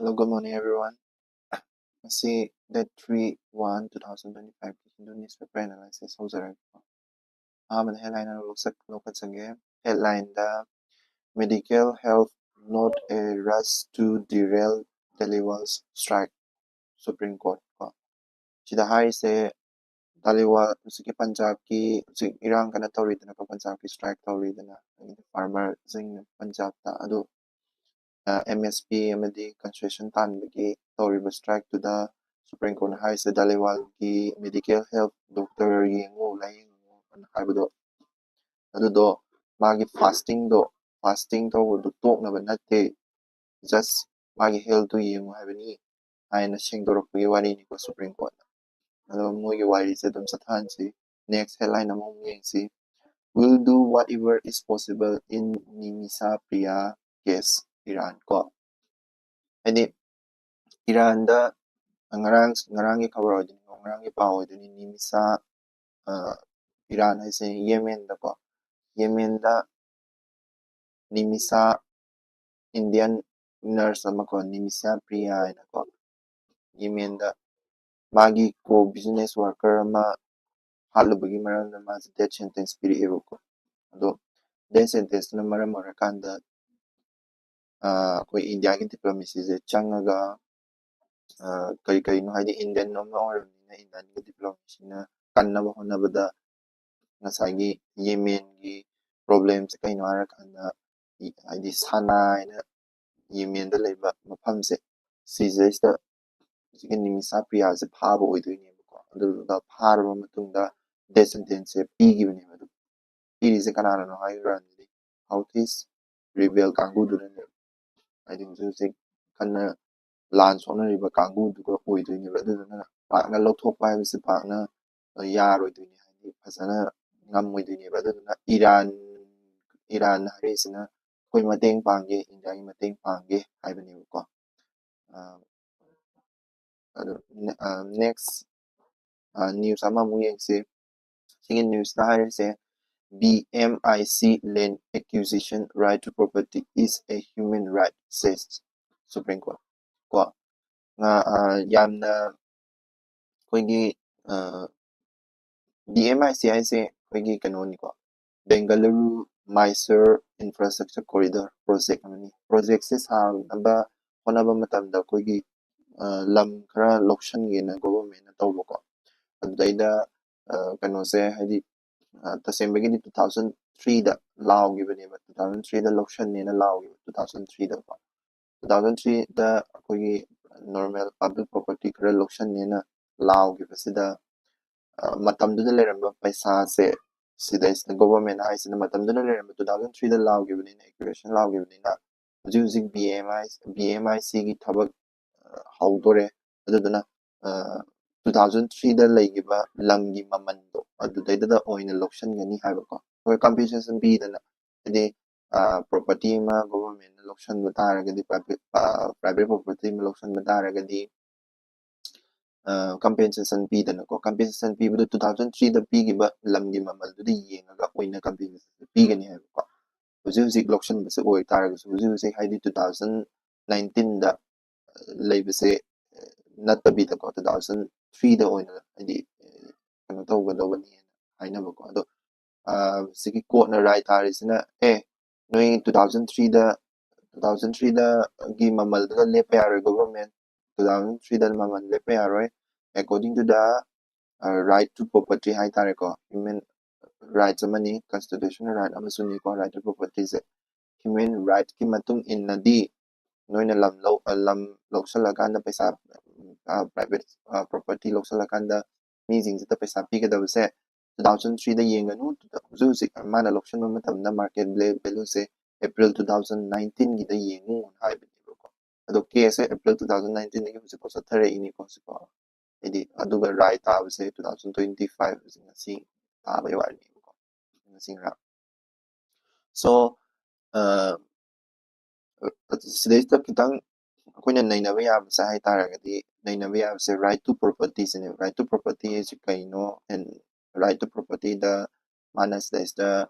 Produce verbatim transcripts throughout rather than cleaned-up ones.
Hello, good morning, everyone. ꯉꯁꯤ date three one two thousand twenty five ꯀꯤ Hindu newspaper analysis ꯍꯧꯖꯔꯒꯦꯀꯣ꯫ ꯑꯍꯥꯟꯕꯗ headline ꯑꯃ ꯂꯧꯈꯠꯆꯒꯦ꯫ Headlineꯗ "Medical help not a rush to derail Dhaliwal's strike", Supreme Court ꯀꯣ꯫ ꯁꯤꯗ ꯍꯥꯏꯔꯤꯁꯦ ꯙꯥꯂꯤꯋꯥꯜ ꯍꯧꯖꯤꯛꯀꯤ ꯄꯟꯖꯥꯕꯀꯤ ꯍꯧꯖꯤꯛ ꯏꯔꯥꯡ ꯀꯟꯅ ꯇꯧꯔꯤꯗꯅꯀꯣ, ꯄꯟꯖꯥꯕꯀꯤ strike ꯇꯧꯔꯤꯗꯅ farmerꯁꯤꯡꯅ ꯄꯟꯖꯥꯕꯇ, ꯑꯗꯨ ꯑꯦꯝ ꯑꯦꯁ ꯄꯤ ꯑꯃꯗꯤ concession ꯇꯥꯟꯕꯒꯤ ꯇꯧꯔꯤꯕ strikeꯇꯨꯗ Supreme Courtꯅ ꯍꯥꯏꯔꯤꯁꯦ ꯙꯥꯂꯤꯋꯥꯜꯒꯤ medical help, doctor ꯌꯦꯡꯉꯨ, ꯂꯥꯏꯌꯦꯡꯉꯨ ꯑꯅ ꯍꯥꯏꯕꯗꯣ, ꯑꯗꯨꯗꯣ ꯃꯥꯒꯤ fastingꯗꯣ, fasting ꯇꯧꯕꯗꯨ ꯇꯣꯛꯅꯕ ꯅꯠꯇꯦ, just ꯃꯥꯒꯤ healthꯇꯨ ꯌꯦꯡꯉꯨ ꯍꯥꯏꯕꯅꯤ ꯍꯥꯏꯅ ꯁꯦꯡꯗꯣꯔꯛꯄꯒꯤ ꯋꯥꯔꯤꯅꯤꯀꯣ Supreme Courtꯅ꯫ ꯑꯗꯣ ꯃꯣꯏꯒꯤ ꯋꯥꯔꯤꯁꯦ ꯑꯗꯨꯝ ꯆꯠꯊꯍꯟꯁꯤ꯫ Next headline ꯑꯃꯃꯨꯛ ꯌꯦꯡꯁꯤ꯫ "Will do whatever is possible in Nimisa Priya case, Iran" ꯀꯣ꯫ ꯍꯥꯏꯗꯤ ꯏꯔꯥꯟꯗ ꯉꯔꯥꯡ, ꯉꯔꯥꯡꯒꯤ ꯈꯕꯔ ꯑꯣꯏꯗꯣꯏꯅꯤꯀꯣ, ꯉꯔꯥꯡꯒꯤ ꯄꯥꯎ ꯑꯣꯏꯗꯣꯏꯅꯤ꯫ ꯅꯤꯃꯤꯁꯥ, ꯏꯔꯥꯟ ꯍꯥꯏꯁꯦ ꯌꯦꯃꯦꯟꯗꯀꯣ, ꯌꯦꯃꯦꯟꯗ ꯅꯤꯃꯤꯁꯥ, Indian nurse ꯑꯃꯀꯣ, ꯅꯤꯃꯤꯁꯥ ꯄ꯭ꯔꯤꯌꯥ ꯍꯥꯏꯅꯀꯣ, ꯌꯦꯃꯦꯟꯗ ꯃꯥꯒꯤ co business worker ꯑꯃ ꯍꯥꯠꯂꯨꯕꯒꯤ ꯃꯔꯝꯗ ꯃꯥꯁꯦ death sentence ꯄꯤꯔꯛꯑꯦꯕꯀꯣ꯫ ꯑꯗꯣ death sentenceꯇꯨꯅ ꯃꯔꯝ ꯑꯣꯏꯔꯀꯥꯟꯗ ꯑꯩꯈꯣꯏ ꯏꯟꯗꯤꯌꯥꯒꯤ diplomacyꯁꯦ ꯆꯪꯉꯒ ꯀꯔꯤ ꯀꯔꯤꯅꯣ, ꯍꯥꯏꯗꯤ Indian ꯑꯃ ꯑꯣꯏꯔꯕꯅꯤꯅ Indianꯒꯤ diplomacyꯅ ꯀꯟꯅꯕ ꯍꯣꯠꯅꯕꯗ ꯉꯁꯥꯏꯒꯤ ꯌꯦꯃꯦꯟꯒꯤ problemꯁꯦ ꯀꯩꯅꯣ ꯍꯥꯏꯔꯀꯥꯟꯗ, ꯍꯥꯏꯗꯤ ꯁꯥꯅꯥ ꯍꯥꯏꯅ ꯌꯦꯃꯦꯟꯗ ꯂꯩꯕ ꯃꯐꯝꯁꯦ, ꯁꯤꯁꯤꯗꯩꯁꯤꯗ ꯍꯧꯖꯤꯛꯀꯤ ꯅꯤꯃꯤꯁꯥ ꯄ꯭ꯔꯤꯌꯥꯁꯦ ꯐꯥꯕ ꯑꯣꯏꯗꯣꯏꯅꯦꯕꯀꯣ꯫ ꯑꯗꯨꯗꯨꯒ ꯐꯥꯔꯕ ꯃꯇꯨꯡꯗ death sentenceꯁꯦ ꯄꯤꯈꯤꯕꯅꯦꯕ꯫ ꯑꯗꯨ ꯄꯤꯔꯤꯁꯦ ꯀꯅꯥꯅꯅꯣ ꯍꯥꯏꯔꯀꯥꯟꯗꯗꯤ Houthis rebel ꯀꯥꯡꯕꯨꯗꯨꯅꯅꯦꯕ꯫ ꯍꯥꯏꯗꯤ ꯍꯧꯖꯤꯛ ꯍꯧꯖꯤꯛ ꯀꯟꯅ ꯂꯥꯟ ꯁꯣꯛꯅꯔꯤꯕ ꯀꯥꯡꯕꯨꯗꯨꯒ ꯑꯣꯏꯗꯣꯏꯅꯦꯕ꯫ ꯑꯗꯨꯗꯨꯅ ꯄꯥꯛꯅ ꯂꯧꯊꯣꯛꯄ ꯍꯥꯏꯕꯁꯤ ꯄꯥꯛꯅ ꯌꯥꯔꯣꯏꯗꯣꯏꯅꯤ, ꯍꯥꯏꯗꯤ ꯐꯖꯅ ꯉꯝꯃꯣꯏꯗꯣꯏꯅꯦꯕ꯫ ꯑꯗꯨꯗꯨꯅ ꯏꯔꯥꯟ, ꯏꯔꯥꯟ ꯍꯥꯏꯔꯤꯁꯤꯅ ꯑꯩꯈꯣꯏ ꯃꯇꯦꯡ ꯄꯥꯡꯒꯦ, ꯏꯟꯗꯤꯌꯥꯒꯤ ꯃꯇꯦꯡ ꯄꯥꯡꯒꯦ ꯍꯥꯏꯕꯅꯦꯕꯀꯣ꯫ ꯑꯗꯨ next news ꯑꯃꯃꯨꯛ ꯌꯦꯡꯁꯤ꯫ ꯁꯤꯒꯤ newsꯇ ꯍꯥꯏꯔꯤꯁꯦ, "B M I C land acquisition right to property is a human right, says Supreme Court." ꯀꯣ꯫ ꯉꯥ-, ꯑ, ꯌꯥꯝꯅ ꯑꯩꯈꯣꯏꯒꯤ, ꯑ, B M I C ꯍꯥꯏꯁꯦ ꯑꯩꯈꯣꯏꯒꯤ ꯀꯩꯅꯣꯅꯤꯀꯣ, Bengaluru Mysore Infrastructure Corridor project ꯑꯃꯅꯤ꯫ Projectꯁꯦ ꯁꯥꯅꯕ ꯍꯣꯠꯅꯕ ꯃꯇꯝꯗ ꯑꯩꯈꯣꯏꯒꯤ, ꯑ, ꯂꯝ ꯈꯔ ꯂꯧꯁꯟꯒꯦꯅ governmentꯅ ꯇꯧꯕꯀꯣ꯫ ꯑꯗꯨꯗꯩꯗ, ꯑ, ꯀꯩꯅꯣꯁꯦ ꯍꯥꯏꯗꯤ, ꯑ, ꯇꯁꯦꯡꯕꯒꯤꯗꯤ two thousand threeꯗ ꯂꯥꯎꯈꯤꯕꯅꯦꯕ, two thousand threeꯗ ꯂꯧꯁꯟꯅꯦꯅ ꯂꯥꯎꯈꯤꯕ, two thousand threeꯗꯀꯣ꯫ Two thousand threeꯗ ꯑꯩꯈꯣꯏꯒꯤ normal public property ꯈꯔ ꯂꯧꯁꯟꯅꯦꯅ ꯂꯥꯎꯈꯤꯕꯁꯤꯗ, ꯑ, ꯃꯇꯝꯗꯨꯗ ꯂꯩꯔꯝꯕ ꯄꯩꯁꯥꯁꯦ, ꯁꯤꯗꯩꯁꯤꯗ government ꯍꯥꯏꯁꯤꯅ ꯃꯇꯝꯗꯨꯗ ꯂꯩꯔꯝꯕ, two thousand threeꯗ ꯂꯥꯎꯈꯤꯕꯅꯤꯅ, acquisition ꯂꯥꯎꯈꯤꯕꯅꯤꯅ, ꯍꯧꯖꯤꯛ ꯍꯧꯖꯤꯛ B M I, B M I Cꯒꯤ ꯊꯕꯛ, ꯑ, ꯍꯧꯗꯣꯔꯦ꯫ ꯑꯗꯨꯗꯨꯅ, ꯑ, two thousand threeꯗ ꯂꯩꯈꯤꯕ ꯂꯝꯒꯤ ꯃꯃꯜꯗꯣ ꯑꯗꯨꯗꯩꯗꯨꯗ ꯑꯣꯏꯅ ꯂꯧꯁꯟꯒꯅꯤ ꯍꯥꯏꯕꯀꯣ꯫ ꯑꯩꯈꯣꯏ compensation ꯄꯤꯗꯅ, ꯍꯥꯏꯗꯤ, ꯑ, property ꯑꯃ governmentꯅ ꯂꯧꯁꯟꯕ ꯇꯥꯔꯒꯗꯤ, private, ꯑ, private property ꯑꯃ ꯂꯧꯁꯟꯕ ꯇꯥꯔꯒꯗꯤ, ꯑ, compensation ꯄꯤꯗꯅꯀꯣ꯫ Compensation ꯄꯤꯕꯗꯣ two thousand threeꯗ ꯄꯤꯈꯤꯕ ꯂꯝꯒꯤ ꯃꯃꯜꯗꯨꯗ ꯌꯦꯡꯉꯒ ꯑꯣꯏꯅ compensation ꯄꯤꯒꯅꯤ ꯍꯥꯏꯕꯀꯣ꯫ ꯍꯧꯖꯤꯛ ꯍꯧꯖꯤꯛ ꯂꯧꯁꯟꯕꯁꯦ ꯑꯣꯏꯇꯥꯔꯒꯁꯨ, ꯍꯧꯖꯤꯛ ꯍꯧꯖꯤꯛ ꯍꯥꯏꯗꯤ two thousand nineteenꯗ ꯂꯩꯕꯁꯦ ꯅꯠꯇꯕꯤꯗꯀꯣ, two thousand threeꯗ ꯑꯣꯏꯅ ꯍꯥꯏꯗꯤ ꯀꯩꯅꯣ ꯇꯧꯒꯗꯧꯕꯅꯤ ꯍꯥꯏꯅꯕꯀꯣ꯫ ꯑꯗꯣ, ꯑ, ꯁꯤꯒꯤ courtꯅ ꯔꯥꯏ ꯇꯥꯔꯤꯁꯤꯅ, ꯑꯦ, ꯅꯣꯏ two thousand threeꯗ, two thousand threeꯗꯒꯤ ꯃꯃꯜꯗꯨꯗ ꯂꯦꯞꯄ ꯌꯥꯔꯣꯏ government, two thousand threeꯗ ꯃꯃꯜ ꯂꯦꯞꯄ ꯌꯥꯔꯣꯏ, according to the, ꯑ, right to property ꯍꯥꯏꯇꯥꯔꯦꯀꯣ, human rights ꯑꯃꯅꯤ, constitutional right ꯑꯃꯁꯨꯅꯤꯀꯣ, right to propertyꯁꯦ꯫ Human rightꯀꯤ ꯃꯇꯨꯡ ꯏꯟꯅꯗꯤ ꯅꯣꯏꯅ ꯂꯝ ꯂꯧ-, ꯑ, ꯂꯝ ꯂꯧꯁꯜꯂꯀꯥꯟꯗ ꯄꯩꯁꯥ, ꯑ, private, ꯑ, property ꯂꯧꯁꯜꯂꯀꯥꯟꯗ ꯃꯤꯁꯤꯡꯁꯤꯗ ꯄꯩꯁꯥ ꯄꯤꯒꯗꯕꯁꯦ two thousand threeꯗ ꯌꯦꯡꯒꯅꯨ, ꯍꯧꯖꯤꯛ ꯍꯧꯖꯤꯛ ꯃꯥꯅ ꯂꯧꯁꯤꯟꯕ ꯃꯇꯝꯗ market ꯚꯦ-, valueꯁꯦ April two thousand nineteenꯒꯤꯗ ꯌꯦꯡꯉꯨ ꯍꯥꯏꯕꯅꯦꯕꯀꯣ꯫ ꯑꯗꯣ caseꯁꯦ April two thousand nineteenꯗꯒꯤ ꯍꯧꯖꯤꯛꯐꯥꯎ ꯆꯠꯊꯔꯛꯏꯅꯤꯀꯣ, ꯍꯧꯖꯤꯛꯐꯥꯎ꯫ ꯍꯥꯏꯗꯤ, ꯑꯗꯨꯒ ꯔꯥꯏ ꯇꯥꯕꯁꯦ two thousand twenty five, ꯍꯧꯖꯤꯛ ꯉꯁꯤ ꯇꯥꯕꯒꯤ ꯋꯥꯔꯤꯅꯦꯕꯀꯣ, ꯉꯁꯤ ꯉꯔꯥꯡ꯫ So, ꯑ, ꯁꯤꯗꯩꯁꯤꯗ ꯈꯤꯇꯪ ꯑꯩꯈꯣꯏꯅ ꯅꯩꯅꯕ ꯌꯥꯕꯁꯦ ꯍꯥꯏ ꯇꯥꯔꯒꯗꯤ, ꯅꯩꯅꯕ ꯌꯥꯕꯁꯦ right to propertyꯁꯤꯅꯦꯕ꯫ Right to property ꯍꯥꯏꯁꯦ ꯀꯩꯅꯣ? And right to propertyꯗ ꯃꯥꯅ ꯁꯤꯗꯩꯁꯤꯗ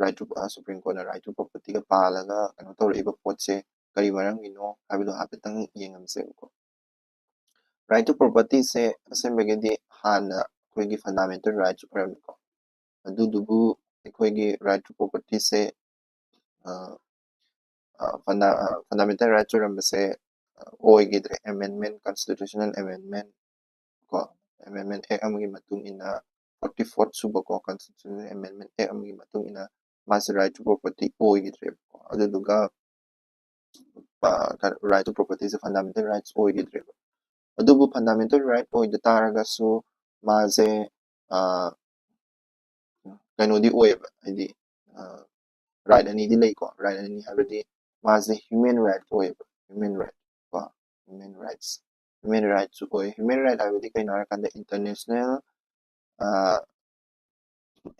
right to, ꯑ, Supreme Courtꯅ right to propertyꯒ ꯄꯥꯜꯂꯒ ꯀꯩꯅꯣ ꯇꯧꯔꯛꯏꯕ ꯄꯣꯠꯁꯦ, ꯀꯔꯤ ꯃꯔꯝꯒꯤꯅꯣ ꯍꯥꯏꯕꯗꯣ ꯍꯥꯏꯐꯦꯠꯇꯪ ꯌꯦꯡꯉꯝꯁꯦꯕꯀꯣ꯫ Right to property ꯁꯦ ꯑꯁꯦꯡꯕꯒꯤꯗꯤ ꯍꯥꯟꯅ ꯑꯩꯈꯣꯏꯒꯤ fundamental rights ꯑꯣꯏꯔꯝꯃꯤꯀꯣ꯫ ꯑꯗꯨꯗꯨꯕꯨ ꯑꯩꯈꯣꯏꯒꯤ right to property ꯁꯦ, ꯑ, ꯑ, funda-, ꯑ, fundamental rights ꯑꯣꯏꯔꯝꯕꯁꯦ, ꯑ, ꯑꯣꯏꯈꯤꯗ꯭ꯔꯦ꯫ Amendment, constitutional amendment ꯀꯣ, Amendment Act ꯑꯃꯒꯤ ꯃꯇꯨꯡ ꯏꯟꯅ, forty fourth ꯁꯨꯕ ꯀꯣ, Constitutional Amendment Act ꯑꯃꯒꯤ ꯃꯇꯨꯡ ꯏꯟꯅ ꯃꯥꯁꯦ right to property ꯑꯣꯏꯈꯤꯗ꯭ꯔꯦꯕꯀꯣ꯫ ꯑꯗꯨꯗꯨꯒ, ꯑ, right to property say fundamental rights ꯑꯣꯏꯈꯤꯗ꯭ꯔꯦꯕ꯫ ꯑꯗꯨꯕꯨ fundamental right ꯑꯣꯏꯗ ꯇꯥꯔꯒꯁꯨ ꯃꯥꯁꯦ, ꯑ, ꯀꯩꯅꯣꯗꯤ ꯑꯣꯏꯌꯦꯕ, ꯍꯥꯏꯗꯤ, ꯑ, right ꯑꯅꯤꯗꯤ ꯂꯩꯀꯣ꯫ Right ꯑꯅꯤ ꯍꯥꯏꯕꯗꯤ ꯃꯥꯁꯦ human right ꯑꯣꯏꯌꯦꯕ, human right ꯀꯣ, human rights, human rights ꯁꯨ ꯑꯣꯏ꯫ Human right ꯍꯥꯏꯕꯗꯤ ꯀꯩꯅꯣ ꯍꯥꯏꯔꯀꯥꯟꯗ international, ꯑ,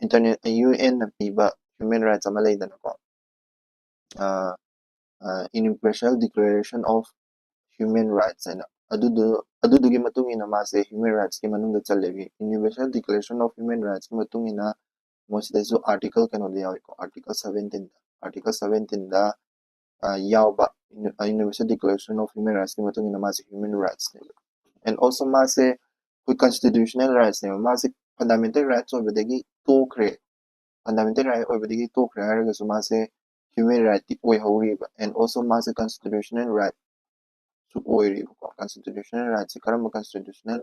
internet, U N ꯅ ꯄꯤꯕ human rights ꯑꯃ ꯂꯩꯗꯅꯀꯣ, ꯑ, ꯑ, Universal Declaration of Human Rights ꯍꯥꯏꯅ꯫ ꯑꯗꯨꯗꯨ, ꯑꯗꯨꯗꯨꯒꯤ ꯃꯇꯨꯡ ꯏꯟꯅ ꯃꯥꯁꯦ human rights ꯀꯤ ꯃꯅꯨꯡꯗ ꯆꯜꯂꯦꯕ꯫ Universal Declaration of Human Rights ꯀꯤ ꯃꯇꯨꯡ ꯏꯟꯅ ꯃꯣꯏꯁꯤꯗꯁꯨ article ꯀꯩꯅꯣꯗ ꯌꯥꯎꯏꯀꯣ, article seventeen ꯗ, article seventeen ꯗ, ꯑ, ꯌꯥꯎꯕ Uni-, Universal Declaration of Human Rights ꯀꯤ ꯃꯇꯨꯡ ꯏꯟꯅ ꯃꯥꯁꯦ human rights ꯅꯦꯕ꯫ And also ꯃꯥꯁꯦ ꯑꯩꯈꯣꯏ constitutional rights ꯅꯦꯕ꯫ ꯃꯥꯁꯦ fundamental rights ꯑꯣꯏꯕꯗꯒꯤ ꯇꯣꯛꯈ꯭ꯔꯦ꯫ Fundamental right ꯑꯣꯏꯕꯗꯒꯤ ꯇꯣꯛꯈ꯭ꯔꯦ ꯍꯥꯏꯔꯒꯁꯨ ꯃꯥꯁꯦ human right ꯇꯤ ꯑꯣꯏꯍꯧꯔꯤꯕ꯫ And also ꯃꯥꯁꯦ constitutional right ꯁꯨ ꯑꯣꯏꯔꯤꯕꯀꯣ꯫ Constitutional right ꯁꯦ ꯀꯔꯝꯕ constitutional,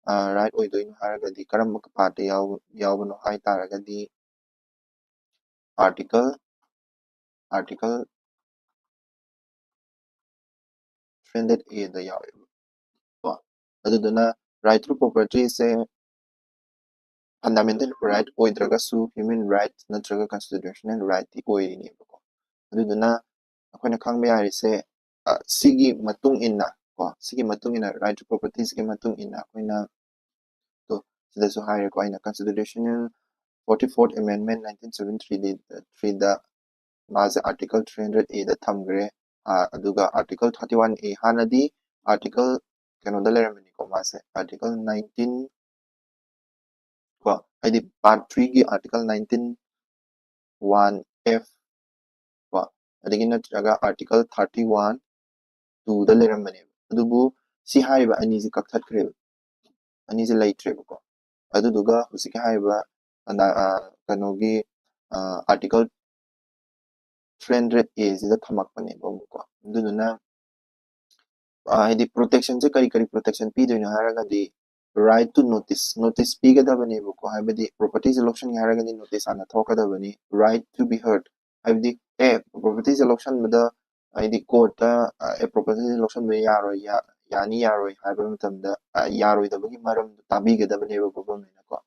ꯑ, right ꯑꯣꯏꯗꯣꯏꯅꯣ ꯍꯥꯏꯔꯒꯗꯤ, ꯀꯔꯝꯕ part ꯇ ꯌꯥꯎ-, ꯌꯥꯎꯕꯅꯣ ꯍꯥꯏ ꯇꯥꯔꯒꯗꯤ, article, article three hundred A ꯗ ꯌꯥꯎꯋꯦꯕ ꯀꯣ꯫ ꯑꯗꯨꯗꯨꯅ right to property say fundamental right ꯑꯣꯏꯗ꯭ꯔꯒꯁꯨ human right ꯅꯠꯇ꯭ꯔꯒ constitutional right ꯇꯤ ꯑꯣꯏꯔꯤꯅꯦꯕꯀꯣ꯫ ꯑꯗꯨꯗꯨꯅ ꯑꯩꯈꯣꯏꯅ ꯈꯪꯕ ꯌꯥꯔꯤꯁꯦ, ꯑ, ꯁꯤꯒꯤ ꯃꯇꯨꯡ ꯏꯟꯅ ꯀꯣ, ꯁꯤꯒꯤ ꯃꯇꯨꯡ ꯏꯟꯅ, right to property ꯁꯤꯒꯤ ꯃꯇꯨꯡ ꯏꯟꯅ ꯑꯩꯈꯣꯏꯅ, ꯇꯣ, ꯁꯤꯗꯁꯨ ꯍꯥꯏꯔꯦꯀꯣ, ꯑꯩꯅ constitutional forty fourth amendment nineteen seventy three ꯗ ꯃꯥꯁꯦ article three hundred A ꯗ ꯊꯝꯈ꯭ꯔꯦ꯫ ꯑ, ꯑꯗꯨꯒ article thirty one A, ꯍꯥꯟꯅꯗꯤ article ꯀꯩꯅꯣꯗ ꯂꯩꯔꯝꯕꯅꯤꯀꯣ, ꯃꯥꯁꯦ article nineteen ꯀꯣ, ꯍꯥꯏꯗꯤ part three ꯒꯤ article nineteen one F ꯀꯣ, ꯑꯗꯒꯤ ꯅꯠꯇ꯭ꯔꯒ article thirty one two ꯗ ꯂꯩꯔꯝꯕꯅꯦꯕ꯫ ꯑꯗꯨꯕꯨ ꯁꯤ ꯍꯥꯏꯔꯤꯕ ꯑꯅꯤꯁꯤ ꯀꯛꯊꯠꯈ꯭ꯔꯦꯕ, ꯑꯅꯤꯁꯤ ꯂꯩꯇ꯭ꯔꯦꯕꯀꯣ꯫ ꯑꯗꯨꯗꯨꯒ ꯍꯧꯖꯤꯛꯀꯤ ꯍꯥꯏꯔꯤꯕ ꯑꯅ-, ꯑ, ꯀꯩꯅꯣꯒꯤ, ꯑ, article three hundred A ꯁꯤꯗ ꯊꯝꯃꯛꯄꯅꯦꯕ ꯑꯃꯨꯛꯀꯣ꯫ ꯑꯗꯨꯗꯨꯅ, ꯑ, ꯍꯥꯏꯗꯤ protection ꯁꯦ ꯀꯔꯤ ꯀꯔꯤ protection ꯄꯤꯗꯣꯏꯅꯣ ꯍꯥꯏꯔꯒꯗꯤ, right to notice, notice ꯄꯤꯒꯗꯕꯅꯦꯕꯀꯣ꯫ ꯍꯥꯏꯕꯗꯤ property ꯁꯦ ꯂꯧꯁꯟꯒꯦ ꯍꯥꯏꯔꯒꯗꯤ notice ꯍꯥꯟꯅ ꯊꯣꯛꯀꯗꯕꯅꯤ꯫ Right to be heard, ꯍꯥꯏꯕꯗꯤ, ꯑꯦ, property ꯁꯦ ꯂꯧꯁꯟꯕꯗ, ꯍꯥꯏꯗꯤ court ꯇ, ꯑ, ꯑꯦ, property ꯁꯦ ꯂꯧꯁꯟꯕ ꯌꯥꯔꯣꯏ, ꯌꯥ-, ꯌꯥꯅꯤ ꯌꯥꯔꯣꯏ ꯍꯥꯏꯕ ꯃꯇꯝꯗ, ꯑ, ꯌꯥꯔꯣꯏꯗꯕꯒꯤ ꯃꯔꯝꯗꯣ ꯇꯥꯕꯤꯒꯗꯕꯅꯦꯕ government ꯅꯀꯣ꯫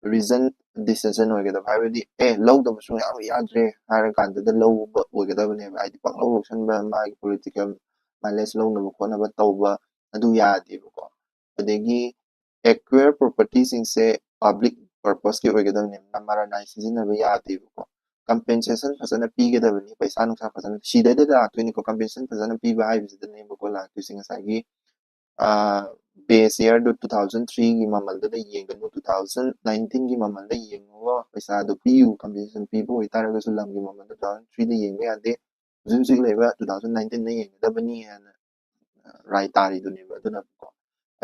Reason decision ꯑꯣꯏꯒꯗꯕ, ꯍꯥꯏꯕꯗꯤ, ꯑꯦ, ꯂꯧꯗꯕ ꯁꯨꯡꯌꯥ ꯌꯥꯗ꯭ꯔꯦ ꯍꯥꯏꯔ ꯀꯥꯟꯗꯨꯗ ꯂꯧꯕ ꯑꯣꯏꯒꯗꯕꯅꯦꯕ꯫ ꯍꯥꯏꯗꯤ ꯄꯪꯂꯧ ꯂꯧꯁꯟꯕ, ꯃꯥꯒꯤ political mileage ꯂꯧꯅꯕ ꯈꯣꯠꯅꯕ ꯇꯧꯕ, ꯑꯗꯨ ꯌꯥꯗꯦꯕꯀꯣ꯫ ꯑꯗꯒꯤ acquire property ꯁꯤꯡꯁꯦ public purpose ꯀꯤ ꯑꯣꯏꯒꯗꯕꯅꯦꯕ, ꯃꯔꯥ ꯅꯥꯏ ꯁꯤꯖꯤꯟꯅꯕ ꯌꯥꯗꯦꯕꯀꯣ꯫ Compensation ꯐꯖꯅ ꯄꯤꯒꯗꯕꯅꯤ, ꯄꯩꯁꯥ ꯅꯨꯡꯁꯥ ꯐꯖꯅ, ꯁꯤꯗꯩꯗ ꯂꯥꯛꯇꯣꯏꯅꯤꯀꯣ꯫ Compensation ꯐꯖꯅ ꯄꯤꯕ ꯍꯥꯏꯕꯁꯤꯗꯅꯦꯕꯀꯣ ꯂꯥꯛꯇꯣꯏꯁꯦ ꯉꯁꯥꯏꯒꯤ, ꯑ, base year ꯗꯨ two thousand three ꯒꯤ ꯃꯃꯜꯗꯨꯗ ꯌꯦꯡꯒꯅꯨ, two thousand nineteen ꯒꯤ ꯃꯃꯜꯗ ꯌꯦꯡꯉꯒ ꯄꯩꯁꯥꯗꯨ ꯄꯤꯌꯨ꯫ Compensation ꯄꯤꯕ ꯑꯣꯏꯇꯥꯔꯒꯁꯨ ꯂꯝꯒꯤ ꯃꯃꯜꯗꯣ two thousand three ꯗ ꯌꯦꯡꯕ ꯌꯥꯗꯦ, ꯍꯧꯖꯤꯛ ꯍꯧꯖꯤꯛ ꯂꯩꯕ two thousand nineteen ꯗ ꯌꯦꯡꯒꯗꯕꯅꯤ ꯍꯥꯏꯅ, ꯑ, ꯔꯥꯏ ꯇꯥꯔꯤꯗꯨꯅꯦꯕ꯫ ꯑꯗꯨꯅꯀꯣ,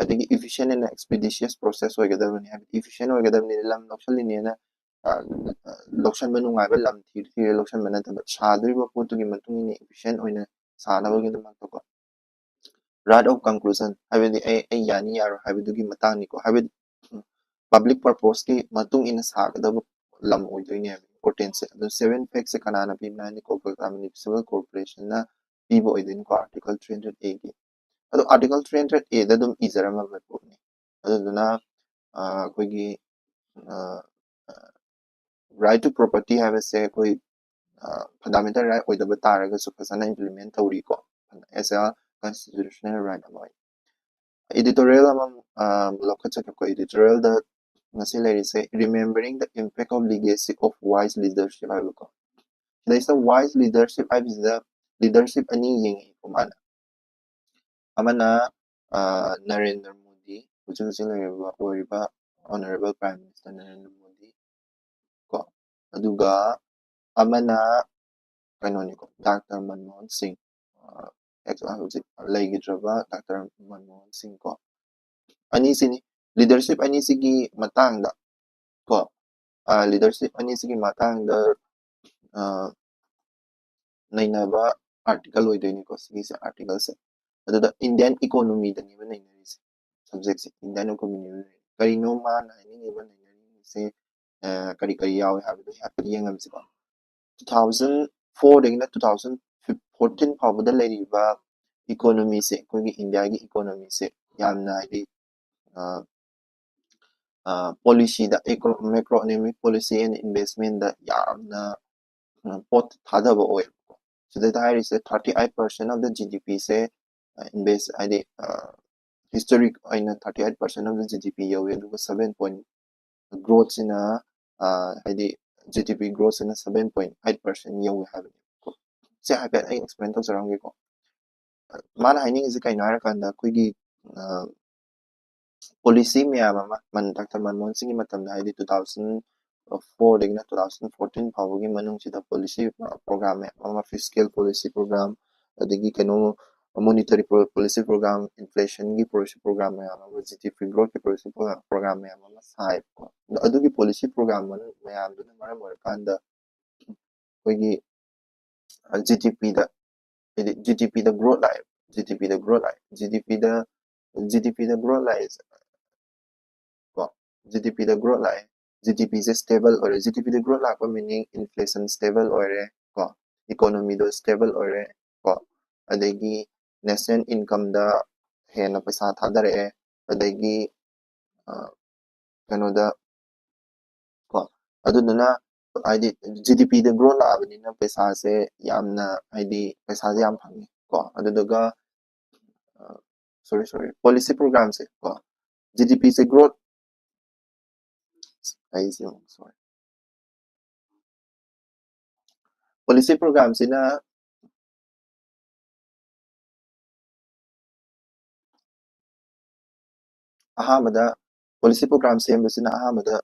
ꯑꯗꯒꯤ efficient and expeditious process ꯑꯣꯏꯒꯗꯕꯅꯤ, ꯍꯥꯏꯕꯗꯤ efficient ꯑꯣꯏꯒꯗꯕꯅꯤ꯫ ꯂꯝ ꯂꯧꯁꯜꯂꯤꯅꯦꯅ, ꯑ, ꯑ, ꯂꯧꯁꯟꯕ ꯅꯨꯡꯉꯥꯏꯕ ꯂꯝ ꯊꯤꯔ ꯊꯤꯔ ꯂꯧꯁꯟꯕ ꯅꯠꯇꯕ, ꯁꯥꯗꯣꯔꯤꯕ ꯄꯣꯠꯇꯨꯒꯤ ꯃꯇꯨꯡ ꯏꯟꯅ efficient ꯑꯣꯏꯅ ꯁꯥꯅꯕꯒꯤꯗꯃꯛꯇꯀꯣ꯫ Right of conclusion, ꯍꯥꯏꯕꯗꯤ ꯑꯩ, ꯑꯩ ꯌꯥꯅꯤ ꯌꯥꯔꯣꯏ ꯍꯥꯏꯕꯗꯨꯒꯤ ꯃꯇꯥꯡꯅꯤꯀꯣ, ꯍꯥꯏꯕꯗꯤ, ꯎꯝ, public purpose ꯀꯤ ꯃꯇꯨꯡ ꯏꯟꯅ ꯁꯥꯒꯗꯕ ꯂꯝ ꯑꯣꯏꯗꯣꯏꯅꯦꯕ importance ꯁꯦ꯫ ꯑꯗꯨ seven facts ꯁꯦ ꯀꯅꯥꯅ ꯄꯤꯕꯅꯣ ꯍꯥꯏꯗꯤ Kolkata Municipal Corporation ꯅ ꯄꯤꯕ ꯑꯣꯏꯗꯣꯏꯅꯤꯀꯣ, article three hundred A ꯒꯤ꯫ ꯑꯗꯣ article three hundred A ꯗ ꯑꯗꯨꯝ ꯏꯖꯔꯝꯃꯕ ꯄꯣꯠꯅꯤ꯫ ꯑꯗꯨꯗꯨꯅ, ꯑ, ꯑꯩꯈꯣꯏꯒꯤ, ꯑ, ꯑ, right to property ꯍꯥꯏꯕꯁꯦ ꯑꯩꯈꯣꯏ, ꯑ, fundamental right ꯑꯣꯏꯗꯕ ꯇꯥꯔꯒꯁꯨ ꯐꯖꯅ implement ꯇꯧꯔꯤꯀꯣ, as a constitutional right ꯑꯃ ꯑꯣꯏꯅ꯫ Editorial ꯑꯃ, ꯑ, ꯂꯧꯈꯠꯆꯒꯦꯀꯣ꯫ Editorial ꯗ ꯉꯁꯤ ꯂꯩꯔꯤꯁꯦ, Remembering the Impact of Legacy of Wise Leadership ꯍꯥꯏꯕꯀꯣ꯫ ꯁꯤꯗꯩꯁꯤꯗ wise leadership ꯍꯥꯏꯕꯁꯤꯗ leadership ꯑꯅꯤ ꯌꯦꯡꯉꯛꯏꯀꯣ ꯃꯥꯅ꯫ ꯑꯃꯅ, ꯑ, ꯅꯔꯦꯟꯗ꯭ꯔ ꯃꯣꯗꯤ, ꯍꯧꯖꯤꯛ ꯍꯧꯖꯤꯛ ꯂꯩꯔꯤꯕ, ꯑꯣꯏꯔꯤꯕ Honourable Prime Minister Narendra Modi ꯀꯣ꯫ ꯑꯗꯨꯒ ꯑꯃꯅ ꯀꯩꯅꯣꯅꯤꯀꯣ, ꯗꯥꯛꯇꯔ ꯃꯟꯃꯣꯍꯟ ꯁꯤꯡ, ꯑ, ex-, ꯍꯧꯖꯤꯛ ꯂꯩꯈꯤꯗ꯭ꯔꯕ ꯗꯥꯛꯇꯔ ꯃꯟꯃꯣꯍꯟ ꯁꯤꯡ ꯀꯣ꯫ ꯑꯅꯤꯁꯤꯅꯤ, ꯂꯤꯗꯔꯁꯤꯞ ꯑꯅꯤꯁꯤꯒꯤ ꯃꯇꯥꯡꯗ ꯀꯣ, ꯂꯤꯗꯔꯁꯤꯞ ꯑꯅꯤꯁꯤꯒꯤ ꯃꯇꯥꯡꯗ, ꯑ, ꯅꯩꯅꯕ ꯑꯥꯔꯇꯤꯀꯜ ꯑꯣꯏꯗꯣꯏꯅꯤꯀꯣ ꯁꯤꯒꯤꯁꯦ, ꯑꯥꯔꯇꯤꯀꯜꯁꯦ꯫ ꯑꯗꯨꯗ ꯏꯟꯗꯤꯌꯥꯟ ꯏꯀꯣꯅꯣꯃꯤꯗꯅꯦꯕ ꯅꯩꯅꯔꯤꯁꯦ, ꯁꯕꯖꯦꯛꯁꯦ ꯏꯟꯗꯤꯌꯥꯟ ꯏꯀꯣꯅꯣꯃꯤ꯫ ꯀꯔꯤꯅꯣ ꯃꯥꯅ ꯍꯥꯏꯅꯤꯡꯉꯤꯕ ꯅꯩꯅꯔꯤꯁꯦ, ꯑ, ꯀꯔꯤ ꯀꯔꯤ ꯌꯥꯎꯋꯦ ꯍꯥꯏꯕꯗꯣ ꯍꯥꯏꯐꯦꯠ ꯌꯦꯡꯉꯝꯁꯤꯀꯣ꯫ Two thousand fourꯗꯒꯤꯅ two thousand fourteen ꯐꯥꯎꯕꯗ ꯂꯩꯔꯤꯕ ꯏꯀꯣꯅꯣꯃꯤꯁꯦ, ꯑꯩꯈꯣꯏꯒꯤ ꯏꯟꯗꯤꯌꯥꯒꯤ ꯏꯀꯣꯅꯣꯃꯤꯁꯦ ꯌꯥꯝꯅ, ꯍꯥꯏꯗꯤ, ꯑ, ꯑ, ꯄꯣꯂꯤꯁꯤꯗ, ꯃꯦꯀ꯭ꯔꯣ ꯏꯀꯣꯅꯣꯃꯤꯛ ꯄꯣꯂꯤꯁꯤ ꯑꯦꯟ ꯏꯟꯚꯦꯁꯃꯦꯟꯗ ꯌꯥꯝꯅ, ꯑ, ꯄꯣꯠ ꯊꯥꯗꯕ ꯑꯣꯏꯌꯦꯕꯀꯣ꯫ ꯁꯤꯗꯩꯗ ꯍꯥꯏꯔꯤꯁꯦ thirty eight percent of the GDPꯁꯦ, ꯑ, ꯏꯟꯚꯦꯁ, ꯍꯥꯏꯗꯤ, ꯑ, ꯍꯤꯁꯇꯣꯔꯤꯛ ꯑꯣꯏꯅ thirty eight percent of the GDP ꯌꯧꯋꯤ, ꯑꯗꯨꯒ seven point growthꯁꯤꯅ, ꯑ, ꯍꯥꯏꯗꯤ GDP growthꯁꯤꯅ seven point eight percent ꯌꯧꯋꯤ ꯍꯥꯏꯕꯅꯦꯕꯀꯣ꯫ ꯁꯦ ꯍꯥꯏꯐꯦꯠ ꯑꯩ ꯑꯦꯛꯁꯄ꯭ꯂꯦꯟ ꯇꯧꯖꯔꯝꯒꯦꯀꯣ꯫ ꯃꯥꯅ ꯍꯥꯏꯅꯤꯡꯉꯤꯁꯦ ꯀꯩꯅꯣ ꯍꯥꯏꯔꯀꯥꯟꯗ, ꯑꯩꯈꯣꯏꯒꯤ, ꯑ, ꯄꯣꯂꯤꯁꯤ ꯃꯌꯥꯝ ꯑꯃ, ꯃꯟ-, ꯗꯥꯛꯇꯔ ꯃꯟꯃꯣꯍꯟ ꯁꯤꯡꯒꯤ ꯃꯇꯝꯗ, ꯍꯥꯏꯗꯤ two thousand fourꯗꯒꯤꯅ two thousand fourteen ꯐꯥꯎꯕꯒꯤ ꯃꯅꯨꯡꯁꯤꯗ ꯄꯣꯂꯤꯁꯤ, ꯑ, ꯄ꯭ꯔꯣꯒ꯭ꯔꯥꯝ ꯃꯌꯥꯝ ꯑꯃ, ꯐꯤꯁꯀꯦꯜ ꯄꯣꯂꯤꯁꯤ ꯄ꯭ꯔꯣꯒ꯭ꯔꯥꯝ, ꯑꯗꯒꯤ ꯀꯩꯅꯣ, ꯃꯣꯅꯤꯇꯔꯤ ꯄꯣ-, ꯄꯣꯂꯤꯁꯤ ꯄ꯭ꯔꯣꯒ꯭ꯔꯥꯝ, ꯏꯟꯐ꯭ꯂꯦꯁꯟꯒꯤ ꯄꯣꯂꯤꯁꯤ ꯄ꯭ꯔꯣꯒ꯭ꯔꯥꯝ ꯃꯌꯥꯝ ꯑꯃ, ꯖꯤꯗꯤꯄꯤ ꯒ꯭ꯔꯣꯠꯀꯤ ꯄꯣꯂꯤꯁꯤ ꯄ꯭ꯔꯣꯒ꯭ꯔꯥꯝ, ꯄ꯭ꯔꯣꯒ꯭ꯔꯥꯝ ꯃꯌꯥꯝ ꯑꯃ ꯁꯥꯏꯕꯀꯣ꯫ ꯑꯗꯣ ꯑꯗꯨꯒꯤ ꯄꯣꯂꯤꯁꯤ ꯄ꯭ꯔꯣꯒ꯭ꯔꯥꯝ ꯃꯅꯨꯡ-, ꯃꯌꯥꯝꯗꯨꯅ ꯃꯔꯝ ꯑꯣꯏꯔꯀꯥꯟꯗ ꯑꯩꯈꯣꯏꯒꯤ, ꯑ, ꯖꯤꯗꯤꯄꯤꯗ, ꯍꯥꯏꯗꯤ ꯖꯤꯗꯤꯄꯤꯗ ꯒ꯭ꯔꯣꯠ ꯂꯥꯛꯑꯦ, ꯖꯤꯗꯤꯄꯤꯗ ꯒ꯭ꯔꯣꯠ ꯂꯥꯛꯑꯦ, ꯖꯤꯗꯤꯄꯤꯗ, ꯖꯤꯗꯤꯄꯤꯗ ꯒ꯭ꯔꯣꯠ ꯂꯥꯛꯑꯦ ꯀꯣ, ꯖꯤꯗꯤꯄꯤꯗ ꯒ꯭ꯔꯣꯠ ꯂꯥꯛꯑꯦ, ꯖꯤꯗꯤꯄꯤꯁꯦ ꯁ꯭ꯇꯦꯕꯜ ꯑꯣꯏꯔꯦ꯫ ꯖꯤꯗꯤꯄꯤꯗ ꯒ꯭ꯔꯣꯠ ꯂꯥꯛꯄ ꯃꯤꯅꯤꯡ ꯏꯟꯐ꯭ꯂꯦꯁꯟ ꯁ꯭ꯇꯦꯕꯜ ꯑꯣꯏꯔꯦ ꯀꯣ, ꯏꯀꯣꯅꯣꯃꯤꯗꯣ ꯁ꯭ꯇꯦꯕꯜ ꯑꯣꯏꯔꯦ ꯀꯣ, ꯑꯗꯒꯤ ꯅꯦꯁꯅꯦꯜ ꯏꯟꯀꯝꯗ ꯍꯦꯟꯅ ꯄꯩꯁꯥ ꯊꯥꯗꯔꯛꯑꯦ, ꯑꯗꯒꯤ, ꯑ, ꯀꯩꯅꯣꯗ ꯀꯣ, ꯑꯗꯨꯗꯨꯅ ꯍꯥꯏꯗꯤ ꯖꯤꯗꯤꯄꯤꯗ ꯒ꯭ꯔꯣꯠ ꯂꯥꯛꯑꯕꯅꯤꯅ ꯄꯩꯁꯥꯁꯦ ꯌꯥꯝꯅ, ꯍꯥꯏꯗꯤ ꯄꯩꯁꯥꯁꯦ ꯌꯥꯝ ꯐꯪꯉꯦ ꯀꯣ꯫ ꯑꯗꯨꯗꯨꯒ, ꯑ, ꯁꯣꯔꯤ, ꯁꯣꯔꯤ, ꯄꯣꯂꯤꯁꯤ ꯄ꯭ꯔꯣꯒ꯭ꯔꯥꯝꯁꯦ ꯀꯣ, ꯖꯤꯗꯤꯄꯤꯁꯦ ꯒ꯭ꯔꯣꯠ, ꯑꯩꯁꯦ ꯑꯃꯨꯛ ꯁꯣꯔꯤ, ꯄꯣꯂꯤꯁꯤ ꯄ꯭ꯔꯣꯒ꯭ꯔꯥꯝꯁꯤꯅ ꯑꯍꯥꯟꯕꯗ, ꯄꯣꯂꯤꯁꯤ ꯄ꯭ꯔꯣꯒ꯭ꯔꯥꯝ ꯁꯦꯝꯕꯁꯤꯅ ꯑꯍꯥꯟꯕꯗ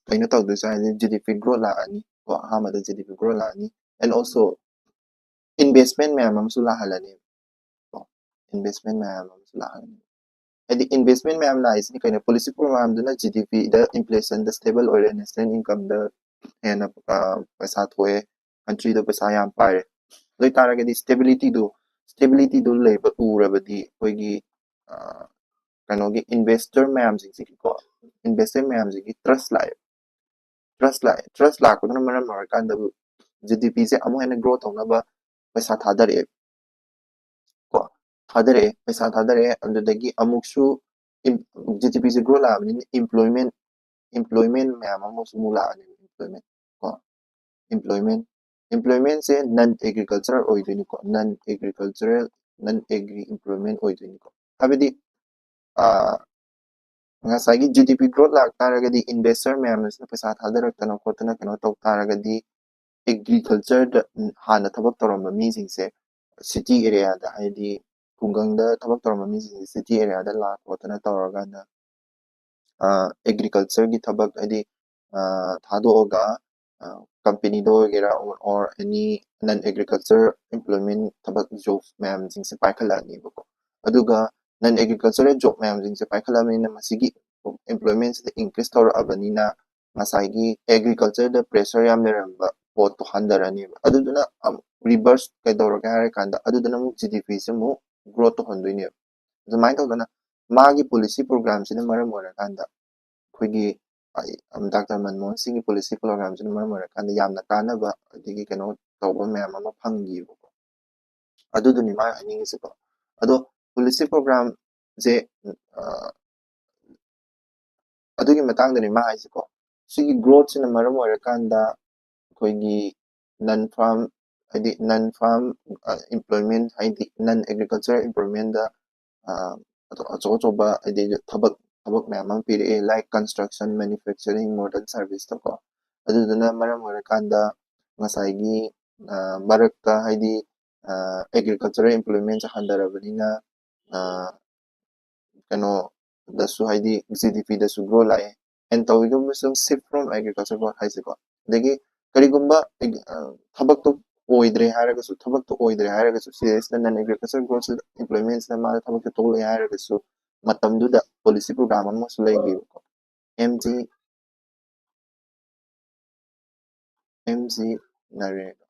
ꯀꯩꯅꯣ ꯇꯧꯗꯣꯏꯁꯦ ꯍꯥꯏꯗꯤ ꯖꯤꯗꯤꯄꯤ ꯒ꯭ꯔꯣꯠ ꯂꯥꯛꯑꯅꯤ ꯀꯣ, ꯑꯍꯥꯟꯕꯗ ꯖꯤꯗꯤꯄꯤ ꯒ꯭ꯔꯣꯠ ꯂꯥꯛꯑꯅꯤ꯫ And also ꯏꯟꯚꯦꯁꯃꯦꯟ ꯃꯌꯥꯝ ꯑꯃꯁꯨ ꯂꯥꯛꯍꯜꯂꯅꯤ꯫ ꯀꯣ, ꯏꯟꯚꯦꯁꯃꯦꯟ ꯃꯌꯥꯝ ꯑꯃꯁꯨ ꯂꯥꯛꯍꯜꯂꯅꯤ꯫ ꯍꯥꯏꯗꯤ ꯏꯟꯚꯦꯁꯃꯦꯟ ꯃꯌꯥꯝ ꯂꯥꯛꯏꯁꯤꯅ ꯀꯩꯅꯣ? ꯄꯣꯂꯤꯁꯤ ꯄ꯭ꯔꯣꯒ꯭ꯔꯥꯝꯗꯨꯅ ꯖꯤ ꯗꯤ ꯄꯤꯗ, ꯏꯟꯐ꯭ꯂꯦꯁꯟꯗ ꯁ꯭ꯇꯦꯕꯜ ꯑꯣꯏꯔꯦ, ꯅꯦꯁꯅꯦꯜ ꯏꯟꯀꯝꯗ ꯍꯦꯟꯅ ꯑ, ꯄꯩꯁꯥ ꯊꯣꯛꯑꯦ, ꯀꯟꯇ꯭ꯔꯤꯗꯣ ꯄꯩꯁꯥ ꯌꯥꯝ ꯄꯥꯏꯔꯦ꯫ ꯑꯗꯨ ꯑꯣꯏꯇꯥꯔꯒꯗꯤ ꯁ꯭ꯇꯦꯕꯤꯂꯤꯇꯤꯗꯨ, ꯁ꯭ꯇꯦꯕꯤꯂꯤꯇꯤꯗꯨ ꯂꯩꯕ ꯎꯔꯕꯗꯤ ꯑꯩꯈꯣꯏꯒꯤ ꯑ, ꯀꯩꯅꯣꯒꯤ ꯏꯟꯚꯦꯁꯇꯔ ꯃꯌꯥꯝꯁꯤꯡꯁꯤꯒꯤꯀꯣ, ꯏꯟꯚꯦꯁꯇꯔ ꯃꯌꯥꯝꯁꯤꯒꯤ ꯇ꯭ꯔꯁ ꯂꯥꯛꯑꯦ꯫ ꯇ꯭ꯔꯁ ꯂꯥꯛꯑꯦ꯫ ꯇ꯭ꯔꯁ ꯂꯥꯛꯄꯗꯨꯅ ꯃꯔꯝ ꯑꯣꯏꯔꯀꯥꯟꯗ ꯖꯤ ꯗꯤ ꯄꯤꯁꯦ ꯑꯃꯨꯛ ꯍꯦꯟꯅ ꯒ꯭ꯔꯣ ꯇꯧꯅꯕ ꯄꯩꯁꯥ ꯊꯥꯗꯔꯛꯑꯦ꯫ ꯀꯣ, ꯊꯥꯗꯔꯛꯑꯦ, ꯄꯩꯁꯥ ꯊꯥꯗꯔꯛꯑꯦ꯫ ꯑꯗꯨꯗꯒꯤ ꯑꯃꯨꯛꯁꯨ ꯖꯤ ꯗꯤ ꯄꯤꯁꯦ ꯒ꯭ꯔꯣ ꯂꯥꯛꯑꯕꯅꯤꯅ ꯏꯝꯄ꯭ꯂꯣꯏꯃꯦꯟ, ꯏꯝꯄ꯭ꯂꯣꯏꯃꯦꯟ ꯃꯌꯥꯝ ꯑꯃꯁꯨ ꯑꯃꯨꯛ ꯂꯥꯛꯑꯅꯤ꯫ ꯏꯝꯄ꯭ꯂꯣꯏꯃꯦꯟ, ꯀꯣ, ꯏꯝꯄ꯭ꯂꯣꯏꯃꯦꯟ, ꯏꯝꯄ꯭ꯂꯣꯏꯃꯦꯟꯁꯦ ꯅꯟ ꯑꯦꯒ꯭ꯔꯤꯀꯜꯆꯔꯦꯜ ꯑꯣꯏꯗꯣꯏꯅꯤꯀꯣ, non agricultural, non agri employment ꯑꯣꯏꯗꯣꯏꯅꯤꯀꯣ꯫ ꯍꯥꯏꯕꯗꯤ ꯑ, ꯉꯁꯥꯏꯒꯤ ꯖꯤ ꯗꯤ ꯄꯤ ꯒ꯭ꯔꯣꯠ ꯂꯥꯛ ꯇꯥꯔꯒꯗꯤ ꯏꯟꯚꯦꯁꯇꯔ ꯃꯌꯥꯝ ꯑꯁꯤꯅ ꯄꯩꯁꯥ ꯊꯥꯗꯔꯛꯇꯅ ꯈꯣꯠꯇꯅ ꯀꯩꯅꯣ ꯇꯧ ꯇꯥꯔꯒꯗꯤ ꯑꯦꯒ꯭ꯔꯤꯀꯜꯆꯔꯗ ꯍꯥꯟꯅ ꯊꯕꯛ ꯇꯧꯔꯝꯕ ꯃꯤꯁꯤꯡꯁꯦ ꯁꯤꯇꯤ ꯑꯦꯔꯤꯌꯥꯗ, ꯍꯥꯏꯗꯤ ꯈꯨꯡꯒꯪꯗ ꯊꯕꯛ ꯇꯧꯔꯝꯕ ꯃꯤꯁꯤꯡꯁꯦ ꯁꯤꯇꯤ ꯑꯦꯔꯤꯌꯥꯗ ꯂꯥꯛ ꯈꯣꯠꯇꯅ ꯇꯧꯔꯀꯥꯟꯗ ꯑꯦꯒ꯭ꯔꯤꯀꯜꯆꯔꯒꯤ ꯊꯕꯛ, ꯍꯥꯏꯗꯤ ꯑ, ꯊꯥꯗꯣꯛꯑꯒ ꯀꯝꯄꯦꯅꯤꯗ ꯑꯣꯏꯒꯦꯔꯥ, or any non agriculture employment ꯊꯕꯛ, ꯖꯣꯕ ꯃꯌꯥꯝꯁꯤꯡꯁꯦ ꯄꯥꯏꯈꯠꯂꯛꯑꯅꯦꯕꯀꯣ꯫ ꯑꯗꯨꯒ ꯅꯟ ꯑꯦꯒ꯭ꯔꯤꯀꯜꯆꯔꯦꯜ ꯖꯣꯕ ꯃꯌꯥꯝꯁꯤꯡꯁꯦ ꯄꯥꯏꯈꯠꯂꯛꯑꯕꯅꯤꯅ ꯃꯁꯤꯒꯤ ꯏꯝꯄ꯭ꯂꯣꯏꯃꯦꯟꯁꯤꯗ ꯏꯟꯀ꯭ꯔꯤꯁ ꯇꯧꯔꯛꯑꯕꯅꯤꯅ ꯉꯁꯥꯏꯒꯤ ꯑꯦꯒ꯭ꯔꯤꯀꯜꯆꯔꯗ ꯄ꯭ꯔꯦꯁꯔ ꯌꯥꯝ ꯂꯩꯔꯝꯕ ꯄꯣꯠꯇꯣ ꯍꯟꯊꯔꯅꯦꯕ꯫ ꯑꯗꯨꯗꯨꯅ ꯔꯤꯚꯔꯁ ꯀꯩꯗꯧꯔꯒꯦ ꯍꯥꯏꯔꯀꯥꯟꯗ ꯑꯗꯨꯗꯨꯅ ꯑꯃꯨꯛ ꯖꯤ ꯗꯤ ꯄꯤꯁꯦ ꯑꯃꯨꯛ ꯒ꯭ꯔꯣ ꯇꯧꯍꯟꯗꯣꯏꯅꯦꯕ꯫ ꯑꯗꯨꯃꯥꯏꯅ ꯇꯧꯗꯅ ꯃꯥꯒꯤ ꯄꯣꯂꯤꯁꯤ ꯄ꯭ꯔꯣꯒ꯭ꯔꯥꯝꯁꯤꯅ ꯃꯔꯝ ꯑꯣꯏꯔꯀꯥꯟꯗ ꯑꯩꯈꯣꯏꯒꯤ ꯗꯥꯛꯇꯔ ꯃꯟꯃꯣꯍꯟ ꯁꯤꯡꯒꯤ ꯄꯣꯂꯤꯁꯤ ꯄ꯭ꯔꯣꯒ꯭ꯔꯥꯝꯁꯤꯅ ꯃꯔꯝ ꯑꯣꯏꯔꯀꯥꯟꯗ ꯌꯥꯝꯅ ꯀꯥꯟꯅꯕ ꯑꯗꯒꯤ ꯀꯩꯅꯣ ꯇꯧꯕ ꯃꯌꯥꯝ ꯑꯃ ꯐꯪꯈꯤꯕꯀꯣ꯫ ꯑꯗꯨꯗꯨꯅꯤ ꯃꯥ ꯍꯥꯏꯅꯤꯡꯉꯤꯁꯦꯀꯣ꯫ ꯑꯗꯣ ꯄꯣꯂꯤꯁꯤ ꯄ꯭ꯔꯣꯒ꯭ꯔꯥꯝꯁꯦ ꯑꯗꯨꯒꯤ ꯃꯇꯥꯡꯗꯅꯤ ꯃꯥ ꯍꯥꯏꯁꯦꯀꯣ꯫ ꯁꯤꯒꯤ ꯒ꯭ꯔꯣꯠꯁꯤꯅ ꯃꯔꯝ ꯑꯣꯏꯔꯀꯥꯟꯗ ꯑꯩꯈꯣꯏꯒꯤ ꯅꯟ ꯐꯥꯔꯝ, ꯍꯥꯏꯗꯤ ꯅꯟ ꯐꯥꯔꯝ ꯏꯝꯄ꯭ꯂꯣꯏꯃꯦꯟ, ꯍꯥꯏꯗꯤ ꯅꯟ ꯑꯦꯒ꯭ꯔꯤꯀꯜꯆꯔ ꯏꯝꯄ꯭ꯂꯣꯏꯃꯦꯟꯗ ꯑꯆꯧ ꯑꯆꯧꯕ, ꯍꯥꯏꯗꯤ ꯊꯕꯛ, ꯊꯕꯛ ꯃꯌꯥꯝ ꯑꯃ ꯄꯤꯔꯛꯑꯦ, ꯂꯥꯏꯛ ꯀꯟꯁꯇ꯭ꯔꯛꯁꯟ, ꯃꯦꯅꯨꯐꯦꯛꯆꯔꯤꯡ, ꯃꯣꯗꯔꯟ ꯁꯥꯔꯚꯤꯁꯇꯀꯣ꯫ ꯑꯗꯨꯗꯨꯅ ꯃꯔꯝ ꯑꯣꯏꯔꯀꯥꯟꯗ ꯉꯁꯥꯏꯒꯤ ꯃꯔꯛꯇ, ꯍꯥꯏꯗꯤ ꯑꯦꯒ꯭ꯔꯤꯀꯜꯆꯔꯦꯜ ꯏꯝꯄ꯭ꯂꯣꯏꯃꯦꯟꯁꯦ ꯍꯟꯊꯔꯕꯅꯤꯅ ꯀꯩꯅꯣꯗꯁꯨ, ꯍꯥꯏꯗꯤ ꯖꯤ ꯗꯤ ꯄꯤꯗꯁꯨ ꯒ꯭ꯔꯣ ꯂꯥꯛꯑꯦ꯫ ꯑꯦꯟ ꯇꯧꯏꯒꯨꯝꯕꯁꯨ shift from agriculture ꯍꯥꯏꯁꯦꯀꯣ꯫ ꯑꯗꯒꯤ ꯀꯔꯤꯒꯨꯝꯕ ꯊꯕꯛꯇꯣ ꯑꯣꯏꯗ꯭ꯔꯦ ꯍꯥꯏꯔꯒꯁꯨ, ꯊꯕꯛꯇꯣ ꯑꯣꯏꯗ꯭ꯔꯦ ꯍꯥꯏꯔꯒꯁꯨ, ꯁꯤꯗꯩꯁꯤꯗ non agriculture growth employment ꯁꯤꯗ ꯃꯥꯅ ꯊꯕꯛꯁꯦ ꯇꯣꯛꯂꯛꯑꯦ ꯍꯥꯏꯔꯒꯁꯨ, ꯃꯇꯝꯗꯨꯗ policy program ꯑꯃꯁꯨ ꯂꯩꯔꯤꯕꯀꯣ, M G M G ꯅꯔꯦꯒꯥ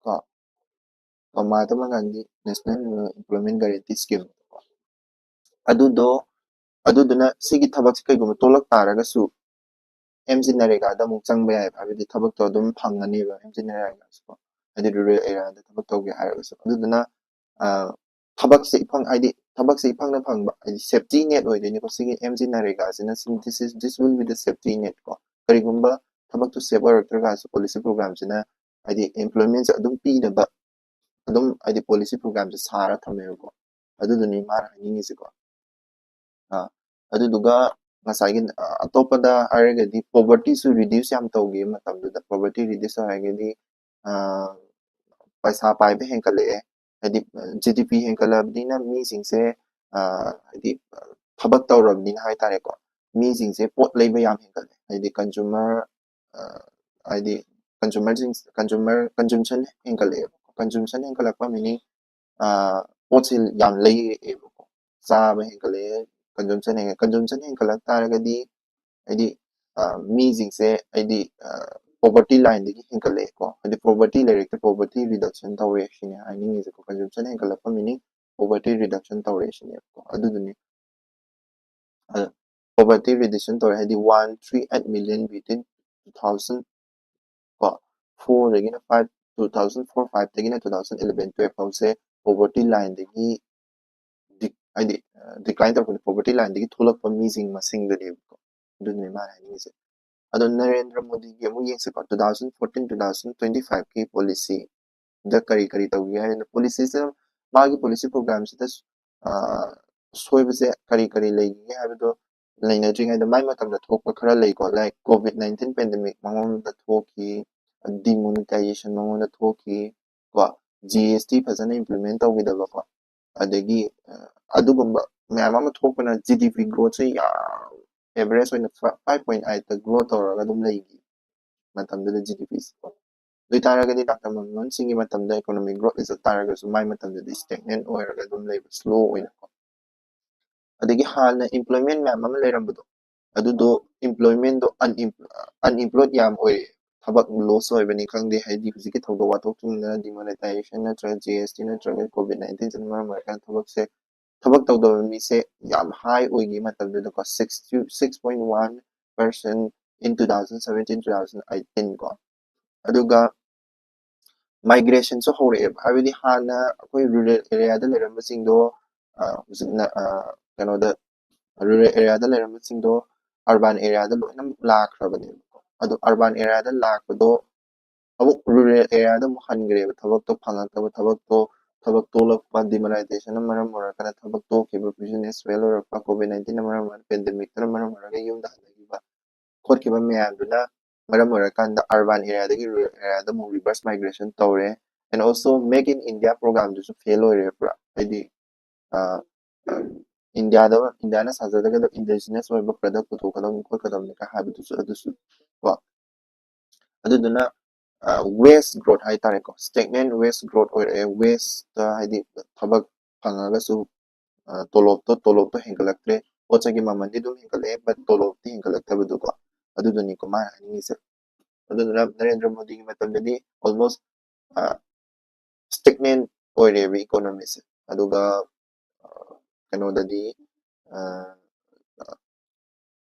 ꯀꯣ, ꯀꯣ, Mahatma Gandhi National Rural Employment Guarantee Scheme ꯀꯣ꯫ ꯑꯗꯨꯗꯣ, ꯑꯗꯨꯗꯨꯅ ꯁꯤꯒꯤ ꯊꯕꯛꯁꯤ ꯀꯩꯒꯨꯝꯕ ꯇꯣꯛꯂꯛ ꯇꯥꯔꯒꯁꯨ M G ꯅꯔꯦꯒꯥꯗ ꯑꯃꯨꯛ ꯆꯪꯕ ꯌꯥꯏꯕ, ꯍꯥꯏꯕꯗꯤ ꯊꯕꯛꯇꯣ ꯑꯗꯨꯝ ꯐꯪꯒꯅꯦꯕ M G ꯅꯔꯦꯒꯥꯁꯨꯀꯣ, ꯍꯥꯏꯗꯤ rural areaꯗ ꯊꯕꯛ ꯇꯧꯒꯦ ꯍꯥꯏꯔꯒꯁꯨ꯫ ꯑꯗꯨꯗꯨꯅ, ꯑ, ꯊꯕꯛꯁꯦ ꯏꯐꯪ, ꯍꯥꯏꯗꯤ ꯊꯕꯛꯁꯦ ꯏꯐꯪꯗ ꯐꯪꯕ, ꯍꯥꯏꯗꯤ safety net ꯑꯣꯏꯗꯣꯏꯅꯤꯀꯣ ꯁꯤꯒꯤ M G ꯅꯔꯦꯒꯥꯁꯤꯅ꯫ This is, this will be the safety net ꯀꯣ꯫ ꯀꯔꯤꯒꯨꯝꯕ ꯊꯕꯛꯇꯨ safe ꯑꯣꯏꯔꯛꯇ꯭ꯔꯒꯁꯨ policy programꯁꯤꯅ ꯍꯥꯏꯗꯤ employmentꯁꯦ ꯑꯗꯨꯝ ꯄꯤꯅꯕ, ꯑꯗꯨꯝ ꯍꯥꯏꯗꯤ policy programꯁꯦ ꯁꯥꯔ ꯊꯝꯃꯦꯕꯀꯣ꯫ ꯑꯗꯨꯗꯨꯅꯤ ꯃꯥꯅ ꯍꯥꯏꯅꯤꯡꯉꯤꯁꯦꯀꯣ꯫ ꯑ, ꯑꯗꯨꯗꯨꯒ ꯉꯁꯥꯏꯒꯤ, ꯑ, ꯑꯇꯣꯞꯄꯗ ꯍꯥꯏꯔꯒꯗꯤ povertyꯁꯨ reduce ꯌꯥꯝ ꯇꯧꯈꯤ ꯃꯇꯝꯗꯨꯗ꯫ Poverty reduce ꯍꯥꯏꯔꯒꯗꯤ, ꯑ, ꯄꯩꯁꯥ ꯄꯥꯏꯕ ꯍꯦꯟꯒꯠꯂꯛꯑꯦ, ꯍꯥꯏꯗꯤ, ꯑ, G D P ꯍꯦꯟꯒꯠꯂꯛꯑꯕꯅꯤꯅ ꯃꯤꯁꯤꯡꯁꯦ, ꯑ, ꯍꯥꯏꯗꯤ, ꯑ, ꯊꯕꯛ ꯇꯧꯔꯕꯅꯤꯅ ꯍꯥꯏꯇꯥꯔꯦꯀꯣ, ꯃꯤꯁꯤꯡꯁꯦ ꯄꯣꯠ ꯂꯩꯕ ꯌꯥꯝ ꯍꯦꯟꯒꯠꯂꯦ, ꯍꯥꯏꯗꯤ consumer, ꯑ, ꯍꯥꯏꯗꯤ consumerꯁꯤꯡ, consumer, consumption ꯍꯦꯟꯒꯠꯂꯛꯑꯦꯕ꯫ Consumption ꯍꯦꯟꯒꯠꯂꯛꯄ meaning, ꯑ, ꯄꯣꯠꯁꯦ ꯌꯥꯝ ꯂꯩꯔꯛꯑꯦꯕꯀꯣ, ꯆꯥꯕ ꯍꯦꯟꯒꯠꯂꯛꯑꯦ, consumption ꯍꯦꯟꯒꯠ-, consumption ꯍꯦꯟꯒꯠꯂꯛ ꯇꯥꯔꯒꯗꯤ ꯍꯥꯏꯗꯤ, ꯑ, ꯃꯤꯁꯤꯡꯁꯦ ꯍꯥꯏꯗꯤ, ꯑ, poverty lineꯗꯒꯤ ꯍꯦꯟꯒꯠꯂꯛꯑꯦꯀꯣ꯫ ꯍꯥꯏꯗꯤ poverty ꯂꯩꯔꯛꯇ poverty reduction ꯇꯧꯔꯦ ꯁꯤꯅꯦ ꯍꯥꯏꯅꯤꯡꯉꯤꯁꯦꯀꯣ꯫ Consumption ꯍꯦꯟꯒꯠꯂꯛꯄ meaning poverty reduction ꯇꯧꯔꯦ ꯁꯤꯅꯦꯕꯀꯣ꯫ ꯑꯗꯨꯗꯨꯅꯤ, ꯑ, poverty reduction ꯇꯧꯔꯦ ꯍꯥꯏꯗꯤ one three eight million between two thousand ꯀꯣ, four ꯗꯒꯤꯅ five, two thousand four five ꯗꯒꯤꯅ two thousand eleven twelve ꯐꯥꯎꯁꯦ poverty lineꯗꯒꯤ ꯗꯤ-, ꯍꯥꯏꯗꯤ, ꯑ, decline ꯇꯧꯔꯛꯄꯗ poverty lineꯗꯒꯤ ꯊꯣꯛꯂꯛꯄ ꯃꯤꯁꯤꯡ ꯃꯁꯤꯡꯗꯨꯅꯦꯕꯀꯣ꯫ ꯑꯗꯨꯅꯦ ꯃꯥꯅ ꯍꯥꯏꯅꯤꯡꯉꯤꯁꯦ꯫ ꯑꯗꯣ ꯅꯔꯦꯟꯗ꯭ꯔ ꯃꯣꯗꯤꯒꯤ ꯑꯃꯨꯛ ꯌꯦꯡꯁꯤꯀꯣ, two thousand fourteen, two thousand twenty-fiveꯀꯤ policyꯗ ꯀꯔꯤ ꯀꯔꯤ ꯇꯧꯒꯦ ꯍꯥꯏꯅ, policyꯁꯤꯗ, ꯃꯥꯒꯤ policy programꯁꯤꯗ, ꯑ, ꯁꯣꯏꯕꯁꯦ ꯀꯔꯤ ꯀꯔꯤ ꯂꯩꯒꯦ ꯍꯥꯏꯕꯗꯣ ꯂꯩꯅꯗ꯭ꯔꯤꯉꯩꯗ ꯃꯥꯏ ꯃꯇꯝꯗ ꯊꯣꯛꯄ ꯈꯔ ꯂꯩꯀꯣ, like COVID nineteen pandemic ꯃꯉꯣꯟꯗ ꯊꯣꯛꯈꯤ, demonetization ꯃꯉꯣꯟꯗ ꯊꯣꯛꯈꯤ ꯀꯣ, G S T ꯐꯖꯅ implement ꯇꯧꯈꯤꯗꯕꯀꯣ, ꯑꯗꯒꯤ, ꯑ, ꯑꯗꯨꯒꯨꯝꯕ ꯃꯌꯥꯝ ꯑꯃ ꯊꯣꯛꯄꯅ G D P growthꯁꯦ ꯌꯥꯝ average ꯑꯣꯏꯅ five point eight grow ꯇꯧꯔꯒ ꯑꯗꯨꯝ ꯂꯩꯈꯤ ꯃꯇꯝꯗꯨꯗ G D Pꯁꯦꯀꯣ꯫ ꯑꯗꯨ ꯑꯣꯏꯇꯥꯔꯒꯗꯤ ꯗꯥꯛꯇꯔ ꯃꯟꯃꯣꯍꯟ ꯁꯤꯡꯒꯤ ꯃꯇꯝꯗ ꯏꯀꯣꯅꯣꯃꯤꯛ ꯒ꯭ꯔꯣꯠ ꯂꯩꯖ ꯇꯥꯔꯒꯁꯨ ꯃꯥꯏ ꯃꯇꯝꯗꯗꯤ ꯁ꯭ꯇꯦꯒꯅꯦꯟ ꯑꯣꯏꯔꯒ ꯑꯗꯨꯝ ꯂꯩꯕ, ꯁ꯭ꯂꯣ ꯑꯣꯏꯅꯀꯣ꯫ ꯑꯗꯒꯤ ꯍꯥꯟꯅ ꯏꯝꯄ꯭ꯂꯣꯏꯃꯦꯟ ꯃꯌꯥꯝ ꯑꯃ ꯂꯩꯔꯝꯕꯗꯣ, ꯑꯗꯨꯗꯣ ꯏꯝꯄ꯭ꯂꯣꯏꯃꯦꯟꯗꯣ ꯑꯟꯏꯝꯄ꯭ꯂꯣꯏꯠ ꯌꯥꯝ ꯑꯣꯏꯔꯦ, ꯊꯕꯛ ꯂꯣꯁ ꯑꯣꯏꯕꯅꯤ ꯈꯪꯗꯦ, ꯍꯥꯏꯗꯤ ꯍꯧꯖꯤꯛꯀꯤ ꯊꯧꯗꯣꯛ ꯋꯥꯊꯣꯛꯁꯤꯡꯗꯨꯅ ꯗꯤꯃꯣꯅꯦꯇꯥꯏꯖꯦꯁꯟ ꯅꯠꯇ꯭ꯔꯒ ꯖꯤ ꯑꯦꯁ ꯇꯤ ꯅꯠꯇ꯭ꯔꯒ ꯀꯣꯚꯤꯠ ꯅꯥꯏꯟꯇꯤꯟꯁꯤꯅ ꯃꯔꯝ ꯑꯣꯏꯔꯀꯥꯟꯗ ꯊꯕꯛꯁꯦ, ꯊꯕꯛ ꯇꯧꯗꯕ ꯃꯤꯁꯦ ꯌꯥꯝ ꯍꯥꯏ ꯑꯣꯏꯈꯤ ꯃꯇꯝꯗꯨꯗꯀꯣ, six to six point one percent in two thousand seventeen, two thousand eighteen ꯀꯣ꯫ ꯑꯗꯨꯒ ꯃꯥꯏꯒ꯭ꯔꯦꯁꯟꯁꯨ ꯍꯧꯔꯛꯑꯦꯕ, ꯍꯥꯏꯕꯗꯤ ꯍꯥꯟꯅ ꯑꯩꯈꯣꯏ ꯔꯨꯔꯦꯜ ꯑꯦꯔꯤꯌꯥꯗ ꯂꯩꯔꯝꯕꯁꯤꯡꯗꯣ, ꯑ, ꯍꯧꯖꯤꯛꯅ, ꯑ, ꯀꯩꯅꯣꯗ, ꯔꯨꯔꯦꯜ ꯑꯦꯔꯤꯌꯥꯗ ꯂꯩꯔꯝꯕꯁꯤꯡꯗꯣ ꯑꯔꯕꯥꯟ ꯑꯦꯔꯤꯌꯥꯗ ꯂꯣꯏꯅꯃꯛ ꯂꯥꯛꯈ꯭ꯔꯕꯅꯦꯕꯀꯣ꯫ ꯑꯗꯣ ꯑꯔꯕꯥꯟ ꯑꯦꯔꯤꯌꯥꯗ ꯂꯥꯛꯄꯗꯣ ꯑꯃꯨꯛ ꯔꯨꯔꯦꯜ ꯑꯦꯔꯤꯌꯥꯗ ꯑꯃꯨꯛ ꯍꯟꯈ꯭ꯔꯦꯕ, ꯊꯕꯛꯇꯣ ꯐꯪꯉꯛꯇꯕ, ꯊꯕꯛꯇꯣ, ꯊꯕꯛ ꯇꯣꯂꯛꯄ, ꯗꯤꯃꯣꯅꯥꯏꯖꯦꯁꯟꯅ ꯃꯔꯝ ꯑꯣꯏꯔꯀꯥꯟꯗ ꯊꯕꯛ ꯇꯣꯛꯈꯤꯕ, ꯕꯤꯖꯤꯅꯦꯁ ꯐꯦꯜ ꯑꯣꯏꯔꯛꯄ, ꯀꯣꯚꯤꯠ ꯅꯥꯏꯟꯇꯤꯟꯅ ꯃꯔꯝ ꯑꯣꯏꯔꯒ ꯄꯦꯟꯗꯦꯃꯤꯛꯇꯨꯅ ꯃꯔꯝ ꯑꯣꯏꯔꯒ ꯌꯨꯝꯗ ꯍꯟꯅꯈꯤꯕ ꯈꯣꯠꯈꯤꯕ ꯃꯌꯥꯝꯗꯨꯅ ꯃꯔꯝ ꯑꯣꯏꯔꯀꯥꯟꯗ ꯑꯔꯕꯥꯟ ꯑꯦꯔꯤꯌꯥꯗꯒꯤ ꯔꯨꯔꯦꯜ ꯑꯦꯔꯤꯌꯥꯗ ꯑꯃꯨꯛ ꯔꯤꯚꯔꯁ ꯃꯥꯏꯒ꯭ꯔꯦꯁꯟ ꯇꯧꯔꯦ꯫ And also Make in India programꯗꯨꯁꯨ ꯐꯦꯜ ꯑꯣꯏꯔꯦ ꯄꯨꯔꯥ, ꯍꯥꯏꯗꯤ, ꯑ, ꯑ, ꯏꯟꯗꯤꯌꯥꯗ, ꯏꯟꯗꯤꯌꯥꯅ ꯁꯥꯖꯒꯗꯕ ꯏꯟꯗꯤꯖꯤꯅꯁ ꯑꯣꯏꯕ ꯄ꯭ꯔꯗꯛ ꯄꯨꯊꯣꯛꯀꯗꯕꯅꯤ ꯈꯣꯠꯀꯗꯕꯅꯤ ꯀ ꯍꯥꯏꯕꯗꯨꯁꯨ, ꯑꯗꯨꯁꯨ ꯀꯣ꯫ ꯑꯗꯨꯗꯨꯅ ꯋꯦꯁ ꯒ꯭ꯔꯣꯠ ꯍꯥꯏꯇꯥꯔꯦꯀꯣ, ꯁ꯭ꯇꯦꯒꯅꯦꯟ ꯋꯦꯁ ꯒ꯭ꯔꯣꯠ ꯑꯣꯏꯔꯛꯑꯦ꯫ ꯋꯦꯁꯇ ꯍꯥꯏꯗꯤ ꯊꯕꯛ ꯐꯪꯉꯒꯁꯨ, ꯑ, ꯇꯣꯂꯣꯞꯇꯣ, ꯇꯣꯂꯣꯞꯇꯣ ꯍꯦꯟꯒꯠꯂꯛꯇ꯭ꯔꯦ꯫ ꯄꯣꯠ ꯆꯩꯒꯤ ꯃꯃꯜꯗꯤ ꯑꯗꯨꯝ ꯍꯦꯟꯒꯠꯂꯛꯑꯦ, but ꯇꯣꯂꯣꯞꯇꯤ ꯍꯦꯟꯒꯠꯂꯛꯇꯕꯗꯨꯀꯣ꯫ ꯑꯗꯨꯗꯨꯅꯤꯀꯣ ꯃꯥꯅ ꯍꯥꯏꯅꯤꯡꯉꯤꯁꯦ꯫ ꯑꯗꯨꯗꯨꯅ ꯅꯔꯦꯟꯗ꯭ꯔ ꯃꯣꯗꯤꯒꯤ ꯃꯇꯝꯗꯗꯤ almost, ꯑ, ꯁ꯭ꯇꯦꯒꯅꯦꯟ ꯑꯣꯏꯔꯦꯕ ꯏꯀꯣꯅꯣꯃꯤꯁꯦ꯫ ꯑꯗꯨꯒ, ꯑ, ꯀꯩꯅꯣꯗꯗꯤ, ꯑ,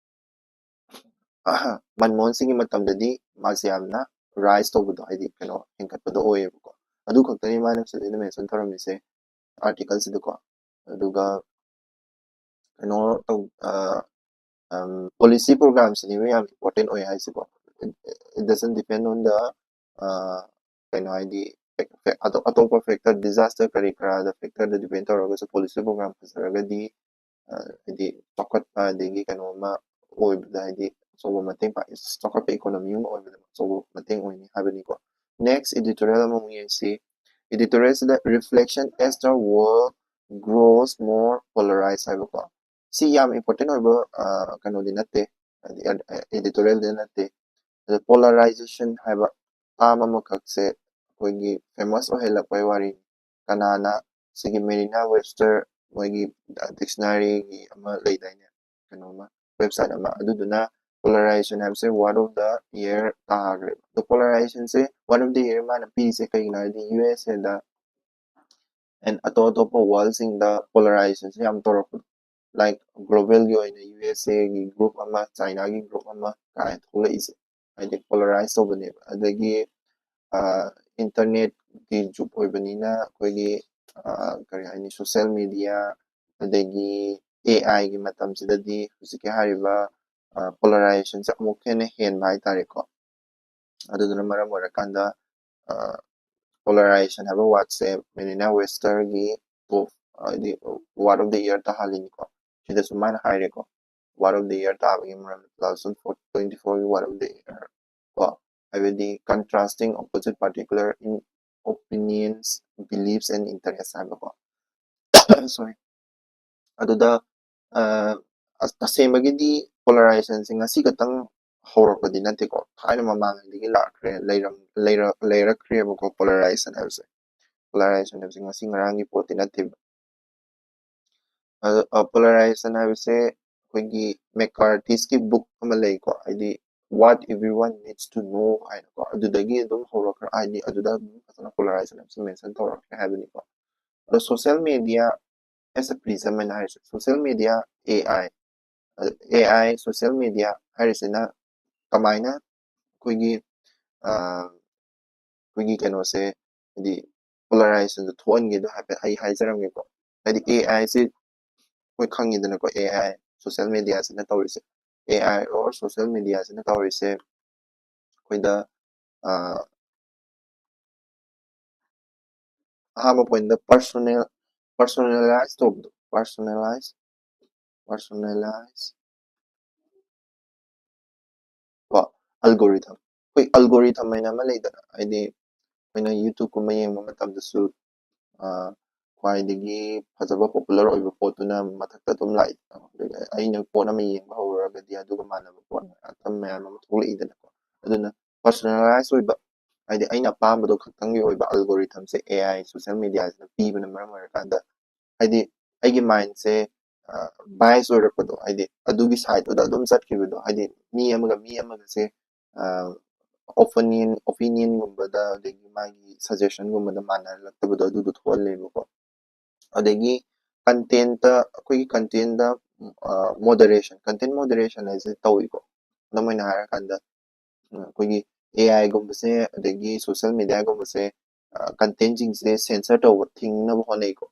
ꯃꯟꯃꯣꯍꯟ ꯁꯤꯡꯒꯤ ꯃꯇꯝꯗꯗꯤ ꯃꯥꯁꯦ ꯌꯥꯝꯅ ꯔꯥꯏꯁ ꯇꯧꯕꯗꯣ, ꯍꯥꯏꯗꯤ ꯀꯩꯅꯣ ꯍꯦꯟꯒꯠꯄꯗꯣ ꯑꯣꯏꯌꯦꯕꯀꯣ꯫ ꯑꯗꯨ ꯈꯛꯇꯅꯤ ꯃꯥꯅ ꯁꯤꯗꯩꯗ ꯃꯦꯟꯁꯟ ꯇꯧꯔꯝꯃꯤꯁꯦ ꯑꯥꯔꯇꯤꯀꯜꯁꯤꯗꯀꯣ꯫ ꯑꯗꯨꯒ ꯀꯩꯅꯣ ꯇꯧ, ꯑ, ꯎꯝ, ꯄꯣꯂꯤꯁꯤ ꯄ꯭ꯔꯣꯒ꯭ꯔꯥꯝꯁꯤꯅꯦꯕ ꯌꯥꯝ ꯏꯝꯄꯣꯔꯇꯦꯟ ꯑꯣꯏ ꯍꯥꯏꯁꯦꯀꯣ꯫ It, it doesn't depend on the, ꯑ, ꯀꯩꯅꯣ ꯍꯥꯏꯗꯤ, ꯐꯦꯛ-, ꯐꯦꯛ-, ꯑꯇꯣꯞ-, ꯑꯇꯣꯞꯄ ꯐꯦꯛꯇꯔ, ꯗꯤꯖꯥꯁꯇꯔ ꯀꯔꯤ ꯀꯔꯥꯗ ꯐꯦꯛꯇꯔꯗ ꯗꯤꯄꯦꯟ ꯇꯧꯔꯒꯁꯨ ꯄꯣꯂꯤꯁꯤ ꯄ꯭ꯔꯣꯒ꯭ꯔꯥꯝ ꯐꯖꯔꯒꯗꯤ, ꯑ, ꯍꯥꯏꯗꯤ ꯆꯥꯎꯈꯠꯄ ꯑꯗꯒꯤ ꯀꯩꯅꯣ ꯑꯃ ꯑꯣꯏꯕꯗ, ꯍꯥꯏꯗꯤ ꯑꯆꯧꯕ ꯃꯇꯦꯡ ꯄꯥꯡ-, ꯆꯥꯎꯈꯠꯄ ꯏꯀꯣꯅꯣꯃꯤ ꯑꯃ ꯑꯣꯏꯕꯗ ꯑꯆꯧꯕ ꯃꯇꯦꯡ ꯑꯣꯏꯅꯤ ꯍꯥꯏꯕꯅꯤꯀꯣ꯫ Next editorial ꯑꯃꯃꯨꯛ ꯌꯦꯡꯁꯤ꯫ Editorialꯁꯤꯗ Reflection as the World Grows More Polarized ꯍꯥꯏꯕꯀꯣ꯫ ꯁꯤ ꯌꯥꯝ ꯏꯝꯄꯣꯔꯇꯦꯟ ꯑꯣꯏꯕ, ꯑ, ꯀꯩꯅꯣꯗꯤ ꯅꯠꯇꯦ, ꯍꯥꯏꯗꯤ, ꯑ, ꯑ, editorialꯗꯤ ꯅꯠꯇꯦ꯫ ꯑꯗ polarization ꯍꯥꯏꯕ, ꯇꯥꯝ ꯑꯃꯈꯛꯁꯦ ꯑꯩꯈꯣꯏꯒꯤ ꯐꯦꯃꯁ ꯑꯣꯏꯍꯜꯂꯛꯄꯩ ꯋꯥꯔꯤꯅꯤ꯫ ꯀꯅꯥꯅ? ꯁꯤꯒꯤ ꯃꯦꯔꯤꯅꯥ ꯋꯦꯕꯁꯇꯔ, ꯃꯣꯏꯒꯤ ꯗꯤꯛꯁꯅꯔꯤꯒꯤ ꯑꯃ ꯂꯩꯗꯥꯏꯅꯦ, ꯀꯩꯅꯣꯃ ꯋꯦꯕꯁꯥꯏꯠ ꯑꯃ, ꯑꯗꯨꯗꯨꯅ ꯄꯣꯂꯔꯥꯏꯖꯦꯁꯟ ꯍꯥꯏꯕꯁꯦ ꯋꯥꯔꯗ ꯑꯣꯐ ꯗ ꯏꯌꯔ ꯇꯥꯈ꯭ꯔꯦꯕ꯫ ꯑꯗꯣ ꯄꯣꯂꯔꯥꯏꯖꯦꯁꯟꯁꯦ ꯋꯥꯔꯗ ꯑꯣꯐ ꯗ ꯏꯌꯔ ꯃꯥꯅ ꯄꯤꯔꯤꯁꯦ ꯀꯩꯒꯤꯅꯣ ꯍꯥꯏꯗꯤ ꯌꯨ ꯑꯦꯁ ꯑꯦꯗ ꯑꯦꯟ ꯑꯇꯣꯞ ꯑꯇꯣꯞꯄ ꯋꯥꯔꯜꯁꯤꯡꯗ ꯄꯣꯂꯔꯥꯏꯖꯦꯁꯟꯁꯦ ꯌꯥꯝ ꯇꯧꯔꯛꯄꯗꯣ, ꯂꯥꯏꯛ ꯒ꯭ꯂꯣꯕꯦꯜꯒꯤ ꯑꯣꯏꯅ ꯌꯨ ꯑꯦꯁ ꯑꯦꯒꯤ ꯒ꯭ꯔꯨꯞ ꯑꯃ, ꯆꯥꯏꯅꯥꯒꯤ ꯒ꯭ꯔꯨꯞ ꯑꯃ ꯀꯥꯏꯅ ꯊꯣꯛꯂꯛꯏꯁꯦ, ꯍꯥꯏꯗꯤ ꯄꯣꯂꯔꯥꯏꯁ ꯇꯧꯕꯅꯦꯕ꯫ ꯑꯗꯒꯤ ꯏꯟꯇꯔꯅꯦꯠꯀꯤ ꯖꯨꯛ ꯑꯣꯏꯕꯅꯤꯅ ꯑꯩꯈꯣꯏꯒꯤ ꯀꯔꯤ ꯍꯥꯏꯅꯤ, ꯁꯣꯁꯦꯜ ꯃꯦꯗꯤꯌꯥ ꯑꯗꯒꯤ ꯑꯦ ꯑꯥꯏꯒꯤ ꯃꯇꯝꯁꯤꯗꯗꯤ ꯍꯧꯖꯤꯛꯀꯤ ꯍꯥꯏꯔꯤꯕ ꯄꯣꯂꯔꯥꯏꯖꯦꯁꯟꯁꯦ ꯑꯃꯨꯛ ꯍꯦꯟꯅ ꯍꯦꯟꯕ ꯍꯥꯏꯇꯥꯔꯦꯀꯣ꯫ ꯑꯗꯨꯗꯨꯅ ꯃꯔꯝ ꯑꯣꯏꯔꯀꯥꯟꯗ ꯄꯣꯂꯔꯥꯏꯖꯦꯁꯟ ꯍꯥꯏꯕ ꯋꯥꯔꯗꯁꯦ ꯃꯦꯔꯤꯅꯥ ꯋꯦꯕꯁꯇꯔꯒꯤ ꯇꯣꯞ ꯍꯥꯏꯗꯤ ꯋꯥꯔꯗ ꯑꯣꯐ ꯗ ꯏꯌꯔ ꯇꯥꯍꯜꯂꯤꯅꯤꯀꯣ꯫ ꯁꯤꯗꯁꯨ ꯃꯥꯅ ꯍꯥꯏꯔꯦꯀꯣ, ꯋꯥꯔꯗ ꯑꯣꯐ ꯗ ꯏꯌꯔ ꯇꯥꯕꯒꯤ ꯃꯔꯝꯗ ꯇꯨ ꯊꯥꯎꯖꯟ ꯇ꯭ꯋꯦꯟꯇꯤ ꯐꯣꯔꯒꯤ ꯋꯥꯔꯗ ꯑꯣꯐ ꯗ ꯏꯌꯔ ꯀꯣ, ꯍꯥꯏꯕꯗꯤ contrasting opposite particular in opinions, beliefs and interests ꯍꯥꯏꯕꯀꯣ꯫ ꯁꯣꯔꯤ꯫ ꯑꯗꯨꯗ ꯇꯁꯦꯡꯕꯒꯤꯗꯤ ꯄꯣꯂꯔꯥꯏꯖꯦꯁꯟꯁꯦ ꯉꯁꯤ ꯈꯛꯇꯪ ꯍꯧꯔꯛꯄꯗꯤ ꯅꯠꯇꯦꯀꯣ, ꯊꯥꯏꯅ ꯃꯃꯥꯡꯉꯩꯗꯒꯤ ꯂꯥꯛꯈ꯭ꯔꯦ, ꯂꯩꯔꯛꯈ꯭ꯔꯦꯕꯀꯣ ꯄꯣꯂꯔꯥꯏꯖꯦꯁꯟ ꯍꯥꯏꯕꯁꯦ꯫ ꯄꯣꯂꯔꯥꯏꯖꯦꯁꯟ ꯍꯥꯏꯕꯁꯦ ꯉꯁꯤ ꯉꯔꯥꯡꯒꯤ ꯄꯣꯠꯇꯤ ꯅꯠꯇꯦꯕ꯫ ꯄꯣꯂꯔꯥꯏꯖꯦꯁꯟ ꯍꯥꯏꯕꯁꯦ ꯑꯩꯈꯣꯏꯒꯤ ꯃꯦꯀꯥꯔꯇꯤꯁꯀꯤ ꯕꯨꯛ ꯑꯃ ꯂꯩꯀꯣ, ꯍꯥꯏꯗꯤ What Everyone Needs to Know ꯍꯥꯏꯅꯀꯣ, ꯑꯗꯨꯗꯒꯤ ꯑꯗꯨꯝ ꯍꯧꯔꯛꯈ꯭ꯔ, ꯍꯥꯏꯗꯤ ꯑꯗꯨꯗ ꯑꯗꯨꯝ ꯐꯖꯅ ꯄꯣꯂꯔꯥꯏꯖꯦꯁꯟ ꯍꯥꯏꯕꯁꯦ ꯃꯦꯟꯁꯟ ꯇꯧꯔꯛꯈ꯭ꯔꯦ ꯍꯥꯏꯕꯅꯤꯀꯣ꯫ ꯑꯗꯣ ꯁꯣꯁꯦꯜ ꯃꯦꯗꯤꯌꯥ ꯑꯦꯁ ꯑ ꯄ꯭ꯔꯤꯖꯝ ꯍꯥꯏꯅ ꯍꯥꯏꯔꯤꯁꯦ, social media, A I, A I social media ꯍꯥꯏꯔꯤꯁꯤꯅ ꯀꯃꯥꯏꯅ ꯑꯩꯈꯣꯏꯒꯤ ꯑꯩꯈꯣꯏꯒꯤ ꯀꯩꯅꯣꯁꯦ, ꯍꯥꯏꯗꯤ ꯄꯣꯂꯔꯥꯏꯖꯦꯁꯟꯗꯣ ꯊꯣꯛꯍꯟꯒꯦꯗꯣ ꯍꯥꯏꯐꯦꯠ ꯑꯩ ꯍꯥꯏꯖꯔꯝꯒꯦꯀꯣ꯫ ꯍꯥꯏꯗꯤ ꯑꯦ ꯑꯥꯏꯁꯤ ꯑꯩꯈꯣꯏ ꯈꯪꯉꯤꯗꯅꯀꯣ, ꯑꯦ ꯑꯥꯏ ꯁꯣꯁꯦꯜ ꯃꯦꯗꯤꯌꯥꯁꯤꯅ ꯇꯧꯔꯤꯁꯦ, ꯑꯦ ꯑꯥꯏ ꯑꯣꯔ ꯁꯣꯁꯦꯜ ꯃꯦꯗꯤꯌꯥꯁꯤꯅ ꯇꯧꯔꯤꯁꯦ ꯑꯩꯈꯣꯏꯗ ꯑꯍꯥꯟꯕ ꯄꯣꯏꯟꯗ ꯄꯔꯁꯣꯅꯦꯜ ꯄꯔꯁꯣꯅꯦꯂꯥꯏꯁ ꯇꯧꯕꯗꯣ, ꯄꯔꯁꯣꯅꯦꯂꯥꯏꯁ ꯄꯔꯁꯣꯅꯦꯂꯥꯏꯁ ꯀꯣ ꯑꯜꯒꯣꯔꯤꯊꯝ꯫ ꯑꯩꯈꯣꯏ ꯑꯜꯒꯣꯔꯤꯊꯝ ꯍꯥꯏꯅ ꯑꯃ ꯂꯩꯗꯅ, ꯍꯥꯏꯗꯤ ꯑꯩꯈꯣꯏꯅ ꯌꯨꯇ꯭ꯌꯨꯕꯀꯨꯝꯕ ꯌꯦꯡꯕ ꯃꯇꯝꯗꯁꯨ ꯈ꯭ꯋꯥꯏꯗꯒꯤ ꯐꯖꯕ ꯄꯣꯄꯨꯂꯔ ꯑꯣꯏꯕ ꯄꯣꯠꯇꯨꯅ ꯃꯊꯛꯇ ꯑꯗꯨꯝ ꯂꯥꯛꯏ꯫ ꯑꯩꯅ ꯄꯣꯠ ꯑꯃ ꯌꯦꯡꯕ ꯍꯧꯔꯨꯔꯒꯗꯤ ꯑꯗꯨꯒ ꯃꯥꯟꯅꯕ ꯄꯣꯠ ꯃꯌꯥꯝ ꯑꯃ ꯊꯣꯛꯂꯛꯏꯗꯅꯀꯣ꯫ ꯑꯗꯨꯅ ꯄꯔꯁꯣꯅꯦꯂꯥꯏꯁ ꯑꯣꯏꯕ ꯍꯥꯏꯗꯤ ꯑꯩꯅ ꯑꯄꯥꯝꯕꯗꯣ ꯈꯛꯇꯪꯒꯤ ꯑꯣꯏꯕ algorithmꯁꯦ AI social mediaꯁꯤꯅ ꯄꯤꯕꯅ ꯃꯔꯝ ꯑꯣꯏꯔꯀꯥꯟꯗ, ꯍꯥꯏꯗꯤ ꯑꯩꯒꯤ mindꯁꯦ bias ꯑꯣꯏꯔꯛꯄꯗꯣ, ꯍꯥꯏꯗꯤ ꯑꯗꯨꯒꯤ sideꯇꯨꯗ ꯑꯗꯨꯝ ꯆꯠꯈꯤꯕꯗꯣ, ꯍꯥꯏꯗꯤ ꯃꯤ ꯑꯃꯒ ꯃꯤ ꯑꯃꯒꯁꯦ opinion opinionꯒꯨꯝꯕꯗ, ꯑꯗꯒꯤ ꯃꯥꯒꯤ suggestionꯒꯨꯝꯕꯗ ꯃꯥꯟꯅꯔꯛꯇꯕꯗꯣ, ꯑꯗꯨꯗꯣ ꯊꯣꯛꯍꯜꯂꯦꯕꯀꯣ꯫ ꯑꯗꯒꯤ contentꯇ, ꯑꯩꯈꯣꯏꯒꯤ contentꯇ moderation, content moderation ꯍꯥꯏꯁꯦ ꯇꯧꯏꯀꯣ꯫ ꯈꯨꯗꯝ ꯑꯣꯏꯅ ꯍꯥꯏꯔꯀꯥꯟꯗ, ꯑꯩꯈꯣꯏꯒꯤ AIꯒꯨꯝꯕꯁꯦ, ꯑꯗꯒꯤ social mediaꯒꯨꯝꯕꯁꯦ, contentꯁꯤꯡꯁꯦ censor ꯇꯧꯕ, ꯊꯤꯡꯅꯕ ꯍꯣꯠꯅꯩꯀꯣ꯫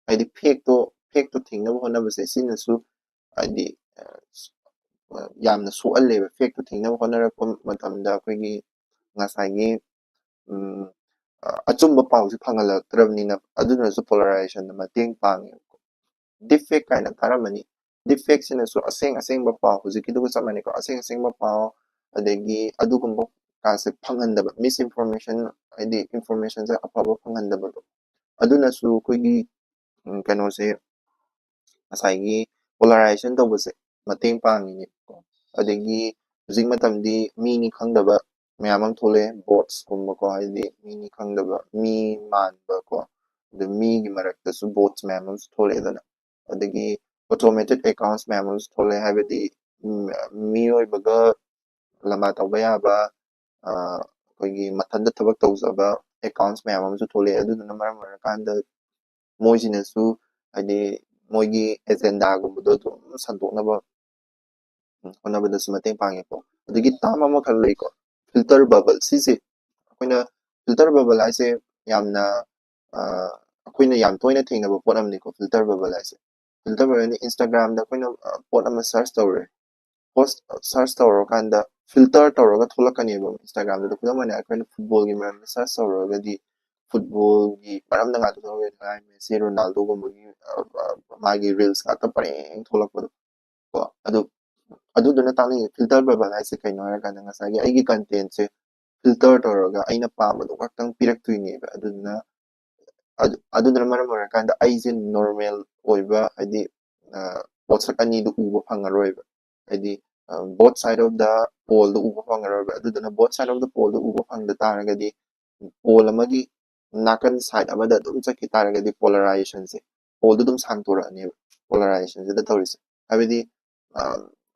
ꯍꯥꯏꯗꯤ fakeꯇꯣ fakeꯇꯣ ꯊꯤꯡꯅꯕ ꯍꯣꯠꯅꯕꯁꯦ, ꯁꯤꯅꯁꯨ ꯍꯥꯏꯗꯤ ꯌꯥꯝꯅ ꯁꯣꯛꯍꯜꯂꯦꯕ꯫ Fakeꯇꯣ ꯊꯤꯡꯅꯕ ꯍꯣꯠꯅꯔꯛꯄ ꯃꯇꯝꯗ ꯑꯩꯈꯣꯏꯒꯤ ꯉꯁꯥꯏꯒꯤ ꯑꯆꯨꯝꯕ ꯄꯥꯎꯁꯦ ꯐꯪꯍꯜꯂꯛꯇ꯭ꯔꯕꯅꯤꯅ, ꯑꯗꯨꯅꯁꯨ polarizationꯗ ꯃꯇꯦꯡ ꯄꯥꯡꯉꯦꯕꯀꯣ꯫ Deepfake ꯀꯥꯏꯅ ꯇꯥꯔꯝꯃꯅꯤ꯫ Deepfakeꯁꯤꯅꯁꯨ ꯑꯁꯦꯡ ꯑꯁꯦꯡꯕ ꯄꯥꯎ, ꯍꯧꯖꯤꯛꯀꯤꯗꯨꯒ ꯆꯞ ꯃꯥꯟꯅꯩꯀꯣ, ꯑꯁꯦꯡ ꯑꯁꯦꯡꯕ ꯄꯥꯎ, ꯑꯗꯒꯤ ꯑꯗꯨꯒꯨꯝꯕ ꯀꯥꯁꯦ ꯐꯪꯍꯟꯗꯕ, misinformation, ꯍꯥꯏꯗꯤ informationꯁꯦ ꯑꯐꯕ ꯐꯪꯍꯟꯗꯕꯗꯣ, ꯑꯗꯨꯅꯁꯨ ꯑꯩꯈꯣꯏꯒꯤ ꯀꯩꯅꯣꯁꯦ, ꯉꯁꯥꯏꯒꯤ polarization ꯇꯧꯕꯁꯦ ꯃꯇꯦꯡ ꯄꯥꯡꯉꯤꯅꯦꯕꯀꯣ꯫ ꯑꯗꯒꯤ ꯍꯧꯖꯤꯛ ꯃꯇꯝꯗꯤ ꯃꯤꯅꯤ ꯈꯪꯗꯕ ꯃꯌꯥꯝ ꯑꯃ ꯊꯣꯛꯂꯛꯑꯦ, botsꯀꯨꯝꯕꯀꯣ, ꯍꯥꯏꯗꯤ ꯃꯤꯅꯤ ꯈꯪꯗꯕ, ꯃꯤ ꯃꯥꯟꯕꯀꯣ, ꯑꯗꯨ ꯃꯤꯒꯤ ꯃꯔꯛꯇꯁꯨ bots ꯃꯌꯥꯝ ꯑꯃꯁꯨ ꯊꯣꯛꯂꯛꯑꯦꯗꯅ꯫ ꯑꯗꯒꯤ automated accounts ꯃꯌꯥꯝ ꯑꯃꯁꯨ ꯊꯣꯛꯂꯛꯑꯦ, ꯍꯥꯏꯕꯗꯤ ꯃꯤꯑꯣꯏꯕꯒ ꯂꯝꯕꯥ ꯇꯧꯕ ꯌꯥꯕ, ꯑꯩꯈꯣꯏꯒꯤ ꯃꯊꯟꯇ ꯊꯕꯛ ꯇꯧꯖꯕ accounts ꯃꯌꯥꯝ ꯑꯃꯁꯨ ꯊꯣꯛꯂꯛꯑꯦ꯫ ꯑꯗꯨꯗꯨꯅ ꯃꯔꯝ ꯑꯣꯏꯔꯀꯥꯟꯗ ꯃꯣꯏꯁꯤꯅꯁꯨ ꯍꯥꯏꯗꯤ ꯃꯣꯏꯒꯤ agendaꯒꯨꯝꯕꯗꯣ ꯑꯗꯨꯝ ꯁꯟꯗꯣꯛꯅꯕ ꯍꯣꯠꯅꯕꯗꯁꯨ ꯃꯇꯦꯡ ꯄꯥꯡꯉꯦꯀꯣ꯫ ꯑꯗꯒꯤ term ꯑꯃꯈꯛ ꯂꯩꯀꯣ, filter bubble꯫ ꯁꯤꯁꯦ ꯑꯩꯈꯣꯏꯅ, filter bubble ꯍꯥꯏꯁꯦ ꯌꯥꯝꯅ ꯑꯩꯈꯣꯏꯅ ꯌꯥꯝ ꯇꯣꯏꯅ ꯊꯦꯡꯅꯕ ꯄꯣꯠ ꯑꯃꯅꯤꯀꯣ, filter bubble ꯍꯥꯏꯁꯦ꯫ Filter bubble ꯍꯥꯏꯗꯤ Instagramꯗ ꯑꯩꯈꯣꯏꯅ ꯄꯣꯠ ꯑꯃ search ꯇꯧꯔꯦ, post search ꯇꯧꯔꯀꯥꯟꯗ filter ꯇꯧꯔꯒ ꯊꯣꯛꯂꯛꯀꯅꯦꯕ꯫ Instagramꯗ ꯈꯨꯗꯝ ꯑꯣꯏꯅ ꯑꯩꯈꯣꯏꯅ footballꯒꯤ ꯃꯔꯝꯗ search ꯇꯧꯔꯒꯗꯤ, footballꯒꯤ ꯃꯔꯝꯗ ꯉꯥꯛꯇ ꯊꯣꯛꯂꯛꯑꯣꯏ, ꯃꯦꯁꯤ, ꯔꯣꯅꯥꯜꯗꯣꯒꯨꯝꯕꯒꯤ ꯃꯥꯒꯤ reels ꯉꯥꯛꯇ ꯄꯔꯦꯡ ꯊꯣꯛꯂꯛꯄꯗꯣ ꯀꯣ꯫ ꯑꯗꯨ ꯑꯗꯨꯗꯨꯅ ꯇꯥꯛꯅꯤꯡꯉꯤ filter bubble ꯍꯥꯏꯁꯦ ꯀꯩꯅꯣ ꯍꯥꯏꯔꯀꯥꯟꯗ, ꯉꯁꯥꯏꯒꯤ ꯑꯩꯒꯤ contentꯁꯦ filter ꯇꯧꯔꯒ ꯑꯩꯅ ꯄꯥꯝꯕꯗꯣ ꯈꯛꯇꯪ ꯄꯤꯔꯛꯇꯣꯏꯅꯦꯕ꯫ ꯑꯗꯨꯗꯨꯅ ꯑꯗꯨ ꯑꯗꯨꯗꯨꯅ ꯃꯔꯝ ꯑꯣꯏꯔꯀꯥꯟꯗ ꯑꯩꯁꯦ normal ꯑꯣꯏꯕ, ꯍꯥꯏꯗꯤ ꯄꯣꯠꯁꯛ ꯑꯅꯤꯗꯨ ꯎꯕ ꯐꯪꯉꯔꯣꯏꯕ꯫ ꯍꯥꯏꯗꯤ both side of the poleꯗꯣ ꯎꯕ ꯐꯪꯉꯔꯣꯏꯕ꯫ ꯑꯗꯨꯗꯨꯅ both side of the poleꯗꯣ ꯎꯕ ꯐꯪꯗ ꯇꯥꯔꯒꯗꯤ, pole ꯑꯃꯒꯤ ꯅꯥꯀꯟ side ꯑꯃꯗ ꯑꯗꯨꯝ ꯆꯠꯈꯤ ꯇꯥꯔꯒꯗꯤ polarizationꯁꯦ, poleꯗꯣ ꯑꯗꯨꯝ ꯁꯥꯡꯇꯣꯔꯛꯑꯅꯦꯕ polarizationꯁꯤꯗ ꯇꯧꯔꯤꯁꯦ꯫ ꯍꯥꯏꯕꯗꯤ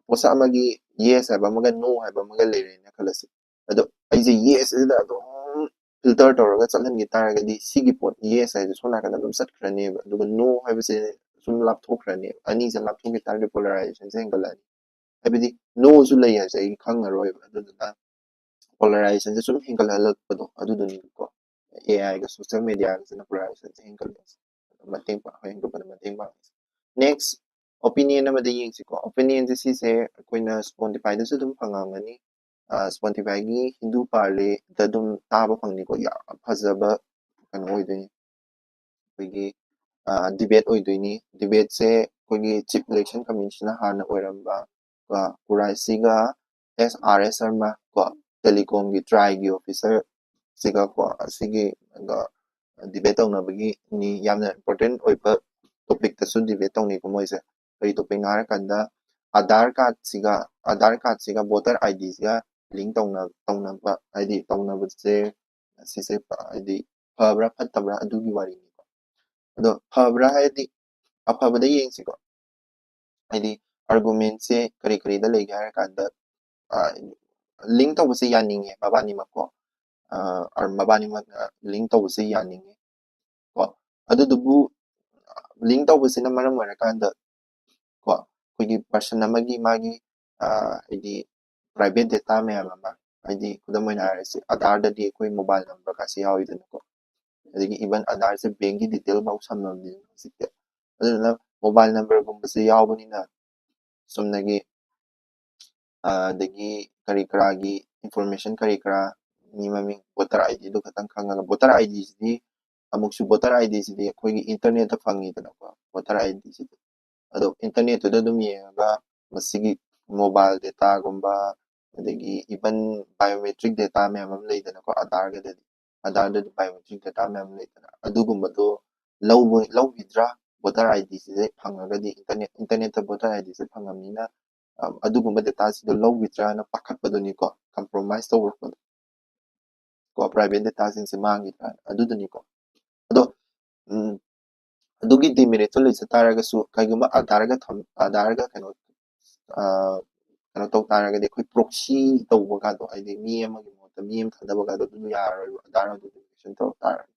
ꯄꯣꯠꯁꯛ ꯑꯃꯒꯤ yes ꯍꯥꯏꯕ ꯑꯃꯒ no ꯍꯥꯏꯕ ꯑꯃꯒ ꯂꯩꯔꯦꯅ ꯈꯜꯂꯁꯤ꯫ ꯑꯗꯣ ꯑꯩꯁꯦ yes ꯁꯤꯗ ꯑꯗꯨꯝ filter ꯇꯧꯔꯒ ꯆꯠꯍꯟꯈꯤ ꯇꯥꯔꯒꯗꯤ, ꯁꯤꯒꯤ ꯄꯣꯠ yes ꯍꯥꯏꯁꯦ ꯁꯣꯝ ꯅꯥꯀꯟꯗ ꯑꯗꯨꯝ ꯆꯠꯈ꯭ꯔꯅꯦꯕ, ꯑꯗꯨꯒ no ꯍꯥꯏꯕꯁꯦ ꯁꯨꯝ ꯂꯥꯞꯊꯣꯛꯈ꯭ꯔꯅꯦꯕ꯫ ꯑꯅꯤꯁꯦ ꯂꯥꯞꯊꯣꯛꯈꯤ ꯇꯥꯔꯒꯗꯤ polarizationꯁꯦ ꯍꯦꯟꯒꯠꯂꯛꯑꯅꯤ꯫ ꯍꯥꯏꯕꯗꯤ noꯁꯨ ꯂꯩ ꯍꯥꯏꯁꯦ ꯑꯩ ꯈꯪꯉꯔꯣꯏꯕ꯫ ꯑꯗꯨꯗꯨꯅ polarizationꯁꯦ ꯁꯨꯝ ꯍꯦꯟꯒꯠꯍꯜꯂꯛꯄꯗꯣ ꯑꯗꯨꯗꯨꯅꯤꯀꯣ꯫ AIꯒ social mediaꯒꯁꯤꯅ polarizationꯁꯦ ꯍꯦꯟꯒꯠꯂꯛꯑꯦ꯫ ꯃꯇꯦꯡ ꯄꯥꯡ ꯍꯦꯟꯒꯠꯄꯗ ꯃꯇꯦꯡ ꯄꯥꯡꯉꯦ꯫ Next, opinion ꯑꯃꯗ ꯌꯦꯡꯁꯤꯀꯣ꯫ Opinionꯁꯦ ꯁꯤꯁꯦ ꯑꯩꯈꯣꯏꯅ Spotifyꯗꯁꯨ ꯑꯗꯨꯝ ꯐꯪꯉꯝꯒꯅꯤ꯫ Spotifyꯒꯤ Hindu Parlayꯗ ꯑꯗꯨꯝ ꯇꯥꯕ ꯐꯪꯅꯤꯀꯣ꯫ ꯌꯥꯝ ꯐꯖꯕ ꯀꯩꯅꯣ ꯑꯣꯏꯗꯣꯏꯅꯤ, ꯑꯩꯈꯣꯏꯒꯤ debate ꯑꯣꯏꯗꯣꯏꯅꯤ꯫ Debateꯁꯦ ꯑꯩꯈꯣꯏꯒꯤ Chief Election Commissioner ꯍꯥꯟꯅ ꯑꯣꯏꯔꯝꯕ ꯀꯣ ꯀꯨꯔꯥꯏꯁꯤꯒ S R S Sharma ꯀꯣ, telecomꯒꯤ TRAIꯒꯤ officerꯁꯤꯒ ꯀꯣ, ꯑꯁꯤꯒꯤ debate ꯇꯧꯅꯕꯒꯤꯅꯤ꯫ ꯌꯥꯝꯅ important ꯑꯣꯏꯕ topicꯇꯁꯨ debate ꯇꯧꯅꯤꯀꯣ ꯃꯣꯏꯁꯦ꯫ ꯀꯔꯤ topicꯅꯣ ꯍꯥꯏꯔꯀꯥꯟꯗ, Aadhaar cardꯁꯤꯒ, Aadhaar cardꯁꯤꯒ voter IDꯁꯤꯒ link ꯇꯧꯅ ꯇꯧꯅꯕ, ꯍꯥꯏꯗꯤ ꯇꯧꯅꯕꯁꯦ ꯁꯤꯁꯦ ꯍꯥꯏꯗꯤ ꯐꯕ꯭ꯔꯥ ꯐꯠꯇꯕ꯭ꯔꯥ ꯑꯗꯨꯒꯤ ꯋꯥꯔꯤꯅꯤꯀꯣ꯫ ꯑꯗꯣ ꯐꯕ꯭ꯔꯥ ꯍꯥꯏꯗꯤ, ꯑꯐꯕꯗ ꯌꯦꯡꯁꯤꯀꯣ꯫ ꯍꯥꯏꯗꯤ argumentꯁꯦ ꯀꯔꯤ ꯀꯔꯤꯗ ꯂꯩꯒꯦ ꯍꯥꯏꯔ ꯀꯥꯟꯗ, link ꯇꯧꯕꯁꯦ ꯌꯥꯅꯤꯡꯉꯦ ꯃꯕꯥꯅꯤꯃꯛꯀꯣ꯫ ꯃꯕꯥꯅꯤꯃꯛꯅ link ꯇꯧꯕꯁꯦ ꯌꯥꯅꯤꯡꯉꯦ ꯀꯣ꯫ ꯑꯗꯨꯗꯨꯕꯨ link ꯇꯧꯕꯁꯤꯅ ꯃꯔꯝ ꯑꯣꯏꯔꯀꯥꯟꯗ ꯀꯣ, ꯑꯩꯈꯣꯏꯒꯤ person ꯑꯃꯒꯤ ꯃꯥꯒꯤ ꯍꯥꯏꯗꯤ private data ꯃꯌꯥꯝ ꯑꯃ, ꯍꯥꯏꯗꯤ ꯈꯨꯗꯝ ꯑꯣꯏꯅ ꯍꯥꯏꯔꯁꯤ, Aadhaarꯗꯗꯤ ꯑꯩꯈꯣꯏ mobile numberꯒꯁꯦ ꯌꯥꯎꯋꯤꯗꯅꯀꯣ꯫ ꯑꯗꯒꯤ even Aadhaarꯁꯦ bankꯀꯤ detail ꯐꯥꯎ ꯁꯝꯃꯕꯅꯤꯅ ꯍꯧꯖꯤꯛꯇꯤ꯫ ꯑꯗꯨꯗꯨꯅ mobile numberꯒꯨꯝꯕꯁꯦ ꯌꯥꯎꯕꯅꯤꯅ ꯆꯨꯝꯅꯒꯤ ꯑꯗꯒꯤ ꯀꯔꯤ ꯀꯔꯥꯒꯤ information ꯀꯔꯤ ꯀꯔꯥ, ꯃꯤ ꯃꯃꯤꯡ, voter IDꯗꯨ ꯈꯛꯇꯪ ꯈꯪꯉꯒ, voter IDꯁꯤꯗꯤ ꯑꯃꯨꯛꯁꯨ voter IDꯁꯤꯗꯤ ꯑꯩꯈꯣꯏꯒꯤ internetꯇ ꯐꯪꯉꯤꯗꯅꯀꯣ, voter IDꯁꯤꯗꯤ꯫ ꯑꯗꯣ internetꯇꯨꯗ ꯑꯗꯨꯝ ꯌꯦꯡꯉꯒ ꯃꯁꯤꯒꯤ mobile dataꯒꯨꯝꯕ, ꯑꯗꯒꯤ even biometric data ꯃꯌꯥꯝ ꯑꯃ ꯂꯩꯗꯅꯀꯣ, Aadhaarꯒꯗꯗꯤ, Aadhaarꯗꯗꯤ biometric data ꯃꯌꯥꯝ ꯂꯩꯗꯅ, ꯑꯗꯨꯒꯨꯝꯕꯗꯣ ꯂꯧꯕ ꯂꯧꯈꯤꯗ꯭ꯔꯥ? Voter IDꯁꯤꯗ ꯐꯪꯉꯒꯗꯤ, internet internetꯇ voter IDꯁꯦ ꯐꯪꯉꯕꯅꯤꯅ ꯑ, ꯑꯗꯨꯒꯨꯝꯕ dataꯁꯤꯡꯗꯣ ꯂꯧꯈꯤꯗ꯭ꯔꯥꯅ ꯄꯥꯈꯠꯄꯗꯨꯅꯤꯀꯣ, compromise ꯇꯧꯔꯛꯄꯗꯣ꯫ ꯀꯣ, private dataꯁꯤꯡꯁꯦ ꯃꯥꯡꯈꯤꯗ꯭ꯔꯥꯅ, ꯑꯗꯨꯗꯨꯅꯤꯀꯣ꯫ ꯑꯗꯣ, ꯎꯝ, ꯑꯗꯨꯒꯤ demeritꯇꯣ ꯂꯩꯖ ꯇꯥꯔꯒꯁꯨ, ꯀꯩꯒꯨꯝꯕ ꯑꯥꯙꯥꯔꯒ ꯊꯝ-, ꯑꯥꯙꯥꯔꯒ ꯀꯩꯅꯣ, ꯑ, ꯀꯩꯅꯣ ꯇꯧ ꯇꯥꯔꯒꯗꯤ, ꯑꯩꯈꯣꯏ proxy ꯇꯧꯕ ꯀꯥꯟꯗꯣ, ꯍꯥꯏꯗꯤ ꯃꯤ ꯑꯃꯒꯤ ꯃꯍꯨꯠꯇ ꯃꯤ ꯑꯃ ꯊꯥꯗꯕ ꯀꯥꯟꯗꯣ, ꯑꯗꯨ ꯌꯥꯔꯔꯣꯏꯕ, ꯑꯥꯙꯥꯔ authentication ꯇꯧꯔꯛ ꯇꯥꯔꯒꯗꯤ꯫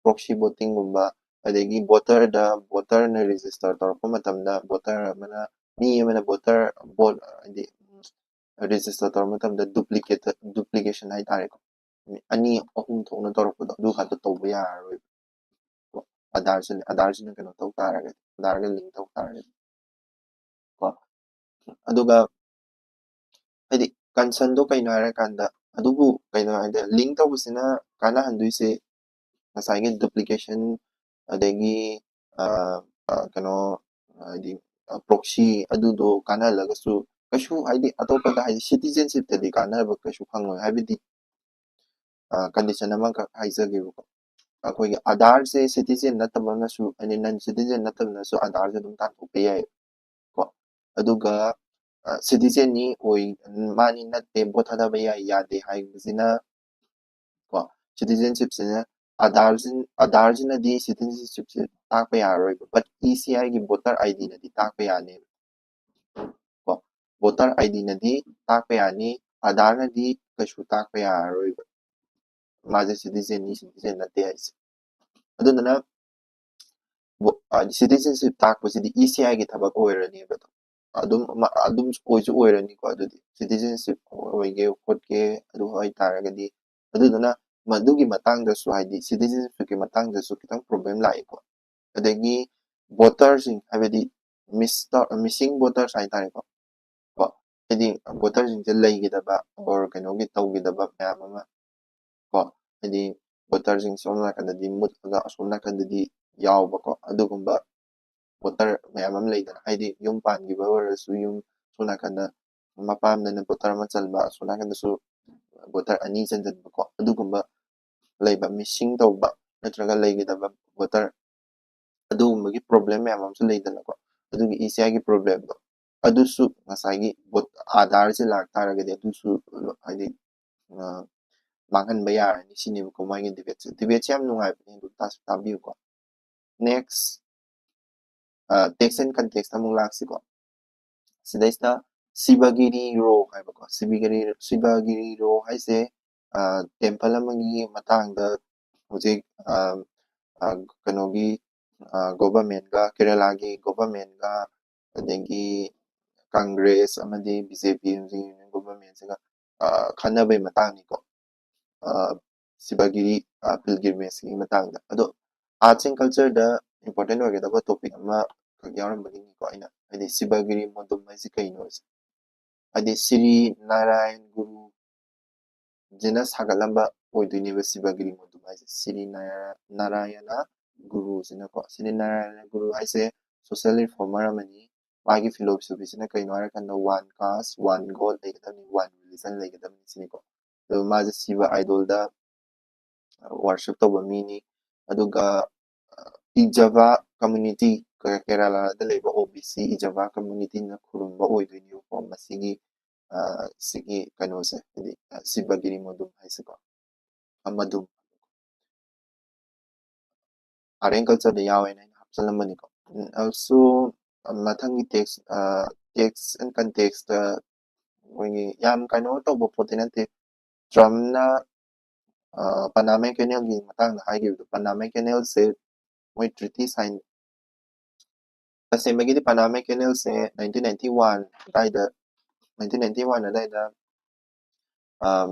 Proxy votingꯒꯨꯝꯕ, ꯑꯗꯒꯤ voterꯗ, voterꯅ register ꯇꯧꯔꯛꯄ ꯃꯇꯝꯗ, voter ꯑꯃꯅ, ꯃꯤ ꯑꯃꯅ voter vote, ꯍꯥꯏꯗꯤ, register ꯇꯧꯔꯛꯄ ꯃꯇꯝꯗ duplicate, duplication ꯍꯥꯏꯇꯥꯔꯦꯀꯣ, ꯃꯤ ꯑꯅꯤ ꯑꯍꯨꯝ ꯊꯣꯛꯅ ꯇꯧꯔꯛꯄꯗꯣ, ꯑꯗꯨ ꯈꯛꯇ ꯇꯧꯕ ꯌꯥꯔꯔꯣꯏꯕ꯫ ꯀꯣ, ꯑꯥꯙꯥꯔꯁꯤꯅ, ꯑꯥꯙꯥꯔꯁꯤꯅ ꯀꯩꯅꯣ ꯇꯧ ꯇꯥꯔꯒꯗꯤ, ꯑꯥꯙꯥꯔꯒ link ꯇꯧ ꯇꯥꯔꯒꯗꯤ꯫ ꯀꯣ, ꯑꯗꯨꯒ ꯍꯥꯏꯗꯤ concernꯗꯣ ꯀꯩꯅꯣ ꯍꯥꯏꯔꯀꯥꯟꯗ, ꯑꯗꯨꯕꯨ ꯀꯩꯅꯣ ꯍꯥꯏꯗꯤ link ꯇꯧꯕꯁꯤꯅ ꯀꯥꯟꯅꯍꯟꯗꯣꯏꯁꯦ ꯉꯁꯥꯏꯒꯤ duplication, ꯑꯗꯒꯤ, ꯑ, ꯑ, ꯀꯩꯅꯣ, ꯍꯥꯏꯗꯤ, ꯑ, proxy ꯑꯗꯨꯗꯣ ꯀꯥꯟꯅꯍꯜꯂꯒꯁꯨ ꯀꯩꯁꯨ ꯍꯥꯏꯗꯤ ꯑꯇꯣꯞꯄꯗ ꯍꯥꯏꯗꯤ citizenshipꯇꯗꯤ ꯀꯥꯟꯅꯕ ꯀꯩꯁꯨ ꯐꯪꯉꯣꯏ꯫ ꯍꯥꯏꯕꯗꯤ, ꯑ, condition ꯑꯃꯈꯛ ꯍꯥꯏꯖꯒꯦꯕꯀꯣ꯫ ꯑꯩꯈꯣꯏꯒꯤ ꯑꯥꯙꯥꯔꯁꯦ citizen ꯅꯠꯇꯕ ꯑꯃꯅꯁꯨ, ꯍꯥꯏꯗꯤ non citizen ꯅꯠꯇꯕꯅꯁꯨ ꯑꯥꯙꯥꯔꯁꯦ ꯑꯗꯨꯝ ꯇꯥꯟꯊꯣꯛꯄ ꯌꯥꯏ꯫ ꯀꯣ, ꯑꯗꯨꯒ, ꯑ, citizenꯅꯤ ꯑꯣꯏ, ꯃꯥꯅꯤ ꯅꯠꯇꯦ, vote ꯊꯥꯗꯕ ꯌꯥꯏ ꯌꯥꯗꯦ ꯍꯥꯏꯕꯁꯤꯅ, ꯀꯣ, citizenshipꯁꯤꯅ ꯑꯥꯙꯥꯔꯁꯤ-, ꯑꯥꯙꯥꯔꯁꯤꯅꯗꯤ citizenshipꯁꯦ ꯇꯥꯛꯄ ꯌꯥꯔꯔꯣꯏꯕ, but ECIꯒꯤ voter IDꯅꯗꯤ ꯇꯥꯛꯄ ꯌꯥꯅꯦꯕ꯫ ꯀꯣ, voter IDꯅꯗꯤ ꯇꯥꯛꯄ ꯌꯥꯅꯤ, ꯑꯥꯙꯥꯔꯅꯗꯤ ꯀꯩꯁꯨ ꯇꯥꯛꯄ ꯌꯥꯔꯔꯣꯏꯕ, ꯃꯥꯁꯦ citizenꯅꯤ, citizen ꯅꯠꯇꯦ ꯍꯥꯏꯁꯦ꯫ ꯑꯗꯨꯗꯨꯅ vo-, ꯍꯥꯏꯗꯤ citizenship ꯇꯥꯛꯄꯁꯤꯗꯤ ECIꯒꯤ ꯊꯕꯛ ꯑꯣꯏꯔꯅꯦꯕ꯫ ꯑꯗꯨꯝ, ꯑꯗꯨꯝ ꯑꯣꯏꯁꯨ ꯑꯣꯏꯔꯅꯤꯀꯣ꯫ ꯑꯗꯨꯗꯤ citizenship ꯑꯣꯏꯒꯦ ꯈꯣꯠꯀꯦ ꯑꯗꯨ ꯍꯥꯏꯇꯥꯔꯒꯗꯤ, ꯑꯗꯨꯗꯨꯅ ꯃꯗꯨꯒꯤ ꯃꯇꯥꯡꯗꯁꯨ, ꯍꯥꯏꯗꯤ citizenshipꯀꯤ ꯃꯇꯥꯡꯗꯁꯨ ꯈꯤꯇꯪ problem ꯂꯥꯛꯏꯀꯣ꯫ ꯑꯗꯒꯤ voterꯁꯤꯡ, ꯍꯥꯏꯕꯗꯤ miss ꯇꯧ-, missing voters ꯍꯥꯏꯇꯥꯔꯦꯀꯣ꯫ ꯀꯣ, ꯍꯥꯏꯗꯤ voterꯁꯤꯡꯁꯦ ꯂꯩꯈꯤꯗꯕ or ꯀꯩꯅꯣꯒꯤ ꯇꯧꯈꯤꯗꯕ ꯃꯌꯥꯝ ꯑꯃ, ꯀꯣ, ꯍꯥꯏꯗꯤ voterꯁꯤꯡ ꯁꯣꯝ ꯅꯥꯀꯟꯗꯗꯤ ꯃꯨꯠꯂꯒ ꯑꯁꯣꯝ ꯅꯥꯀꯟꯗꯗꯤ ꯌꯥꯎꯕꯀꯣ, ꯑꯗꯨꯒꯨꯝꯕ voter ꯃꯌꯥꯝ ꯑꯃ ꯂꯩꯗꯅ, ꯍꯥꯏꯗꯤ ꯌꯨꯝ ꯄꯥꯟꯈꯤꯕ ꯑꯣꯏꯔꯁꯨ ꯌꯨꯝ ꯁꯣꯝ ꯅꯥꯀꯟꯗ ꯃꯄꯥꯝꯗꯅ voter ꯑꯃ ꯆꯟꯕ, ꯑꯁꯣꯝ ꯅꯥꯀꯟꯗꯁꯨ voter ꯑꯅꯤ ꯆꯟꯁꯤꯟꯕꯀꯣ, ꯑꯗꯨꯒꯨꯝꯕ ꯂꯩꯕ, missing ꯇꯧꯕ ꯅꯠꯇ꯭ꯔꯒ ꯂꯩꯈꯤꯗꯕ voter, ꯑꯗꯨꯒꯨꯝꯕꯒꯤ problem ꯃꯌꯥꯝ ꯑꯃꯁꯨ ꯂꯩꯗꯅꯀꯣ꯫ ꯑꯗꯨꯒꯤ ECIꯒꯤ problemꯗꯣ, ꯑꯗꯨꯁꯨ ꯉꯁꯥꯏꯒꯤ ꯚꯣꯠ ꯑꯥꯙꯥꯔꯁꯦ ꯂꯥꯛꯇꯥꯔꯒꯗꯤ ꯑꯗꯨꯁꯨ ꯍꯥꯏꯗꯤ ꯑ, ꯃꯥꯡꯍꯟꯕ ꯌꯥꯔꯅꯤ ꯁꯤꯅꯦꯕꯀꯣ ꯃꯥꯒꯤ ꯗꯤꯕꯦꯠꯁꯦ꯫ ꯗꯤꯕꯦꯠꯁꯦ ꯌꯥꯝ ꯅꯨꯡꯉꯥꯏꯕꯅꯦ, ꯑꯗꯨꯝ ꯇꯥꯁꯨ ꯇꯥꯕꯤꯌꯨꯀꯣ꯫ Next, text and context ꯑꯃꯨꯛ ꯂꯥꯛꯁꯤꯀꯣ꯫ ꯁꯤꯗꯩꯁꯤꯗ ꯁꯤꯕꯒꯤꯔꯤ ꯔꯣ ꯍꯥꯏꯕꯀꯣ, ꯁꯤꯕꯒꯤꯔꯤ ꯁꯤꯕꯒꯤꯔꯤ ꯔꯣ ꯍꯥꯏꯁꯦ ꯇꯦꯝꯄꯜ ꯑꯃꯒꯤ ꯃꯇꯥꯡꯗ ꯍꯧꯖꯤꯛ ꯑ, ꯑ, ꯀꯩꯅꯣꯒꯤ ꯒꯣꯚꯔꯟꯃꯦꯟꯒ, ꯀꯦꯔꯦꯂꯥꯒꯤ ꯒꯣꯚꯔꯟꯃꯦꯟꯒ, ꯑꯗꯒꯤ ꯀꯪꯒ꯭ꯔꯦꯁ ꯑꯃꯗꯤ ꯕꯤ ꯖꯦ ꯄꯤ ꯒꯣꯚꯔꯟꯃꯦꯟꯁꯤꯒ ꯈꯟꯅꯕꯒꯤ ꯃꯇꯥꯡꯅꯤꯀꯣ꯫ ꯁꯤꯕꯒꯤꯔꯤ ꯄꯤꯜꯒ꯭ꯔꯤꯃꯦꯖꯀꯤ ꯃꯇꯥꯡꯗ꯫ ꯑꯗꯣ arts and cultureꯗ important ꯑꯣꯏꯒꯗꯕ topic ꯑꯃꯈꯛ ꯌꯥꯎꯔꯝꯕꯒꯤꯅꯤꯀꯣ ꯑꯩꯅ ꯍꯥꯏꯗꯤ ꯁꯤꯕꯒꯤꯔꯤ ꯃꯣꯟꯗꯨꯝ ꯍꯥꯏꯁꯤ ꯀꯩꯅꯣ ꯍꯥꯏꯗꯤ ꯁꯤꯔꯤ ꯅꯥꯔꯥꯌꯟ ꯒꯨꯔꯨ ꯁꯤꯅ ꯁꯥꯒꯠꯂꯝꯕ ꯑꯣꯏꯗꯣꯏꯅꯦꯕ ꯁꯤꯕꯒꯤꯔꯤ ꯃꯣꯟꯗꯨꯝ ꯍꯥꯏꯁꯦ꯫ ꯁꯤꯔꯤ ꯅꯥꯔꯥ- ꯅꯥꯔꯥꯌꯅ ꯒꯨꯔꯨꯁꯤꯅꯀꯣ, ꯁꯤꯔꯤ ꯅꯥꯔꯥꯌꯅ ꯒꯨꯔꯨ ꯍꯥꯏꯁꯦ social reformer ꯑꯃꯅꯤ꯫ ꯃꯥꯒꯤ philosophyꯁꯤꯅ ꯀꯩꯅꯣ ꯍꯥꯏꯔꯀꯥꯟꯗ one caste, one God ꯂꯩꯒꯗꯕꯅꯤ, one religion ꯂꯩꯒꯗꯕꯅꯤ ꯁꯤꯅꯤꯀꯣ꯫ ꯑꯗꯨ ꯃꯥꯁꯦ ꯁꯤꯕ idolꯗ worship ꯇꯧꯕ ꯃꯤꯅꯤ꯫ ꯑꯗꯨꯒ ꯏꯖꯕ community, ꯀꯦꯔꯂꯥꯗ ꯂꯩꯕ ꯑꯣ ꯕꯤ ꯁꯤ ꯏꯖꯕ communityꯅ ꯈꯨꯔꯨꯝꯕ ꯑꯣꯏꯗꯣꯏꯅꯦꯕꯀꯣ ꯃꯁꯤꯒꯤ ꯁꯤꯒꯤ ꯀꯩꯅꯣꯁꯦ, ꯍꯥꯏꯗꯤ ꯁꯤꯕꯒꯤꯔꯤ ꯃꯣꯟꯗꯨꯝ ꯍꯥꯏꯁꯦꯀꯣ꯫ ꯑꯃꯗꯨꯝ arts and cultureꯗ ꯌꯥꯎꯋꯦꯅ ꯑꯩꯅ ꯍꯥꯞꯆꯜꯂꯝꯕꯅꯤꯀꯣ꯫ Also ꯃꯊꯪꯒꯤ text, text and contextꯇ ꯑꯩꯈꯣꯏꯒꯤ ꯌꯥꯝ ꯀꯩꯅꯣ ꯇꯧꯕ ꯄꯣꯠꯇꯤ ꯅꯠꯇꯦ꯫ ꯇ꯭ꯔꯝꯞꯅ ꯄꯅꯥꯃꯥ ꯀꯦꯅꯦꯜꯒꯤ ꯃꯇꯥꯡꯗ ꯍꯥꯏꯈꯤꯕꯗꯣ, ꯄꯅꯥꯃꯥ ꯀꯦꯅꯦꯜꯁꯦ ꯃꯣꯏ treaty sign ꯇꯁꯦꯡꯕꯒꯤꯗꯤ ꯄꯅꯥꯃꯥ ꯀꯦꯅꯦꯜꯁꯦ nineteen ninety one ꯑꯗꯥꯏꯗ, nineteen ninety one ꯑꯗꯥꯏꯗ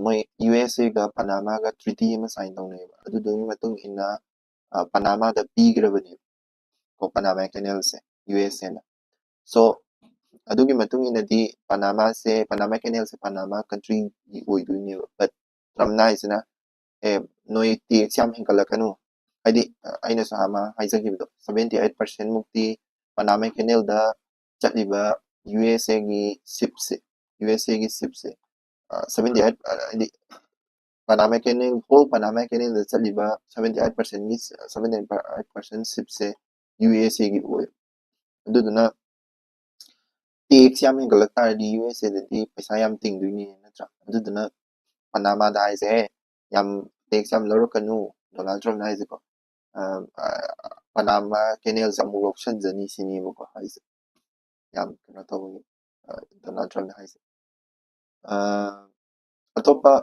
ꯃꯣꯏ ꯌꯨ ꯑꯦꯁ ꯑꯦꯒ ꯄꯅꯥꯃꯥꯒ treaty ꯑꯃ sign ꯇꯧꯅꯩꯌꯦꯕ꯫ ꯑꯗꯨꯗꯨꯒꯤ ꯃꯇꯨꯡ ꯏꯟꯅ ꯄꯅꯥꯃꯥꯗ ꯄꯤꯈ꯭ꯔꯕꯅꯦꯕ ꯀꯣ ꯄꯅꯥꯃꯥ ꯀꯦꯅꯦꯜꯁꯦ ꯌꯨ ꯑꯦꯁ ꯑꯦꯅ꯫ So ꯑꯗꯨꯒꯤ ꯃꯇꯨꯡ ꯏꯟꯅꯗꯤ ꯄꯅꯥꯃꯥꯁꯦ, ꯄꯅꯥꯃꯥ ꯀꯦꯅꯦꯜꯁꯦ ꯄꯅꯥꯃꯥ countryꯒꯤ ꯑꯣꯏꯗꯣꯏꯅꯦꯕ꯫ But ꯇ꯭ꯔꯝꯞꯅ ꯍꯥꯏꯁꯤꯅ ꯑꯦ ꯅꯣꯏ tax ꯌꯥꯝ ꯍꯦꯟꯒꯠꯂꯛꯀꯅꯨ, ꯍꯥꯏꯗꯤ ꯑꯩꯅꯁꯨ ꯑꯃ ꯍꯥꯏꯖꯈꯤꯕꯗꯣ seventy eight percent ꯃꯨꯛꯇꯤ ꯄꯅꯥꯃꯥ ꯀꯦꯅꯦꯜꯗ ꯆꯠꯂꯤꯕ ꯌꯨ ꯑꯦꯁ ꯑꯦꯒꯤ shipꯁꯦ, ꯌꯨ ꯑꯦꯁ ꯑꯦꯒꯤ shipꯁꯦ seventy eight ꯍꯥꯏꯗꯤ ꯄꯅꯥꯃꯥ ꯀꯦꯅꯦꯜ, whole ꯄꯅꯥꯃꯥ ꯀꯦꯅꯦꯜꯗ ꯆꯠꯂꯤꯕ seventy eight percentꯒꯤ seventy eight percent shipꯁꯦ ꯌꯨ ꯑꯦꯁ ꯑꯦꯒꯤ ꯑꯣꯏ꯫ ꯑꯗꯨꯗꯨꯅ ꯇꯦꯛꯁ ꯌꯥꯝ ꯍꯦꯟꯒꯠꯂꯛ ꯇꯥꯔꯗꯤ ꯌꯨ ꯑꯦꯁ ꯑꯦꯗꯗꯤ ꯄꯩꯁꯥ ꯌꯥꯝ ꯇꯤꯡꯗꯣꯏꯅꯤ ꯅꯠꯇ꯭ꯔꯥ? ꯑꯗꯨꯗꯨꯅ ꯄꯅꯥꯃꯥꯗ ꯍꯥꯏꯁꯦ, "ꯑꯦ, ꯌꯥꯝ ꯇꯦꯛꯁ ꯌꯥꯝ ꯂꯧꯔꯛꯀꯅꯨ", ꯗꯣꯅꯥꯜꯗ ꯇ꯭ꯔꯝꯞꯅ ꯍꯥꯏꯁꯦꯀꯣ꯫ ꯑ, ꯑ, ꯄꯅꯥꯃꯥ ꯀꯦꯅꯦꯜꯁꯦ ꯑꯃꯨꯛ ꯂꯧꯁꯟꯖꯅꯤ ꯁꯤꯅꯦꯕꯀꯣ ꯍꯥꯏꯁꯦ꯫ ꯌꯥꯝ ꯀꯩꯅꯣ ꯇꯧꯕꯒꯤ, ꯑ, ꯗꯣꯅꯥꯜꯗ ꯇ꯭ꯔꯝꯞꯅ ꯍꯥꯏꯁꯦ꯫ ꯑ, ꯑꯇꯣꯞꯄ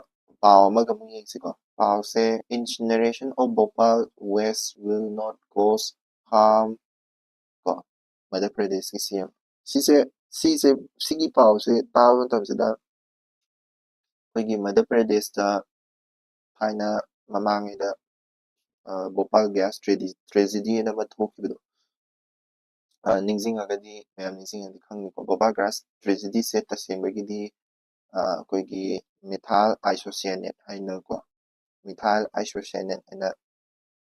ꯄꯥꯎ ꯑꯃꯒ ꯑꯃꯨꯛ ꯌꯦꯡꯁꯤꯀꯣ꯫ ꯄꯥꯎꯁꯦ, "Incineration of Bhopal waste will not cause harm" ꯀꯣ, ꯃꯙ꯭ꯌ ꯄ꯭ꯔꯗꯦꯁꯀꯤ ꯁꯤ ꯑꯦꯝ꯫ ꯁꯤꯁꯦ, ꯁꯤꯁꯦ, ꯁꯤꯒꯤ ꯄꯥꯎꯁꯦ ꯇꯥꯕ ꯃꯇꯝꯁꯤꯗ ꯑꯩꯈꯣꯏꯒꯤ ꯃꯙ꯭ꯌ ꯄ꯭ꯔꯗꯦꯁꯇ ꯊꯥꯏꯅ ꯃꯃꯥꯡꯉꯩꯗ, ꯑ, ꯚꯣꯄꯥꯜ ꯒ꯭ꯌꯥꯁ ꯇ꯭ꯔꯦꯗꯤ-, ꯇ꯭ꯔꯦꯖꯤꯗꯤ ꯍꯥꯏꯅ ꯑꯃ ꯊꯣꯛꯈꯤꯕꯗꯣ, ꯑ, ꯅꯤꯡꯁꯤꯡꯉꯒꯗꯤ, ꯃꯌꯥꯝ ꯅꯤꯡꯁꯤꯡꯉꯒꯗꯤ ꯈꯪꯅꯤꯀꯣ꯫ ꯚꯣꯄꯥꯜ ꯒ꯭ꯌꯥꯁ ꯇ꯭ꯔꯦꯖꯤꯗꯤꯁꯦ ꯇꯁꯦꯡꯕꯒꯤꯗꯤ, ꯑ, ꯑꯩꯈꯣꯏꯒꯤ ꯃꯤꯊꯥꯏꯜ ꯑꯥꯏꯁꯣꯁꯤꯌꯥꯅꯦꯠ ꯍꯥꯏꯅꯀꯣ, ꯃꯤꯊꯥꯏꯜ ꯑꯥꯏꯁꯣꯁꯤꯌꯥꯅꯦꯠ ꯍꯥꯏꯅ,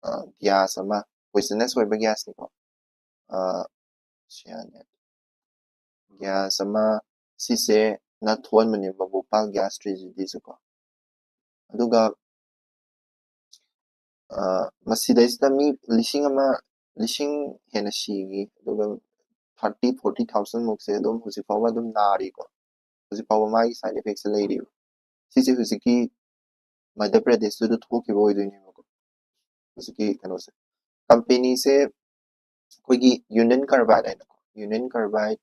ꯑ, ꯒ꯭ꯌꯥꯁ ꯑꯃ, ꯄꯣꯏꯖꯅꯁ ꯑꯣꯏꯕ ꯒ꯭ꯌꯥꯁꯅꯤꯀꯣ꯫ ꯑ, ꯁꯤꯌꯥꯅꯦꯠ ꯒ꯭ꯌꯥꯁ ꯑꯃ, ꯁꯤꯁꯦꯅ ꯊꯣꯛꯍꯟꯕꯅꯦꯕ ꯚꯣꯄꯥꯜ ꯒ꯭ꯌꯥꯁ ꯇ꯭ꯔꯦꯖꯤꯗꯤꯁꯦꯀꯣ꯫ ꯑꯗꯨꯒ, ꯑ, ꯃꯁꯤꯗꯩꯁꯤꯗ ꯃꯤ ꯂꯤꯁꯤꯡ ꯑꯃ, ꯂꯤꯁꯤꯡ ꯍꯦꯟꯅ ꯁꯤꯈꯤ, ꯑꯗꯨꯒ thirty, forty thousand ꯃꯨꯛꯁꯦ ꯑꯗꯨꯝ ꯍꯧꯖꯤꯛ ꯐꯥꯎꯕ ꯑꯗꯨꯝ ꯅꯥꯔꯤꯀꯣ꯫ ꯍꯧꯖꯤꯛ ꯐꯥꯎꯕ ꯃꯥꯒꯤ side effectꯁꯦ ꯂꯩꯔꯤꯕ꯫ ꯁꯤꯁꯦ ꯍꯧꯖꯤꯛꯀꯤ ꯃꯙ꯭ꯌ ꯄ꯭ꯔꯗꯦꯁꯇꯨꯗ ꯊꯣꯛꯈꯤꯕ ꯑꯣꯏꯗꯣꯏꯅꯦꯕꯀꯣ꯫ ꯍꯧꯖꯤꯛꯀꯤ ꯀꯩꯅꯣꯁꯦ, ꯀꯝꯄꯦꯅꯤꯁꯦ ꯑꯩꯈꯣꯏꯒꯤ ꯌꯨꯅꯤꯌꯟ ꯀꯥꯔꯕꯥꯏꯗ ꯍꯥꯏꯅꯀꯣ, ꯌꯨꯅꯤꯌꯟ ꯀꯥꯔꯕꯥꯏꯗ,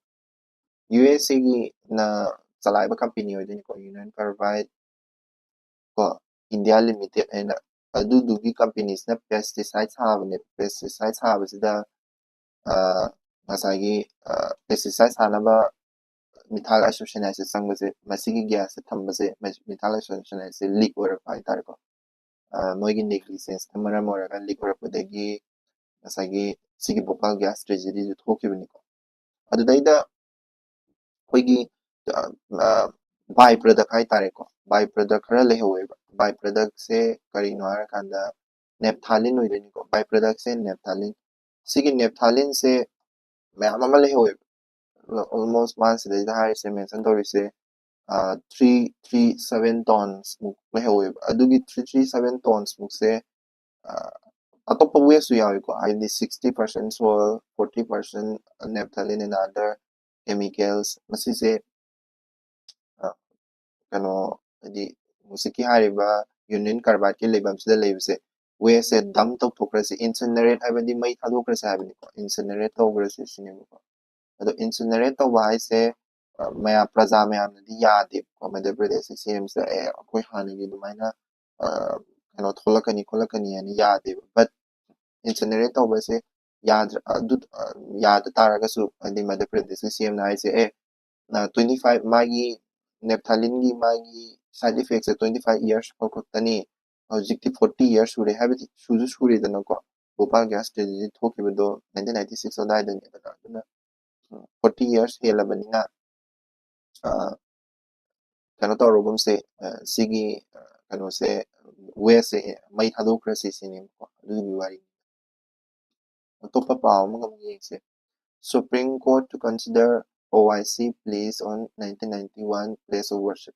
ꯌꯨ ꯑꯦꯁ ꯑꯦꯒꯤꯅ ꯆꯂꯥꯏꯕ ꯀꯝꯄꯦꯅꯤ ꯑꯣꯏꯗꯣꯏꯅꯤꯀꯣ, ꯌꯨꯅꯤꯌꯟ ꯀꯥꯔꯕꯥꯏꯗ ꯀꯣ, ꯏꯟꯗꯤꯌꯥ ꯂꯤꯃꯤꯇꯦꯠ ꯍꯥꯏꯅ꯫ ꯑꯗꯨꯗꯨꯒꯤ ꯀꯝꯄꯦꯅꯤꯁꯤꯅ ꯄꯦꯁꯇꯤꯁꯥꯏꯠ ꯁꯥꯕꯅꯦ꯫ ꯄꯦꯁꯇꯤꯁꯥꯏꯠ ꯁꯥꯕꯁꯤꯗ, ꯑ, ꯉꯁꯥꯏꯒꯤ, ꯑ, ꯄꯦꯁꯇꯤꯁꯥꯏꯠ ꯁꯥꯅꯕ ꯃꯤꯊꯥꯏꯜ ꯑꯥꯏꯁꯣꯁꯤꯌꯥꯅꯥꯏꯠꯁꯦ ꯆꯪꯕꯁꯦ, ꯃꯁꯤꯒꯤ ꯒ꯭ꯌꯥꯁꯁꯦ ꯊꯝꯕꯁꯦ, ꯃꯁ-, ꯃꯤꯊꯥꯏꯜ ꯑꯥꯏꯁꯣꯁꯤꯌꯥꯅꯥꯏꯠꯁꯦ ꯂꯤꯛ ꯑꯣꯏꯔꯛꯄ ꯍꯥꯏꯇꯥꯔꯦꯀꯣ꯫ ꯑ, ꯃꯣꯏꯒꯤ ꯅꯦꯒ꯭ꯂꯤꯖꯦꯟꯁꯅ ꯃꯔꯝ ꯑꯣꯏꯔꯒ ꯂꯤꯛ ꯑꯣꯏꯔꯛꯄꯗꯒꯤ ꯉꯁꯥꯏꯒꯤ ꯁꯤꯒꯤ ꯚꯣꯄꯥꯜ ꯒ꯭ꯌꯥꯁ ꯇ꯭ꯔꯦꯖꯤꯗꯤꯁꯦ ꯊꯣꯛꯈꯤꯕꯅꯤꯀꯣ꯫ ꯑꯗꯨꯗꯩꯗ ꯑꯩꯈꯣꯏꯒꯤ, ꯑ, ꯑ, ꯕꯥꯏ ꯄ꯭ꯔꯗꯛ ꯍꯥꯏꯇꯥꯔꯦꯀꯣ, ꯕꯥꯏ ꯄ꯭ꯔꯗꯛ ꯈꯔ ꯂꯩꯍꯧꯋꯦꯕ꯫ ꯕꯥꯏ ꯄ꯭ꯔꯗꯛꯁꯦ ꯀꯔꯤꯅꯣ ꯍꯥꯏꯔꯀꯥꯟꯗ ꯅꯦꯞꯊꯥꯂꯤꯟ ꯑꯣꯏꯗꯣꯏꯅꯤꯀꯣ꯫ ꯕꯥꯏ ꯄ꯭ꯔꯗꯛꯁꯦ ꯅꯦꯞꯊꯥꯂꯤꯟ꯫ ꯁꯤꯒꯤ ꯅꯦꯞꯊꯥꯂꯤꯟꯁꯦ ꯃꯌꯥꯝ ꯑꯃ ꯂꯩꯍꯧꯋꯦꯕ꯫ Almost ꯃꯥꯅ ꯁꯤꯗꯩꯗ ꯍꯥꯏꯔꯤꯁꯦ, ꯃꯦꯟꯁꯟ ꯇꯧꯔꯤꯁꯦ, ꯑ, three three seven tons ꯃꯨꯛ ꯂꯩꯍꯧꯋꯦꯕ꯫ ꯑꯗꯨꯒꯤ three three seven tons ꯃꯨꯛꯁꯦ, ꯑ, ꯑꯇꯣꯞꯄ ꯋꯦꯁꯁꯨ ꯌꯥꯎꯏꯀꯣ, ꯍꯥꯏꯗꯤ sixty percent soil, forty percent naphthalene and other chemicals, ꯃꯁꯤꯁꯦ ꯑ, ꯀꯩꯅꯣ, ꯍꯥꯏꯗꯤ ꯍꯧꯖꯤꯛꯀꯤ ꯍꯥꯏꯔꯤꯕ ꯌꯨꯅꯤꯌꯟ ꯀꯥꯔꯕꯥꯏꯗꯀꯤ ꯂꯩꯐꯝꯁꯤꯗ ꯂꯩꯕꯁꯦ, ꯋꯦꯁꯁꯦ ꯗꯝ ꯇꯧꯊꯣꯛꯈ꯭ꯔꯁꯤ, ꯏꯟꯁꯤꯅꯔꯦꯠ ꯍꯥꯏꯕꯗꯤ ꯃꯩ ꯊꯥꯗꯣꯛꯈ꯭ꯔꯁꯤ ꯍꯥꯏꯕꯅꯤꯀꯣ, ꯏꯟꯁꯤꯅꯔꯦꯠ ꯇꯧꯈ꯭ꯔꯁꯤ ꯁꯤꯅꯦꯕꯀꯣ꯫ ꯑꯗꯣ ꯏꯟꯁꯤꯅꯔꯦꯠ ꯇꯧꯕ ꯍꯥꯏꯁꯦ, ꯑ, ꯃꯌꯥꯝ, ꯄ꯭ꯔꯖꯥ ꯃꯌꯥꯝꯅꯗꯤ ꯌꯥꯗꯦꯕꯀꯣ, ꯃꯙ꯭ꯌ ꯄ꯭ꯔꯗꯦꯁꯁꯦ ꯁꯤ ꯑꯦꯝꯁꯤꯗ, "ꯑꯦ, ꯑꯩꯈꯣꯏ ꯍꯥꯟꯅꯒꯤ ꯑꯗꯨꯃꯥꯏꯅ, ꯑ, ꯀꯩꯅꯣ ꯊꯣꯛꯂꯛꯀꯅꯤ ꯈꯣꯠꯂꯛꯀꯅꯤ" ꯍꯥꯏꯅ ꯌꯥꯗꯦꯕ꯫ But ꯏꯟꯁꯤꯅꯔꯦꯠ ꯇꯧꯕꯁꯦ ꯌꯥꯗ꯭ꯔ-, ꯑꯗꯨ, ꯑ, ꯌꯥꯗ ꯇꯥꯔꯒꯁꯨ, ꯍꯥꯏꯗꯤ ꯃꯙ꯭ꯌ ꯄ꯭ꯔꯗꯦꯁꯀꯤ ꯁꯤ ꯑꯦꯝꯅ ꯍꯥꯏꯁꯦ, "ꯑꯦ, ꯅ twenty five, ꯃꯥꯒꯤ ꯅꯦꯞꯊꯥꯂꯤꯟꯒꯤ ꯃꯥꯒꯤ side effectꯁꯦ twenty five years ꯐꯥꯎ ꯈꯛꯇꯅꯤ, ꯍꯧꯖꯤꯛꯇꯤ forty years ꯁꯨꯔꯦ", ꯍꯥꯏꯕꯗꯤ ꯁꯨꯁꯨ ꯁꯨꯔꯦꯗꯅꯀꯣ꯫ ꯚꯣꯄꯥꯜ ꯒ꯭ꯌꯥꯁ ꯇ꯭ꯔꯦꯖꯦꯗꯤ ꯊꯣꯛꯈꯤꯕꯗꯣ nineteen ninety six ꯑꯗꯨꯋꯥꯏꯗꯅꯦꯗꯅ, ꯑꯗꯨꯅ, ꯎꯝ, forty years ꯍꯦꯜꯂꯕꯅꯤꯅ, ꯑ, ꯀꯩꯅꯣ ꯇꯧꯔꯒꯨꯝꯁꯦ, ꯑ, ꯁꯤꯒꯤ, ꯑ, ꯀꯩꯅꯣꯁꯦ, ꯋꯦꯁꯁꯦ ꯃꯩ ꯊꯥꯗꯣꯛꯈ꯭ꯔꯁꯤ ꯁꯤꯅꯦꯕꯀꯣ, ꯑꯗꯨꯒꯤ ꯋꯥꯔꯤ꯫ ꯑꯇꯣꯞꯄ ꯄꯥꯎ ꯑꯃꯒ ꯑꯃꯨꯛ ꯌꯦꯡꯁꯦ꯫ Supreme Court to consider O I C pleas on nineteen ninety one place of worship꯫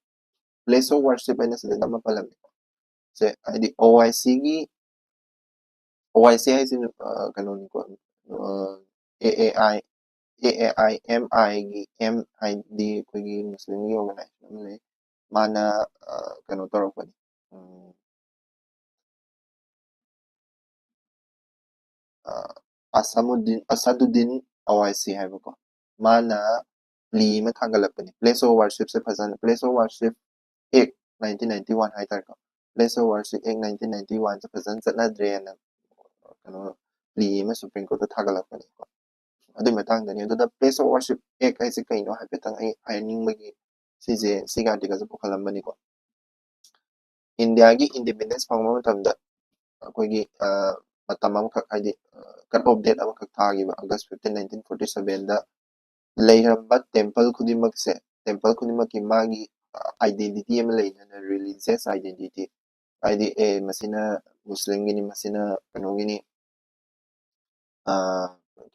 Place of worship ꯍꯥꯏꯅ ꯁꯤꯗ ꯑꯃ ꯄꯜꯂꯝꯃꯦꯀꯣ꯫ ꯁꯦ, ꯍꯥꯏꯗꯤ O I Cꯒꯤ, O I C ꯍꯥꯏꯁꯤ, ꯑ, ꯀꯩꯅꯣꯅꯤꯀꯣ, ꯑ, A A I, A A I M Iꯒꯤ M ꯍꯥꯏꯗꯤ ꯑꯩꯈꯣꯏꯒꯤ ꯃꯨꯁꯂꯤꯝꯒꯤ organization ꯑꯃ ꯂꯩ꯫ ꯃꯥꯅ, ꯑ, ꯀꯩꯅꯣ ꯇꯧꯔꯛꯄꯅꯤ꯫ ꯎꯝ, ꯑ, ꯑꯁꯥꯃꯨꯗꯤꯟ, ꯑꯁꯥꯗꯨꯗꯤꯟ ꯑꯣꯋꯥꯏꯁꯤ ꯍꯥꯏꯕꯀꯣ, ꯃꯥꯅ plea ꯑꯃ ꯊꯥꯡꯒꯠꯂꯛꯄꯅꯤ꯫ Place of worshipꯁꯦ ꯐꯖꯅ, Place of Worship Act nineteen ninety one ꯍꯥꯏꯇꯥꯔꯦꯀꯣ, Place of Worship Act nineteen ninety oneꯁꯦ ꯐꯖꯅ ꯆꯠꯅꯗ꯭ꯔꯦꯅ ꯀꯩꯅꯣ, plea ꯑꯃ Supreme Courtꯇ ꯊꯥꯒꯠꯂꯛꯄꯅꯤꯀꯣ꯫ ꯑꯗꯨꯒꯤ ꯃꯇꯥꯡꯗꯅꯤ꯫ ꯑꯗꯨꯗ Place of Worship Act ꯍꯥꯏꯁꯦ ꯀꯩꯅꯣ ꯍꯥꯏꯐꯦꯠꯇꯪ ꯑꯩ ꯍꯥꯏꯅꯤꯡꯕꯒꯤ ꯁꯤꯁꯦ, ꯁꯤꯒꯤ articleꯁꯦ ꯄꯨꯈꯠꯂꯝꯕꯅꯤꯀꯣ꯫ ꯏꯟꯗꯤꯌꯥꯒꯤ independence ꯐꯪꯕ ꯃꯇꯝꯗ ꯑꯩꯈꯣꯏꯒꯤ, ꯑ, ꯃꯇꯝ ꯑꯃꯈꯛ, ꯍꯥꯏꯗꯤ, ꯑ, cut off date ꯑꯃꯈꯛ ꯊꯥꯈꯤꯕ, August fifteen, nineteen forty sevenꯗ ꯂꯩꯔꯝꯕ temple ꯈꯨꯗꯤꯡꯃꯛꯁꯦ, temple ꯈꯨꯗꯤꯡꯃꯛꯀꯤ ꯃꯥꯒꯤ, ꯑ, identity ꯑꯃ ꯂꯩꯅꯅ, religious identity, ꯍꯥꯏꯗꯤ, ꯑꯦ, ꯃꯁꯤꯅ ꯃꯨꯁꯂꯤꯝꯒꯤꯅꯤ, ꯃꯁꯤꯅ ꯀꯩꯅꯣꯒꯤꯅꯤ, ꯑ,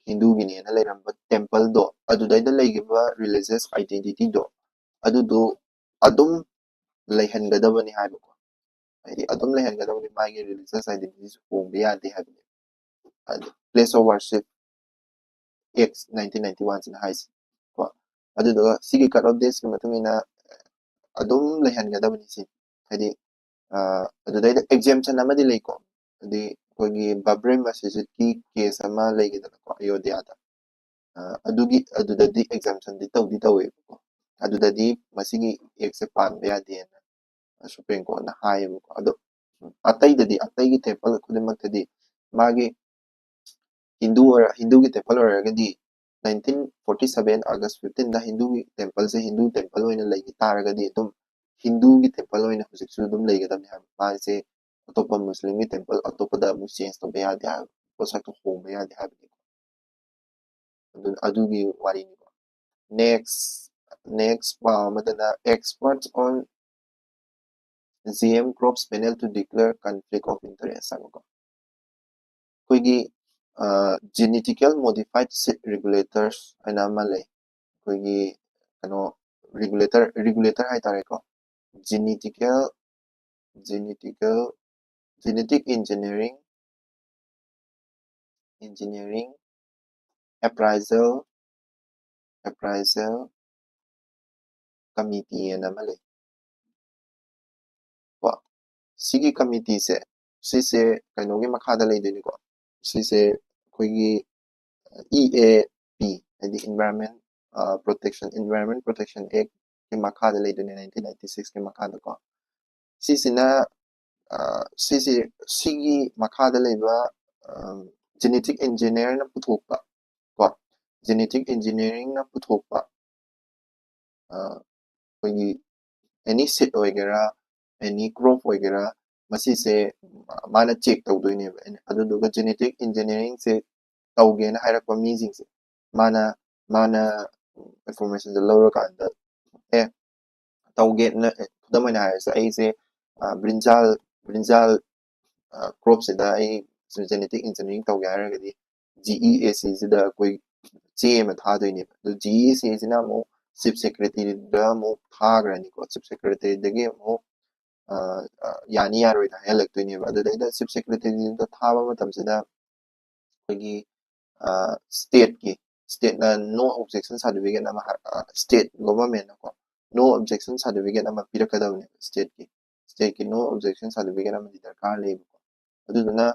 ꯍꯤꯟꯗꯨꯒꯤꯅꯦꯅ ꯂꯩꯔꯝꯕ templeꯗꯣ, ꯑꯗꯨꯗꯩꯗ ꯂꯩꯈꯤꯕ religious identityꯗꯣ, ꯑꯗꯨꯗꯣ ꯑꯗꯨꯝ ꯂꯩꯍꯟꯒꯗꯕꯅꯤ ꯍꯥꯏꯕꯀꯣ꯫ ꯍꯥꯏꯗꯤ ꯑꯗꯨꯝ ꯂꯩꯍꯟꯒꯗꯕꯅꯤ, ꯃꯥꯒꯤ religious identityꯁꯨ ꯍꯣꯡꯕ ꯌꯥꯗꯦ ꯍꯥꯏꯕꯅꯦ꯫ ꯍꯥꯏꯗꯤ Place of Worship Act nineteen ninety oneꯁꯤꯅ ꯍꯥꯏꯁꯦ ꯀꯣ꯫ ꯑꯗꯨꯗꯨꯒ ꯁꯤꯒꯤ cut off dateꯀꯤ ꯃꯇꯨꯡ ꯏꯟꯅ ꯑꯗꯨꯝ ꯂꯩꯍꯟꯒꯗꯕꯅꯤ ꯁꯤ꯫ ꯍꯥꯏꯗꯤ ꯑꯗꯨꯗꯩꯗ exemption ꯑꯃꯗꯤ ꯂꯩꯀꯣ꯫ ꯍꯥꯏꯗꯤ ꯑꯩꯈꯣꯏꯒꯤ ꯕꯕ꯭ꯔꯦ ꯃꯁꯖꯤꯗꯀꯤ case ꯑꯃ ꯂꯩꯈꯤꯗꯅꯀꯣ, ꯑꯌꯣꯙ꯭ꯌꯥꯗ꯫ ꯑꯗꯨꯒꯤ ꯑꯗꯨꯗꯗꯤ exemptionꯗꯤ ꯇꯧꯗꯤ ꯇꯧꯋꯦꯕꯀꯣ꯫ ꯑꯗꯨꯗꯗꯤ ꯃꯁꯤꯒꯤ actꯁꯦ ꯄꯥꯟꯕ ꯌꯥꯗꯦꯅ Supreme Courtꯅ ꯍꯥꯏꯌꯦꯕꯀꯣ꯫ ꯑꯗꯣ ꯑꯇꯩꯗꯗꯤ, ꯑꯇꯩꯒꯤ temple ꯈꯨꯗꯤꯡꯃꯛꯇꯗꯤ ꯃꯥꯒꯤ ꯍꯤꯟꯗꯨ ꯑꯣꯏꯔ ꯍꯤꯟꯗꯨꯒꯤ temple ꯑꯣꯏꯔꯒꯗꯤ nineteen forty seven August fifteenꯗ ꯍꯤꯟꯗꯨꯒꯤ templeꯁꯦ ꯍꯤꯟꯗꯨ temple ꯑꯣꯏꯅ ꯂꯩꯈꯤ ꯇꯥꯔꯒꯗꯤ ꯑꯗꯨꯝ ꯍꯤꯟꯗꯨꯒꯤ temple ꯑꯣꯏꯅ ꯍꯧꯖꯤꯛꯁꯨ ꯑꯗꯨꯝ ꯂꯩꯒꯗꯕꯅꯤ ꯍꯥꯏꯕ꯫ ꯃꯥꯁꯦ ꯑꯇꯣꯞꯄ ꯃꯨꯁꯂꯤꯝꯒꯤ temple ꯑꯇꯣꯞꯄꯗ ꯑꯃꯨꯛ change ꯇꯧꯕ ꯌꯥꯗꯦ ꯍꯥꯏꯕ, ꯄꯣꯠꯁꯛꯇꯣ ꯍꯣꯡꯕ ꯌꯥꯗꯦ ꯍꯥꯏꯕꯅꯤꯀꯣ꯫ ꯑꯗꯨ ꯑꯗꯨꯒꯤ ꯋꯥꯔꯤꯅꯤꯀꯣ꯫ Next next ꯄꯥꯎ ꯑꯃꯗꯅ experts on G M crops panel to declare conflict of interest ꯍꯥꯏꯕꯀꯣ꯫ ꯑꯩꯈꯣꯏꯒꯤ genetical modified seed regulators ꯍꯥꯏꯅ ꯑꯃ ꯂꯩ꯫ ꯑꯩꯈꯣꯏꯒꯤ ꯀꯩꯅꯣ regulator regulator ꯍꯥꯏꯇꯥꯔꯦꯀꯣ꯫ Genetical genetical genetic engineering engineering appraisal appraisal committee ꯍꯥꯏꯅ ꯑꯃ ꯂꯩ꯫ ꯀꯣ ꯁꯤꯒꯤ committeeꯁꯦ, ꯁꯤꯁꯦ ꯀꯩꯅꯣꯒꯤ ꯃꯈꯥꯗ ꯂꯩꯗꯣꯏꯅꯤꯀꯣ꯫ ꯁꯤꯁꯦ ꯑꯩꯈꯣꯏꯒꯤ E A P, ꯍꯥꯏꯗꯤ Environment Protection Environment Protection Actꯀꯤ ꯃꯈꯥꯗ ꯂꯩꯗꯣꯏꯅꯦ, nineteen ninety sixꯀꯤ ꯃꯈꯥꯗꯀꯣ꯫ ꯁꯤꯁꯤꯅ ꯁꯤꯁꯤ ꯁꯤꯒꯤ ꯃꯈꯥꯗ ꯂꯩꯕ genetic engineerꯅ ꯄꯨꯊꯣꯛꯄ ꯀꯣ genetic engineeringꯅ ꯄꯨꯊꯣꯛꯄ ꯑꯩꯈꯣꯏꯒꯤ any seed ꯑꯣꯏꯒꯦꯔꯥ, any crop ꯑꯣꯏꯒꯦꯔꯥ, ꯃꯁꯤꯁꯦ ꯃꯥꯅ check ꯇꯧꯗꯣꯏꯅꯦꯕ꯫ ꯑꯗꯨꯗꯨꯒ genetic engineeringꯁꯦ ꯇꯧꯒꯦꯅ ꯍꯥꯏꯔꯛꯄ ꯃꯤꯁꯤꯡꯁꯦ ꯃꯥꯅ ꯃꯥꯅ informationꯁꯦ ꯂꯧꯔꯀꯥꯟꯗ ꯑꯦ ꯇꯧꯒꯦꯅ, ꯈꯨꯗꯝ ꯑꯣꯏꯅ ꯍꯥꯏꯔꯁꯦ, ꯑꯩꯁꯦ ꯕ꯭ꯔꯤꯟꯖꯥꯜ ꯕ꯭ꯔꯤꯟꯖꯥꯜ cropꯁꯤꯗ ꯑꯩ genetic engineering ꯇꯧꯒꯦ ꯍꯥꯏꯔꯒꯗꯤ G E A Cꯁꯤꯗ ꯑꯩꯈꯣꯏ ꯆꯦ ꯑꯃ ꯊꯥꯗꯣꯏꯅꯦꯕ꯫ ꯑꯗꯨ G E A Cꯁꯤꯅ ꯑꯃꯨꯛ chief secretaryꯗ ꯑꯃꯨꯛ ꯊꯥꯈ꯭ꯔꯅꯤꯀꯣ꯫ Chief secretaryꯗꯒꯤ ꯑꯃꯨꯛ ꯌꯥꯅꯤ ꯌꯥꯔꯣꯏꯅ ꯍꯥꯏꯍꯜꯂꯛꯇꯣꯏꯅꯦꯕ꯫ ꯑꯗꯨꯗꯩꯗ chief secretaryꯗ ꯊꯥꯕ ꯃꯇꯝꯁꯤꯗ ꯑꯩꯈꯣꯏꯒꯤ stateꯀꯤ state ꯅ no objection certificate ꯑꯃ ꯍꯥꯏ-, ꯑ, state government ꯅꯀꯣ no objection certificate ꯑꯃ ꯄꯤꯔꯛꯀꯗꯕꯅꯦꯕ state ꯀꯤ꯫ State ꯀꯤ no objection certificate ꯑꯃꯗꯤ ꯗꯔꯀꯥꯔ ꯂꯩꯌꯦꯕꯀꯣ꯫ ꯑꯗꯨꯗꯨꯅ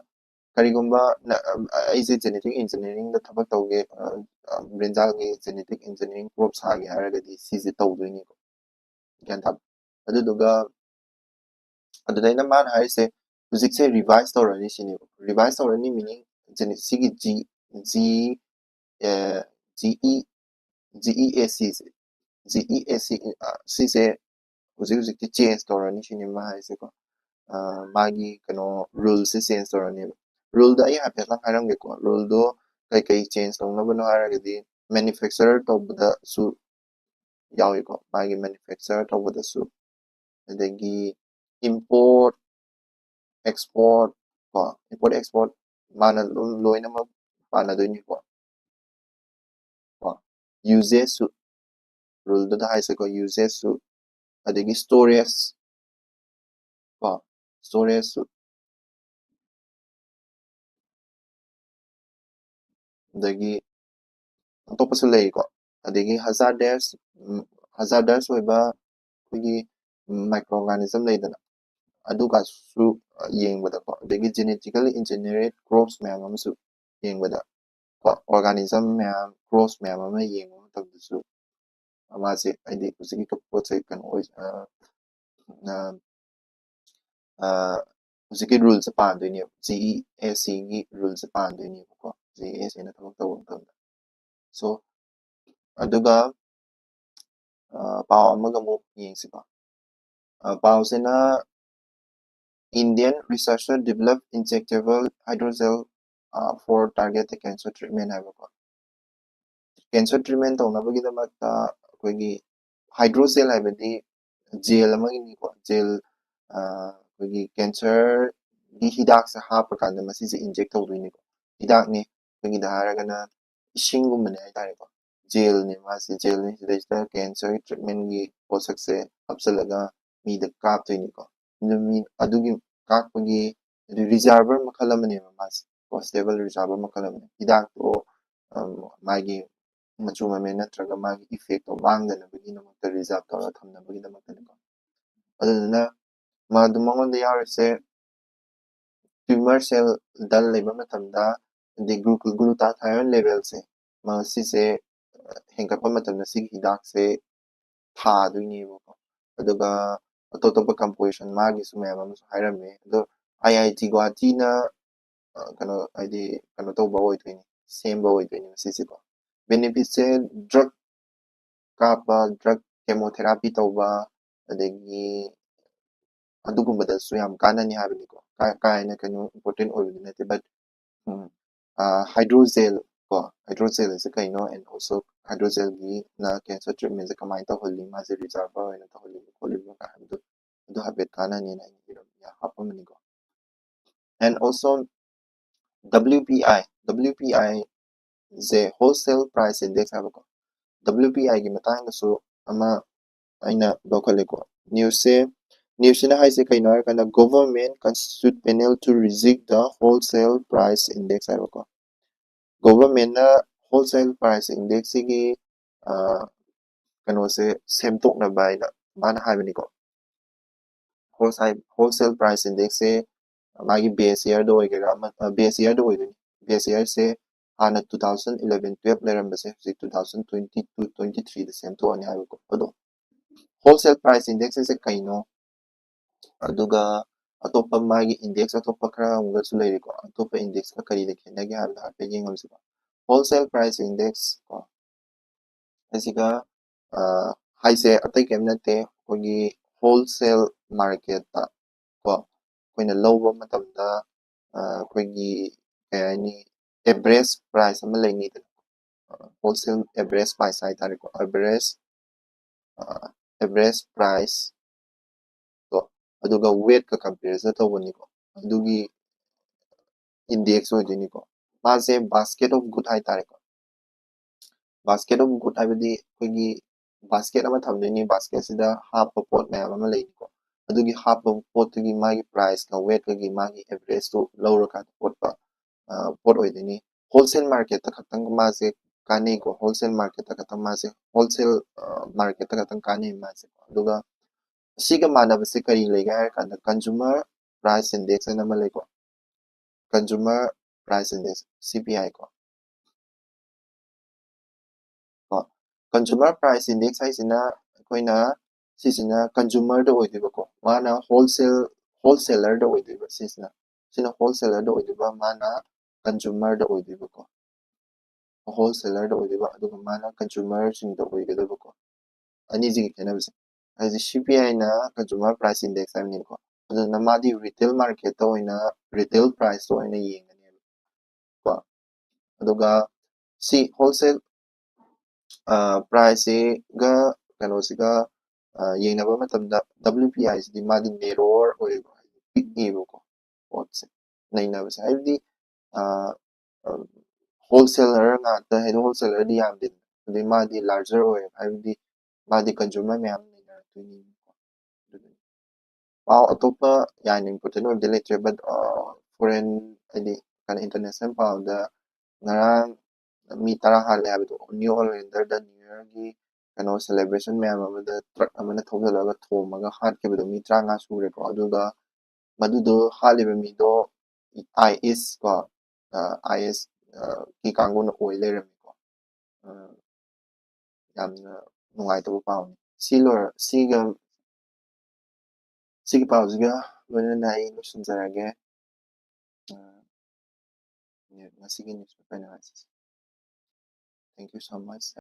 ꯀꯔꯤꯒꯨꯝꯕ ꯅ-, ꯑ, ꯑꯩꯁꯦ genetic engineering ꯗ ꯊꯕꯛ ꯇꯧꯒꯦ, ꯑ, ꯑ, ꯕ꯭ꯔꯤꯟꯖꯥꯜꯒꯤ genetic engineering crop ꯁꯥꯒꯦ ꯍꯥꯏꯔꯒꯗꯤ ꯁꯤꯁꯦ ꯇꯧꯗꯣꯏꯅꯤꯀꯣ꯫ ꯒ꯭ꯌꯥꯟ ꯇꯥꯕ? ꯑꯗꯨꯗꯨꯒ ꯑꯗꯨꯗꯩꯅ ꯃꯥꯅ ꯍꯥꯏꯔꯤꯁꯦ ꯍꯧꯖꯤꯛꯁꯦ revise ꯇꯧꯔꯅꯤ ꯁꯤꯅꯦꯕ꯫ Revise ꯇꯧꯔꯅꯤ meaning gene-, ꯁꯤꯒꯤ G, G, ꯑ, G E, G E A C say, G E A C, ꯑ, ꯁꯤꯁꯦ ꯍꯧꯖꯤꯛ ꯍꯧꯖꯤꯛꯇꯤ change ꯇꯧꯔꯅꯤ ꯁꯤꯅꯦ ꯃꯥ ꯍꯥꯏꯁꯦꯀꯣ꯫ ꯑ, ꯃꯥꯒꯤ ꯀꯩꯅꯣ rule ꯁꯦ change ꯇꯧꯔꯅꯦꯕ꯫ Rule ꯗꯣ ꯑꯩ ꯍꯥꯏꯐꯦꯠꯇꯪ ꯍꯥꯏꯔꯝꯒꯦꯀꯣ꯫ Rule ꯗꯣ ꯀꯩꯀꯩ change ꯇꯧꯅꯕꯅꯣ ꯍꯥꯏꯔꯒꯗꯤ manufacture ꯇꯧꯕꯗꯁꯨ ꯌꯥꯎꯏꯀꯣ꯫ ꯃꯥꯒꯤ manufacture ꯇꯧꯕꯗꯁꯨ, ꯑꯗꯒꯤ import, export ꯀꯣ, import export ꯃꯥꯅ ꯑꯗꯨꯝ ꯂꯣꯏꯅꯃꯛ ꯄꯥꯟꯅꯗꯣꯏꯅꯤꯀꯣ꯫ ꯀꯣ, uses ꯁꯨ, rule ꯗꯨꯗ ꯍꯥꯏꯁꯦꯀꯣ, uses ꯁꯨ, ꯑꯗꯒꯤ storage ꯀꯣ, storage ꯁꯨ, ꯑꯗꯒꯤ ꯑꯇꯣꯞꯄꯁꯨ ꯂꯩꯀꯣ꯫ ꯑꯗꯒꯤ hazardous, ꯎꯝ, hazardous ꯑꯣꯏꯕ ꯑꯩꯈꯣꯏꯒꯤ microorganism ꯂꯩꯗꯅ, ꯑꯗꯨꯒꯁꯨ ꯌꯦꯡꯕꯗꯀꯣ, ꯑꯗꯒꯤ genetically engineered crops ꯃꯌꯥꯝ ꯑꯃꯁꯨ ꯌꯦꯡꯕꯗ ꯀꯣ, organism ꯃꯌꯥꯝ, crops ꯃꯌꯥꯝ ꯑꯃ ꯌꯦꯡꯕ ꯃꯇꯝꯗꯁꯨ ꯃꯥꯁꯦ ꯍꯥꯏꯗꯤ ꯍꯧꯖꯤꯛꯀꯤ ꯄꯣꯠꯁꯦ ꯀꯩꯅꯣ ꯑꯣꯏ-, ꯑ, ꯑ, ꯑ, ꯍꯧꯖꯤꯛꯀꯤ rule say ꯄꯥꯟꯗꯣꯏꯅꯦꯕ, G E A C ꯒꯤ rule say ꯄꯥꯟꯗꯣꯏꯅꯦꯕꯀꯣ, G E A C ꯅ ꯊꯕꯛ ꯇꯧꯕ ꯃꯇꯝꯗ꯫ So, ꯑꯗꯨꯒ, ꯑ, ꯄꯥꯎ ꯑꯃꯒ ꯑꯃꯨꯛ ꯌꯦꯡꯁꯤꯀꯣ꯫ ꯑ, ꯄꯥꯎꯁꯤꯅ Indian researcher develop injectable hydrogel, ꯑ, for targeted cancer treatment ꯍꯥꯏꯕꯀꯣ꯫ Cancer treatment ꯇꯧꯅꯕꯒꯤꯗꯃꯛꯇ ꯑꯩꯈꯣꯏꯒꯤ hydrogel ꯍꯥꯏꯕꯗꯤ gel ꯑꯃꯒꯤꯅꯤꯀꯣ, gel, ꯑ, ꯑꯩꯈꯣꯏꯒꯤ cancer ꯒꯤ ꯍꯤꯗꯥꯛꯁꯦ ꯍꯥꯞꯄꯀꯥꯟꯗ ꯃꯁꯤꯁꯦ inject ꯇꯧꯗꯣꯏꯅꯤꯀꯣ꯫ ꯍꯤꯗꯥꯛꯅꯤ, ꯑꯩꯈꯣꯏꯒꯤꯗ ꯍꯥꯏꯔꯒꯅ ꯏꯁꯤꯡꯒꯨꯝꯕꯅꯦ ꯍꯥꯏꯇꯥꯔꯦꯀꯣ꯫ Gel ꯅꯦ ꯃꯥꯁꯦ, gel ꯅꯤ, ꯁꯤꯗꯩꯁꯤꯗ cancer ꯒꯤ treatment ꯒꯤ ꯄꯣꯠꯁꯛꯁꯦ ꯍꯥꯞꯆꯤꯜꯂꯒ ꯃꯤꯗ ꯀꯥꯞꯇꯣꯏꯅꯤꯀꯣ꯫ ꯑꯗꯨ ꯃꯤ, ꯑꯗꯨꯒꯤ ꯀꯥꯞꯄꯒꯤ, ꯑꯗꯨ reservoir ꯃꯈꯜ ꯑꯃꯅꯦꯕ ꯃꯥꯁꯦ, ꯀꯣ, stable reservoir ꯃꯈꯜ ꯑꯃꯅꯦ꯫ ꯍꯤꯗꯥꯛꯇꯣ, ꯃꯥꯒꯤ ꯃꯆꯨ ꯃꯃꯦꯟ ꯅꯠꯇ꯭ꯔꯒ ꯃꯥꯒꯤ ꯏꯐꯦꯛꯇꯣ ꯃꯥꯡꯗꯅꯕꯒꯤꯗꯃꯛꯇ ꯔꯤꯖꯥꯔꯚ ꯇꯧꯔꯒ ꯊꯝꯅꯕꯒꯤꯗꯃꯛꯇꯅꯤꯀꯣ꯫ ꯑꯗꯨꯗꯨꯅ ꯃꯥꯗꯨ ꯃꯉꯣꯟꯗ ꯌꯥꯎꯔꯤꯁꯦ ꯇ꯭ꯌꯨꯃꯔ ꯁꯦꯜ ꯗꯜ ꯂꯩꯕ ꯃꯇꯝꯗ ꯑꯗꯩ ꯒ꯭ꯂꯨꯇꯥꯊꯥꯏꯌꯣꯟ ꯂꯦꯚꯦꯜꯁꯦ ꯃꯁꯤꯁꯦ ꯍꯦꯟꯒꯠꯄ ꯃꯇꯝꯗ ꯁꯤꯒꯤ ꯍꯤꯗꯥꯛꯁꯦ ꯊꯥꯗꯣꯏꯅꯦꯕꯀꯣ꯫ ꯑꯗꯨꯒ ꯑꯇꯣꯞ ꯑꯇꯣꯞꯄ ꯀꯝꯄꯣꯖꯤꯁꯟ ꯃꯥꯒꯤꯁꯨ ꯃꯌꯥꯝ ꯑꯃꯁꯨ ꯍꯥꯏꯔꯝꯃꯦ꯫ ꯑꯗꯣ ꯑꯥꯏ ꯑꯥꯏ ꯇꯤ ꯒꯨꯋꯥꯍꯥꯇꯤꯅ ꯀꯩꯅꯣ ꯍꯥꯏꯗꯤ ꯀꯩꯅꯣ ꯇꯧꯕ ꯑꯣꯏꯗꯣꯏꯅꯤ, ꯁꯦꯝꯕ ꯑꯣꯏꯗꯣꯏꯅꯤ ꯃꯁꯤꯁꯦꯀꯣ꯫ ꯕꯦꯅꯤꯐꯤꯠꯁꯦ ꯗ꯭ꯔꯛ ꯀꯥꯞꯄ, ꯗ꯭ꯔꯛ ꯀꯦꯃꯣꯊꯦꯔꯥꯄꯤ ꯇꯧꯕ, ꯑꯗꯒꯤ ꯑꯗꯨꯒꯨꯝꯕꯗꯁꯨ ꯌꯥꯝ ꯀꯥꯟꯅꯅꯤ ꯍꯥꯏꯕꯅꯤꯀꯣ꯫ ꯀꯥ ꯀꯥ ꯍꯦꯟꯅ ꯀꯩꯅꯣ ꯏꯝꯄꯣꯔꯇꯦꯟ ꯑꯣꯏꯕꯗꯤ ꯅꯠꯇꯦ, ꯕꯠ ꯍꯥꯏꯗ꯭ꯔꯣꯖꯦꯜ ꯀꯣ, ꯍꯥꯏꯗ꯭ꯔꯣꯖꯦꯜ ꯑꯁꯤ ꯀꯩꯅꯣ, ꯑꯦꯟ ꯑꯣꯜꯁꯣ ꯍꯥꯏꯗ꯭ꯔꯣꯖꯦꯜꯒꯤꯅ ꯀꯦꯟꯁꯔ ꯇ꯭ꯔꯤꯠꯃꯦꯟꯁꯦ ꯀꯃꯥꯏꯅ ꯇꯧꯍꯜꯂꯤ, ꯃꯥꯁꯦ ꯔꯤꯖꯥꯔꯚꯔ ꯑꯣꯏꯅ ꯇꯧꯍꯜꯂꯤꯕ ꯈꯣꯠꯂꯤꯕ ꯀꯥꯏ ꯍꯥꯏꯕꯗꯣ, ꯑꯗꯨ ꯍꯥꯏꯐꯦꯠ ꯀꯥꯟꯅꯅꯤꯅ ꯑꯩꯅ ꯏꯔꯝ-, ꯍꯥꯞꯄꯝꯕꯅꯤꯀꯣ꯫ And also W P I, W P I say Wholesale Price Index ꯍꯥꯏꯕꯀꯣ꯫ W P I ꯒꯤ ꯃꯇꯥꯡꯗꯁꯨ ꯑꯃ ꯑꯩꯅ ꯂꯧꯈꯠꯂꯦꯀꯣ꯫ ꯅ꯭ꯌꯨꯁꯁꯦ, ꯅ꯭ꯌꯨꯁꯁꯤꯅ ꯍꯥꯏꯁꯦ ꯀꯩꯅꯣ ꯍꯥꯏꯔꯀꯥꯟꯗ, Government constitute panel to reject the Wholesale Price Index ꯍꯥꯏꯕꯀꯣ꯫ ꯒꯣꯚꯔꯟꯃꯦꯟꯠꯅ Wholesale Price Indexꯁꯤꯒꯤ ꯀꯩꯅꯣꯁꯦ ꯁꯦꯝꯗꯣꯛꯅꯕ ꯍꯥꯏꯅ ꯃꯥꯅ ꯍꯥꯏꯕꯅꯤꯀꯣ꯫ Wholesale, Wholesale Price Indexꯁꯦ ꯃꯥꯒꯤ ꯕꯦꯁ ꯏꯌꯔꯗ ꯑꯣꯏꯒꯦꯔꯥ, ꯑꯃ ꯕꯦꯁ ꯏꯌꯔꯗ ꯑꯣꯏꯗꯣꯏꯅꯤ꯫ ꯕꯦꯁ ꯏꯌꯔꯁꯦ ꯍꯥꯟꯅ two thousand eleven twelve ꯂꯩꯔꯝꯕꯁꯦ ꯍꯧꯖꯤꯛ two thousand twenty two twenty threeꯗ ꯁꯦꯝꯗꯣꯛꯑꯅꯤ ꯍꯥꯏꯕꯀꯣ꯫ ꯑꯗꯣ Wholesale Price Indexꯁꯦ ꯀꯩꯅꯣ? ꯑꯗꯨꯒ ꯑꯇꯣꯞꯄ ꯃꯥꯒꯤ index ꯑꯇꯣꯞꯄ ꯈꯔ ꯑꯃꯨꯛꯀꯁꯨ ꯂꯩꯔꯤꯀꯣ꯫ ꯑꯇꯣꯞꯄ indexꯀ ꯀꯔꯤꯗ ꯈꯦꯠꯅꯒꯦ ꯍꯥꯏꯕꯗꯣ ꯍꯥꯏꯐꯦꯠ ꯌꯦꯡꯉꯝꯁꯤꯀꯣ꯫ Wholesale Price Index ꯀꯣ, ꯑꯁꯤꯒ ꯍꯥꯏꯁꯦ ꯑꯇꯩ ꯀꯔꯤꯝ ꯅꯠꯇꯦ, ꯑꯩꯈꯣꯏꯒꯤ wholesale marketꯇ ꯀꯣ ꯑꯩꯈꯣꯏꯅ ꯂꯧꯕ ꯃꯇꯝꯗ ꯑꯩꯈꯣꯏꯒꯤ ꯀꯩ ꯍꯥꯏꯅꯤ, average price ꯑꯃ ꯂꯩꯅꯤꯗꯅ, wholesale average price ꯍꯥꯏꯇꯥꯔꯦꯀꯣ, average average price ꯀꯣ, ꯑꯗꯨꯒ weightꯀ comparison ꯇꯧꯕꯅꯤꯀꯣ, ꯑꯗꯨꯒꯤ index ꯑꯣꯏꯗꯣꯏꯅꯤꯀꯣ꯫ ꯃꯥꯁꯦ basket of good ꯍꯥꯏꯇꯥꯔꯦꯀꯣ꯫ Basket of good ꯍꯥꯏꯕꯗꯤ ꯑꯩꯈꯣꯏꯒꯤ basket ꯑꯃ ꯊꯝꯗꯣꯏꯅꯤ, basketꯁꯤꯗ ꯍꯥꯞꯄ ꯄꯣꯠ ꯃꯌꯥꯝ ꯑꯃ ꯂꯩꯅꯤꯀꯣ꯫ ꯑꯗꯨꯒꯤ ꯍꯥꯞꯄ ꯄꯣꯠꯇꯨꯒꯤ ꯃꯥꯒꯤ priceꯀ weightꯀꯒꯤ ꯃꯥꯒꯤ averageꯇꯨ ꯂꯧꯔꯀꯥꯟꯗ ꯄꯣꯠꯄ ꯄꯣꯠ ꯑꯣꯏꯗꯣꯏꯅꯤ꯫ wholesale marketꯇ ꯈꯛꯇꯪ ꯃꯥꯁꯦ ꯀꯥꯟꯅꯩꯀꯣ꯫ Wholesale marketꯇ ꯈꯛꯇꯪ ꯃꯥꯁꯦ, wholesale marketꯇ ꯈꯛꯇꯪ ꯀꯥꯟꯅꯩ ꯃꯥꯁꯦ꯫ ꯑꯗꯨꯒ ꯁꯤꯒ ꯃꯥꯟꯅꯕꯁꯦ ꯀꯔꯤ ꯂꯩꯒꯦ ꯍꯥꯏꯔ ꯀꯥꯟꯗ, consumer price index ꯍꯥꯏꯅ ꯑꯃ ꯂꯩꯀꯣ꯫ Consumer price index, C P I ꯀꯣ꯫ ꯀꯣ, consumer price index ꯍꯥꯏꯁꯤꯅ ꯑꯩꯈꯣꯏꯅ, ꯁꯤꯁꯤꯅ consumerꯗ ꯑꯣꯏꯗꯣꯏꯕꯀꯣ꯫ ꯃꯥꯅ wholesale, wholesalerꯗ ꯑꯣꯏꯗꯣꯏꯕ꯫ ꯁꯤꯁꯤꯅ, ꯁꯤꯅ wholesalerꯗ ꯑꯣꯏꯗꯣꯏꯕ, ꯃꯥꯅ consumerꯗ ꯑꯣꯏꯗꯣꯏꯕꯀꯣ꯫ Wholesalerꯗ ꯑꯣꯏꯗꯣꯏꯕ, ꯑꯗꯨꯒ ꯃꯥꯅ consumerꯁꯤꯡꯗ ꯑꯣꯏꯒꯗꯕꯀꯣ꯫ ꯑꯅꯤꯁꯤꯒꯤ ꯈꯦꯠꯅꯕꯁꯦ ꯍꯥꯏꯗꯤ, C P Iꯅ consumer price index ꯍꯥꯏꯕꯅꯦꯕꯀꯣ꯫ ꯑꯗꯨꯅ ꯃꯥꯗꯤ retail marketꯇ ꯑꯣꯏꯅ, retail priceꯇ ꯑꯣꯏꯅ ꯌꯦꯡꯒꯅꯦꯕ ꯀꯣ꯫ ꯑꯗꯨꯒ ꯁꯤ wholesale priceꯁꯤꯒ ꯀꯩꯅꯣꯁꯤꯒ ꯌꯦꯡꯅꯕ ꯃꯇꯝꯗ, W P Iꯁꯤꯗꯤ ꯃꯥꯗꯤ narrower ꯑꯣꯏꯌꯦꯕ, ꯍꯥꯏꯗꯤ ꯄꯤꯛꯑꯦꯕꯀꯣ ꯄꯣꯠꯁꯦ ꯅꯩꯅꯕꯁꯦ꯫ ꯍꯥꯏꯕꯗꯤ wholesaler ꯉꯥꯛꯇ, ꯍꯥꯏꯗꯤ wholesalerꯗꯤ ꯌꯥꯝꯗꯦꯗꯅ, ꯑꯗꯩ ꯃꯥꯗꯤ larger ꯑꯣꯏꯌꯦꯕ, ꯍꯥꯏꯕꯗꯤ ꯃꯥꯗꯤ consumer ꯃꯌꯥꯝ ꯂꯩꯅꯔꯛꯇꯣꯏꯅꯤꯅꯀꯣ꯫ ꯑꯗꯨꯗꯨꯅꯤ꯫ ꯄꯥꯎ ꯑꯇꯣꯞꯄ ꯌꯥꯝꯅ important ꯑꯣꯏꯕꯗꯤ ꯂꯩꯇ꯭ꯔꯦ, but foreign, ꯍꯥꯏꯗꯤ ꯀꯩꯅꯣ, international ꯄꯥꯎꯗ ꯉꯔꯥꯡ ꯃꯤ ꯇꯔꯥ ꯍꯥꯠꯂꯦ ꯍꯥꯏꯕꯗꯣ, New Orleansꯗ New Yearꯒꯤ ꯀꯩꯅꯣ celebration ꯃꯌꯥꯝ ꯑꯃꯗ truck ꯑꯃꯅ ꯊꯧꯖꯤꯜꯂꯒ ꯊꯣꯝꯃꯒ ꯍꯥꯠꯈꯤꯕꯗꯣ ꯃꯤ ꯇꯔꯥꯃꯉꯥ ꯁꯨꯔꯦꯀꯣ꯫ ꯑꯗꯨꯒ ꯃꯗꯨꯗꯣ ꯍꯥꯠꯂꯤꯕ ꯃꯤꯗꯣ ICE ꯀꯣ, ICEꯒꯤ ꯀꯥꯡꯕꯨꯅ ꯑꯣꯏ ꯂꯩꯔꯝꯃꯤꯀꯣ꯫ ꯌꯥꯝꯅ ꯅꯨꯡꯉꯥꯏꯇꯕ ꯄꯥꯎꯅꯤ꯫ ꯁꯤ ꯂꯣꯏꯔ, ꯁꯤꯒ, ꯁꯤꯒꯤ ꯄꯥꯎꯁꯤꯒ ꯂꯣꯏꯅꯅ ꯑꯩ ꯂꯣꯏꯁꯤꯟꯖꯔꯒꯦ꯫ ꯉꯁꯤꯒꯤ newspaper analysis꯫ Thank you so much.